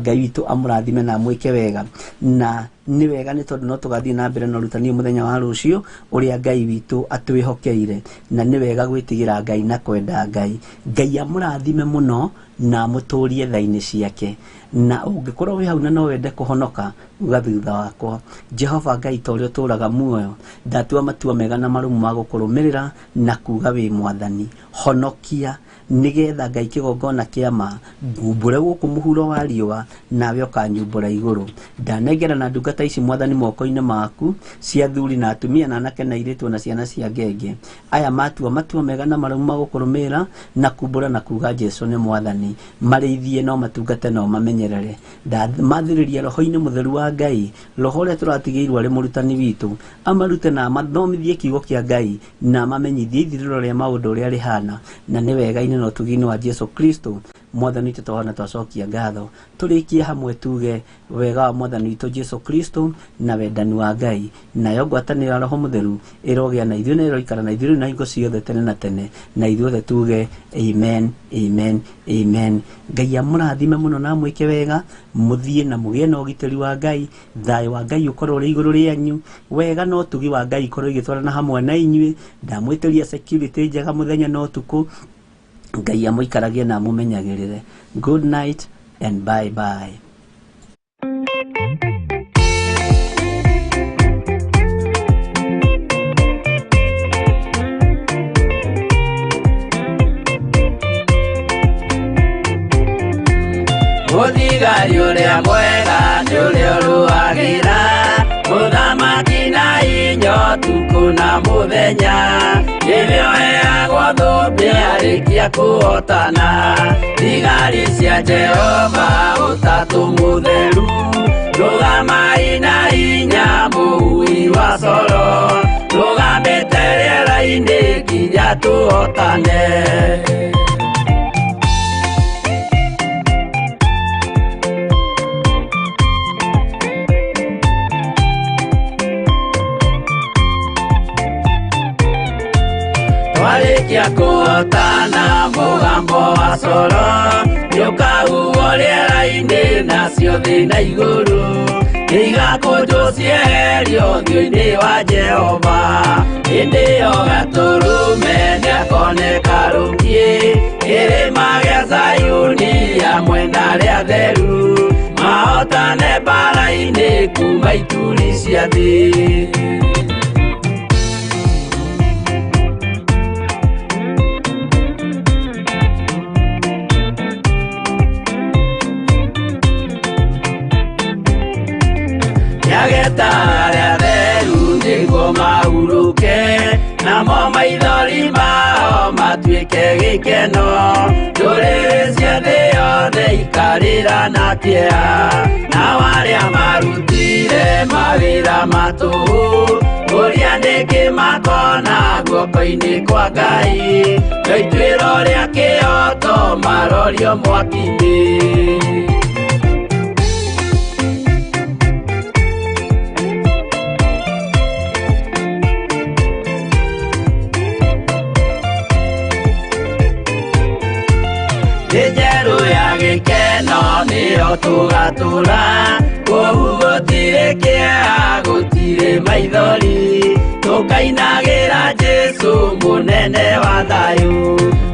Ngai witũ amũrathime na amwĩke wega. Na nĩ wega nĩ tondũ no tũgathiĩ na mbere na ũrutani ũyũ mũthenya wa rũciũ ũrĩa Ngai witũ atwĩhokeire. Na nĩ wega gwĩtigĩra Ngai na kwenda Ngai. Ngai amũrathime mũno na amũtũrie tha-inĩ ciake. Na ũngĩkorwo wĩ hau na no wende kũhonoka, uga thutha wakwa, Jehova Ngai ta ũrĩa ũtũũraga muoyo, ndatua matua mega na marũmu ma gũkũrũmĩrĩra na kuga wĩ mwathani. Honokia nĩgetha Ngai kĩgongona kĩa ma ngumbũre gũkũ mũhuro wa riũa, nawe ũkanyumbũra igũrũ. Ndanengera na ndungata ici mwathani moko-inĩ maku, cia athuri na atumia na anake na airĩtu na ciana cia ngenge. Aya matua matua mega na marũmu ma gũkũrũmĩrĩra na kumbũra na kuga Jesũ nĩ mwathani. Marĩithie no matungate no mamenyerere. Ndamathĩrĩria roho-inĩ mũtheru wa Ngai, roho ũrĩa tũratigĩirwo arĩ mũrutani witũ, amarute na amathomithie kiugo kĩa Ngai na amamenyithie ithirĩro rĩa maũndũ ũrĩa rĩhana. Na nĩ wega-inĩ na ũtugi-inĩ wa Jesũ Kristo mwathani witũ twahona twacokia ngatho. Tũrĩkie hamwe tuge wega wa mwathani witũ Jesũ Kristo na wendani wa Ngai, nayo ngwatanĩro ya Roho Mũtheru ĩrogĩa na ithuĩ na ĩroikara na ithuĩ na hingo ciothe tene na tene, na ithuothe tuge amen, amen, amen. Ngai amũrathime mũno na amwĩke wega, mũthiĩ na mũgĩe na ũgitĩri wa Ngai, thayũ wa Ngai ũkorwo ũrĩ igũrũ rĩanyu, wega na ũtugi wa Ngai ikorwo igĩtwarana hamwe na inyuĩ. Ndamwĩtĩria security njega mũthenya na ũtukũ. Ngai amũikaragie na amũmenyagĩrĩre. Good night and bye bye. Mũthigari ũrĩa mwega nĩ ũrĩa ũrũagĩra mũthamaki na inya ũtukũ na mũthenya, nĩwe ũheagwo thũmbĩ arĩkia kũhotana. Thigari cia Jehova ũtatũ mũtheru, rũgamai na hinya mũhui wa coro, rũgamĩte rĩera-inĩ nginya tũhotane. Twarĩkia kũhotana mũgambo wa coro nĩũkahuhwo rĩera-inĩ nacio thĩ na igũrũ nĩigakũnjwo cieherio ũthiũ-inĩ wa Jehova. Hĩndĩ ĩyo Gatũrũme nĩakoneka rũngĩ kĩrĩma gĩa Zayuni hamwe na arĩa atheru, mahotane mbaara-inĩ kuma ituri cia thĩ. Nĩageta arĩa atheru nĩguo mahurũke, namo maithori mao matuĩke gĩkeno. Ndũrĩrĩ cia thĩ yothe ikarĩra na kĩeha, nao arĩa marutire Marutire mawĩra matũhũ ũrĩa nĩkĩ makona guoko-inĩ kwa Ngai no ituĩro rĩa kĩoto marorio mwaki-inĩ. Njeru ya gĩkeno nĩyo tũgatũra kũu gũtirĩ kĩeha gũtirĩ maithori tũkainagĩra Jesũ mũnene wa thayũ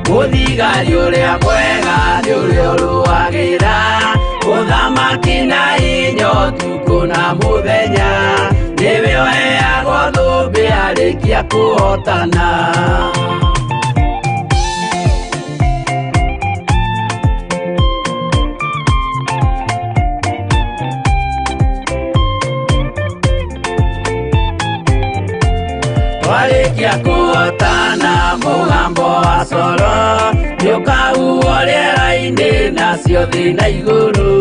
mũthigari ũrĩa mwega nĩ ũrĩa ũrũagĩra ũthamaki na hinya ũtukũ na mũthenya nĩwe ũheagwo thũmbĩ arĩkia kũhotana. Twarĩkia kũhotana mũgambo wa coro nĩũkahuhwo rĩera-inĩ nacio thĩ na igũrũ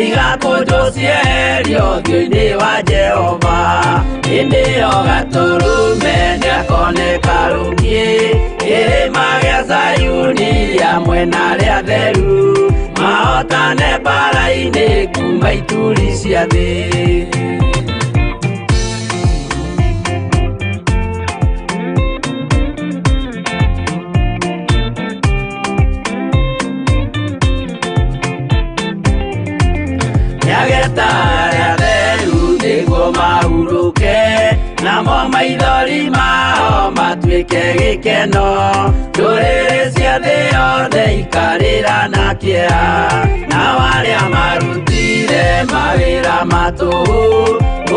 igakũnjwo cieherio ũthiũ-inĩ wa Jehova hĩndĩ ĩyo Gatũrũme nĩakoneka rũngĩ kĩrĩma gĩa Zayuni hamwe na arĩa atheru mahotane mbaara-inĩ kuma ituri cia thĩ. Nĩageta arĩa atheru nĩguo mahurũke namo maithori mao matuĩke gĩkeno ndũrĩrĩ cia thĩ yothe ikarĩra na kĩeha nao arĩa marutire mawĩra matũhũ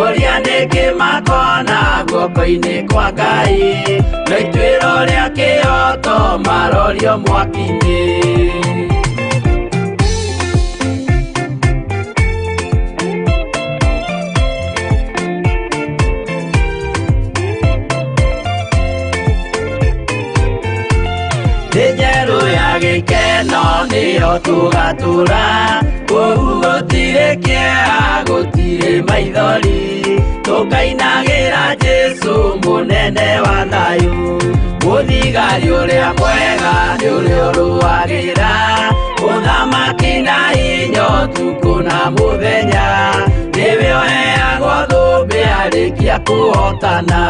ũrĩa nĩkĩ makona guoko-inĩ kwa Ngai no ituĩro rĩa kĩoto marorio mwaki-inĩ. Njeru ya gĩkeno nĩyo tũgatũra kũu gũtirĩ kĩeha gũtirĩ maithori tũkainagĩra Jesũ mũnene wa thayũ mũthigari ũrĩa mwega nĩ ũrĩa ũrũagĩra ũthamaki na hinya ũtukũ na mũthenya nĩwe ũheagwo thũmbĩ arĩkia kũhotana.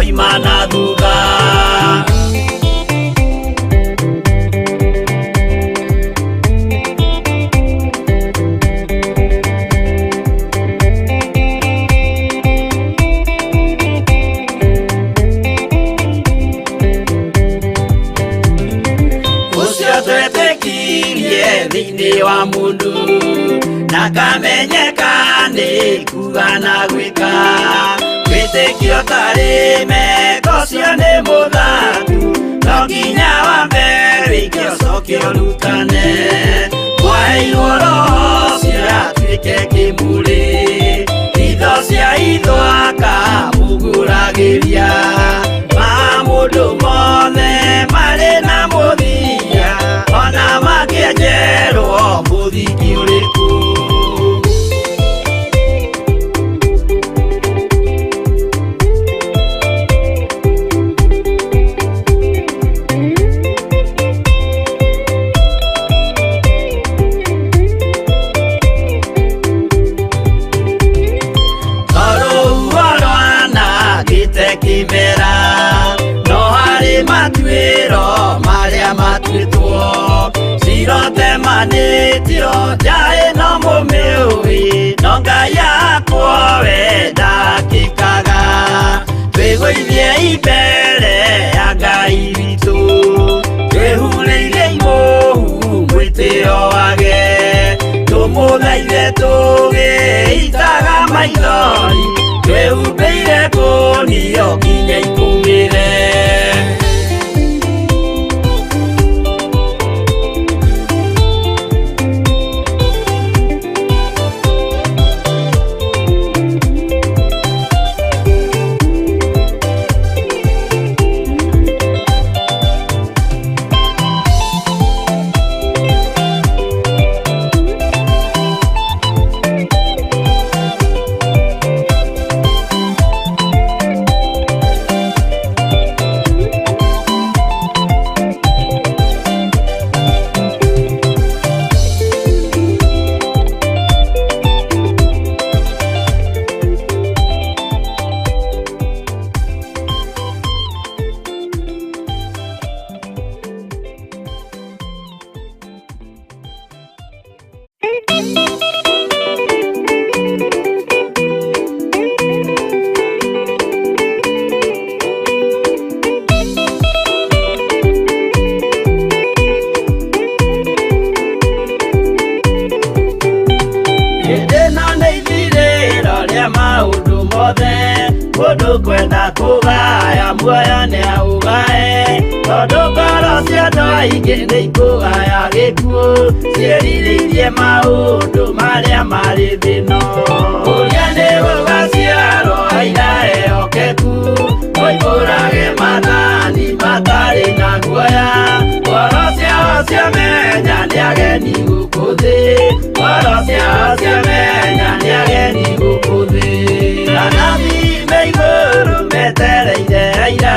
Imana thutha. Thĩinĩ wa mũndũ na kamenyeka nĩ kuga na gwĩka wĩtĩkio tarĩ meko cio nĩ mũthaku no nginya wambe wĩke ũcoke ũrutane kwaheirwo roho ciatuĩke kĩmũrĩ itho cia itho akamũgũragĩria maũndũ mothe marĩ na mũthia ona makĩenjerwo mũthingi ũrĩkũ. Kimera no harĩ matuĩro marĩa matuĩtwo cirotemanĩtio njaĩ no mũmĩũĩ no Ngai yakwa we ndakĩkaga twĩgũithie imbere ya Ngai witũ twĩhurĩire imũhu mwĩtĩo wage tũmũthaithe tũgĩitaga maithori twĩhumbĩire ngũnio nginya ikũmĩre. Kwenda kũgaya muoyo nĩ aũgae tondũ ngoro cia andũ aingĩ nĩ ikũgaya gĩkuũ ciĩrirĩirie maũndũ marĩa marĩ thĩ-ĩno ũrĩa nĩ gũgaciarwo aira ehokeku moimbũrage maathani matarĩ na guoya ngoro ciao ciamenya nĩ ageni gũkũ thĩ ngoro ciao ciamenya nĩ ageni gũkũ thĩ anabii me igũrũ metereire aira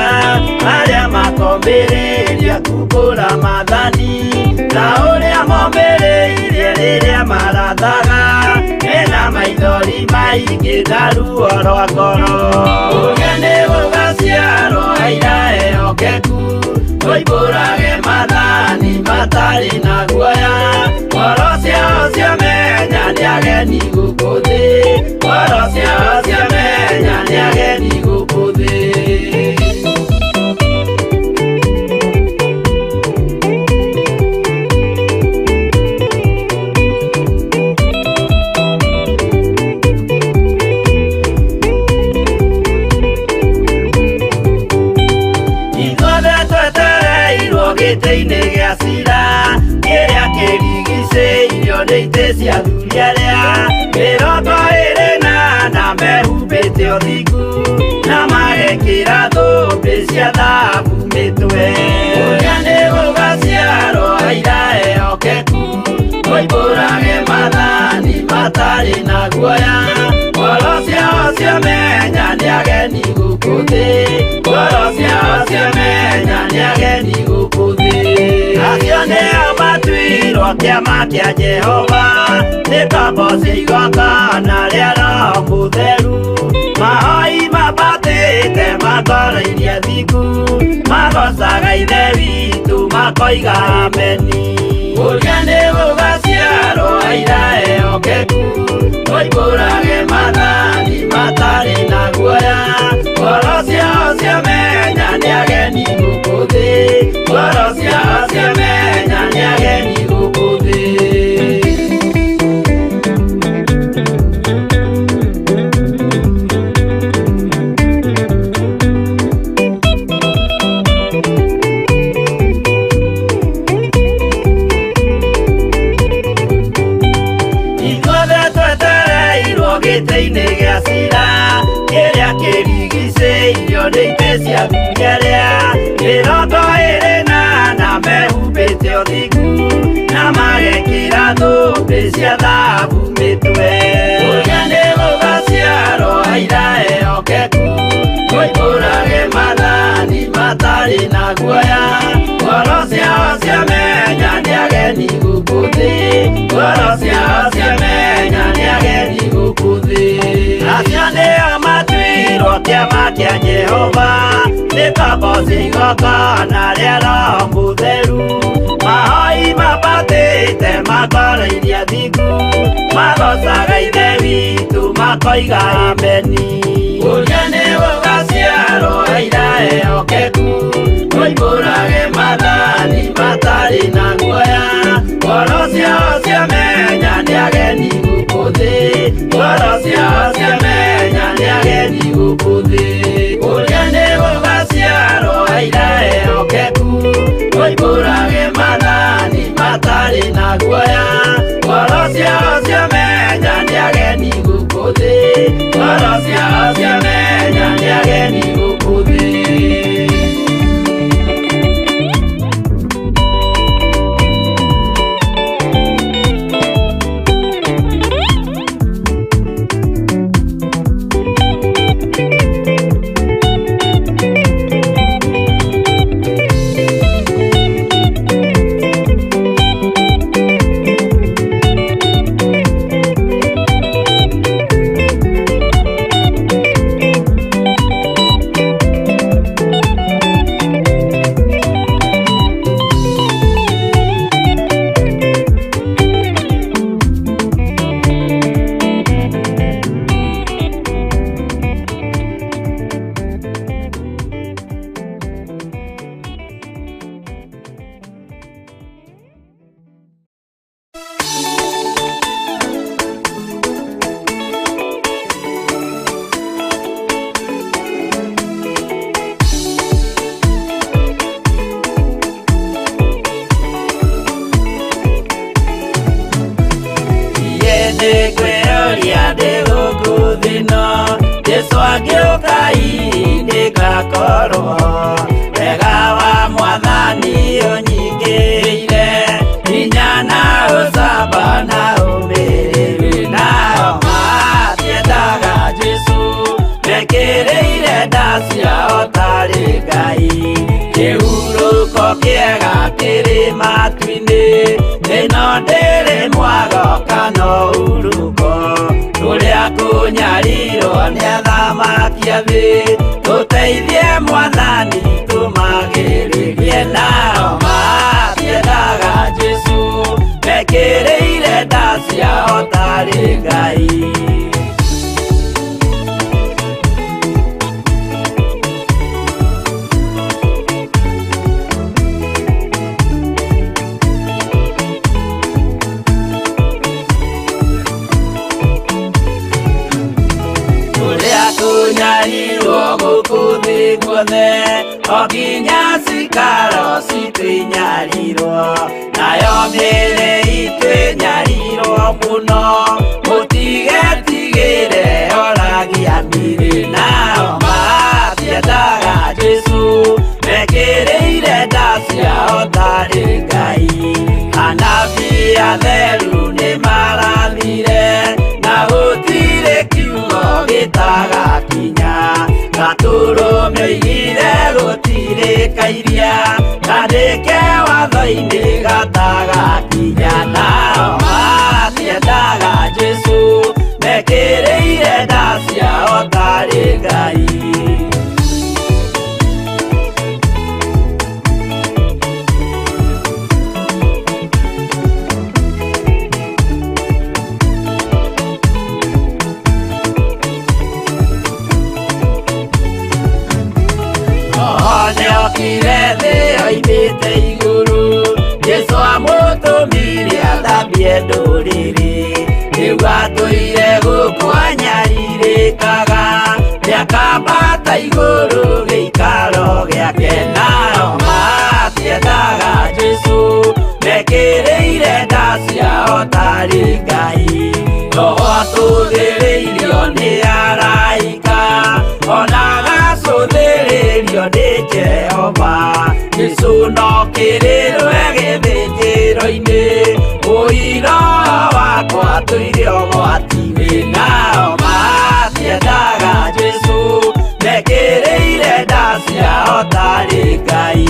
arĩa makombĩrĩria kumbũra maathani ta ũrĩa mombĩrĩirie rĩrĩa marathaga mena maithori maingĩ na ruo rwa ngoro ũrĩa nĩ gũgaciarwo aira ehokeku moimbũrage maathani matarĩ na guoya ngoro ciao ciamenya nĩ ageni gũkũ thĩ ngoro ciao ciamenya nĩ ageni gũkũ thĩ. Ithuothe twetereirwo gĩtĩ-inĩ gĩa cira kĩrĩa kĩrigicĩirio nĩ itĩ cia athuri arĩa 24 mehumbĩte ũthingu na magekĩra thũmbĩ cia thahabu mĩtwe ũrĩa nĩ gũgaciarwo aira ehokeku moimbũrage maathani matarĩ na guoya ngoro ciao ciamenya nĩ ageni gũkũ thĩ ngoro ciao ciamenya nĩ ageni gũkũ thĩ acio nĩo matuirwo kĩama kĩa Jehova nĩ ngombo cia igongona rĩa Roho Mũtheru mahoi mabatĩte makoroirie thingu magocaga Ithe witũ makoiga ameni ũrĩa nĩ gũgaciarwo aira ehokeku moimbũrage maathani matarĩ na guoya ngoro ciao ciamenya nĩ ageni gũkũ thĩ ngoro ciao ciamenya nĩ ageni gũkũ thĩ. Gĩtĩ-inĩ gĩa cira kĩrĩa kĩrigicĩirio nĩ itĩ cia athuri arĩa mĩrongo ĩrĩ na ana mehumbĩte ũthingu na magekĩra thũmbĩ cia thahabu mĩtwe. Ũrĩa nĩ gũgaciarwo aira ehokeku moimbũrage maathani matarĩ na guoya. Ngoro ciao ciamenya nĩ ageni gũkũ thĩ, ngoro ciao ciamenya nĩ ageni gũkũ thĩ. Acio nĩo matuirwo kĩama kĩa Jehova, nĩ ngombo cia igongona rĩa Roho Mũtheru. Mahoi mabatĩte makoroirie athingu, magocaga Ithe witũ makoiga ameni. Ũrĩa nĩ gũgaciarwo aira ehokeku moimbũrage maathani matarĩ na guoya. Ngoro ciao ciamenya nĩ ageni gũkũ thĩ, ngoro ciao ciamenya nĩ ageni gũkũ thĩ. Ũrĩa nĩ gũgaciarwo aira ehokeku moimbũrage maathani matarĩ na guoya. Ngoro ciao ciamenya nĩ ageni gũkũ thĩ, ngoro ciao ciamenya nĩ ageni gũkũ thĩ. Nĩngwĩyũria ndĩ gũkũ thĩ ĩno, Jesũ angĩũka hihi nĩngakorwo. Wega wa Mwathani ũnyingĩrĩire, hinya na ũcamba na ũmĩrĩru. Nao matiendaga Jesũ, mekĩrĩire nda ciao tarĩ Ngai. Kĩhurũko kĩega kĩrĩ matu-inĩ, ĩno ndĩrĩ mwago kana ũhurũko. Kũrĩa kũnyarirwo nĩ athamaki a thĩ, tũteithie Mwathani tũmagĩrĩrie. Nao matiendaga Jesũ, mekĩrĩire nda ciao tarĩ Ngai. Kũrĩa kũnyarirwo gũkũ thĩ guothe, o nginya cikaro citũ inyarirwo, nayo mĩĩrĩ itũ ĩnyarirwo mũno. Mũtigetigĩre oragia mĩĩrĩ, nao matiendaga Jesũ, mekĩrĩire nda ciao tarĩ Ngai. Anabii atheru nĩmarathire, na gũtirĩ kiugo gĩtagakinya. Gatũrũme oigire gũtirĩ kairia, kandĩke watho-inĩ gatagakinya. Nao matiendaga Jesũ, mekĩrĩire nda ciao tarĩ Ngai. Nĩokire thĩ oimĩte igũrũ, Jesũ amũtũmire athambie ndũrĩrĩ. Rĩu atũire gũkũ anyarirĩkaga, nĩakambata igũrũ gĩikaro gĩake. Nao matiendaga Jesũ, mekĩrĩire nda ciao tarĩ Ngai. Roho atũire Acũthĩrĩirio nĩ araika, ona agacũthĩrĩrio nĩ Jehova. Jesũ no kĩrĩrwe gĩthĩnjĩro-inĩ, ũira wakwa tũire ũgwati-inĩ. Nao matiendaga Jesũ, mekĩrĩire nda ciao tarĩ Ngai.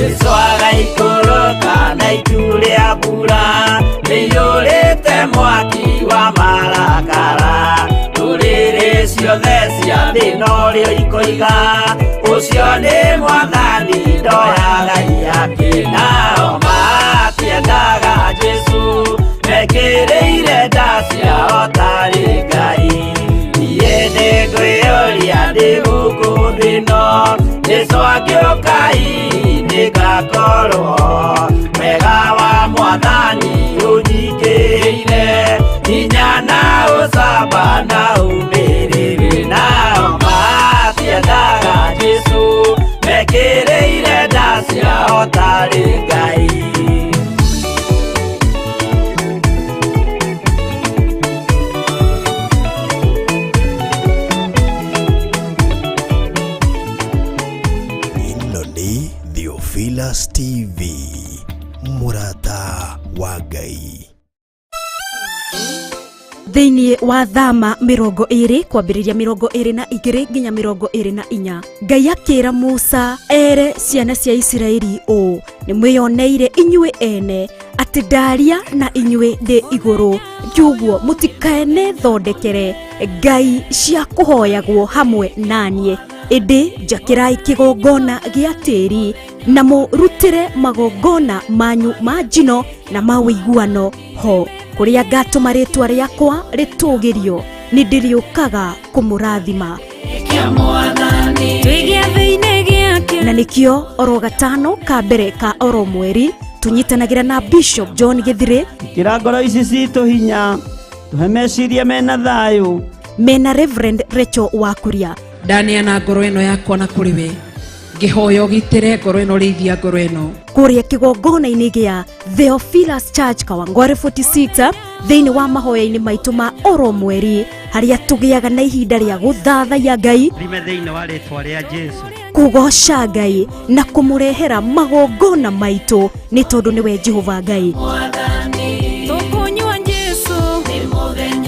Jesũ agaikũrũka na itu rĩa mbura rĩiyũrĩte mwaki wa marakara. Ndũrĩrĩ ciothe cia thĩ norĩo ikoiga, ũcio nĩ Mwathani ndoyaga iyake. Nao matiendaga Jesũ, mekĩrĩire nda ciao tarĩ Ngai. Niĩ nĩngwĩyũria ndĩ gũkũ thĩ ĩno, Jesũ angĩũka hihi nĩngakorwo. Wega wa Mwathani ũnyingĩrĩire, hinya na ũcamba na ũmĩrĩru. Nao matiendaga Jesũ, mekĩrĩire nda ciao tarĩ Ngai. Ĩno nĩ Theophilus TV, mũrata wa Ngai. Thĩinĩ wa Thama 20 kwambĩrĩria 22 nginya 24, Ngai akĩra Musa ere ciana cia Isiraeli ũũ: nĩ mwĩyoneire inyuĩ ene atĩ ndaria na inyuĩ ndĩ igũrũ, njuguo mũtikaene thondekere ngai cia kũhoyagwo hamwe naniĩ, ĩndĩ njakĩrai kĩgongona gĩa tĩri na mũrutĩre magongona manyu ma njino na ma ũiguano ho, kũrĩa ngatũma rĩtwa rĩakwa rĩtũgĩrio, nĩ ndĩrĩũkaga kũmũrathima. Na nĩkĩo oro gatano ka mbere ka oro mweri tũnyitanagĩra na Bishop John Gĩthirĩ. Ĩkĩra ngoro ici citũ hinya, tũhe meciria mena thayũ. Mena Reverend Rachel Wakuria. Ndaneana ngoro ĩno yakwa na kũrĩ we, ngĩhoya ũgitĩre ngoro ĩno, rĩithia ngoro ĩno. Kũrĩa kĩgongona-inĩ gĩa Theophilus Church Kawangware 46, thĩinĩ wa mahoya-inĩ maitũ ma oro mweri, harĩa tũgĩaga na ihinda rĩa gũthathaiya Ngai, Thime thĩinĩ wa rĩtwa rĩa Jesũ, kũgoca Ngai na kũmũrehera magongona maitũ, nĩ tondũ nĩwe Jehova Ngai.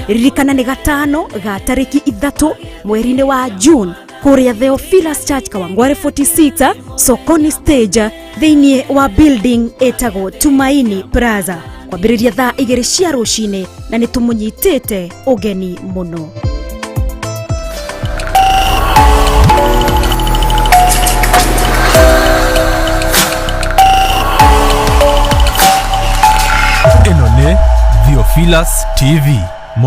Ririkana nĩ gatano ga tarĩki 3 mweri-inĩ wa June, kũrĩa Theophilus Church Kawangware 46, Sokoni stage, thĩinĩ wa building ĩtagwo Tumaini Plaza, kwambĩrĩria thaa 2 cia rũcinĩ, na nĩ tũmũnyitĩte ũgeni mũno. Ĩno nĩ Theophilus TV.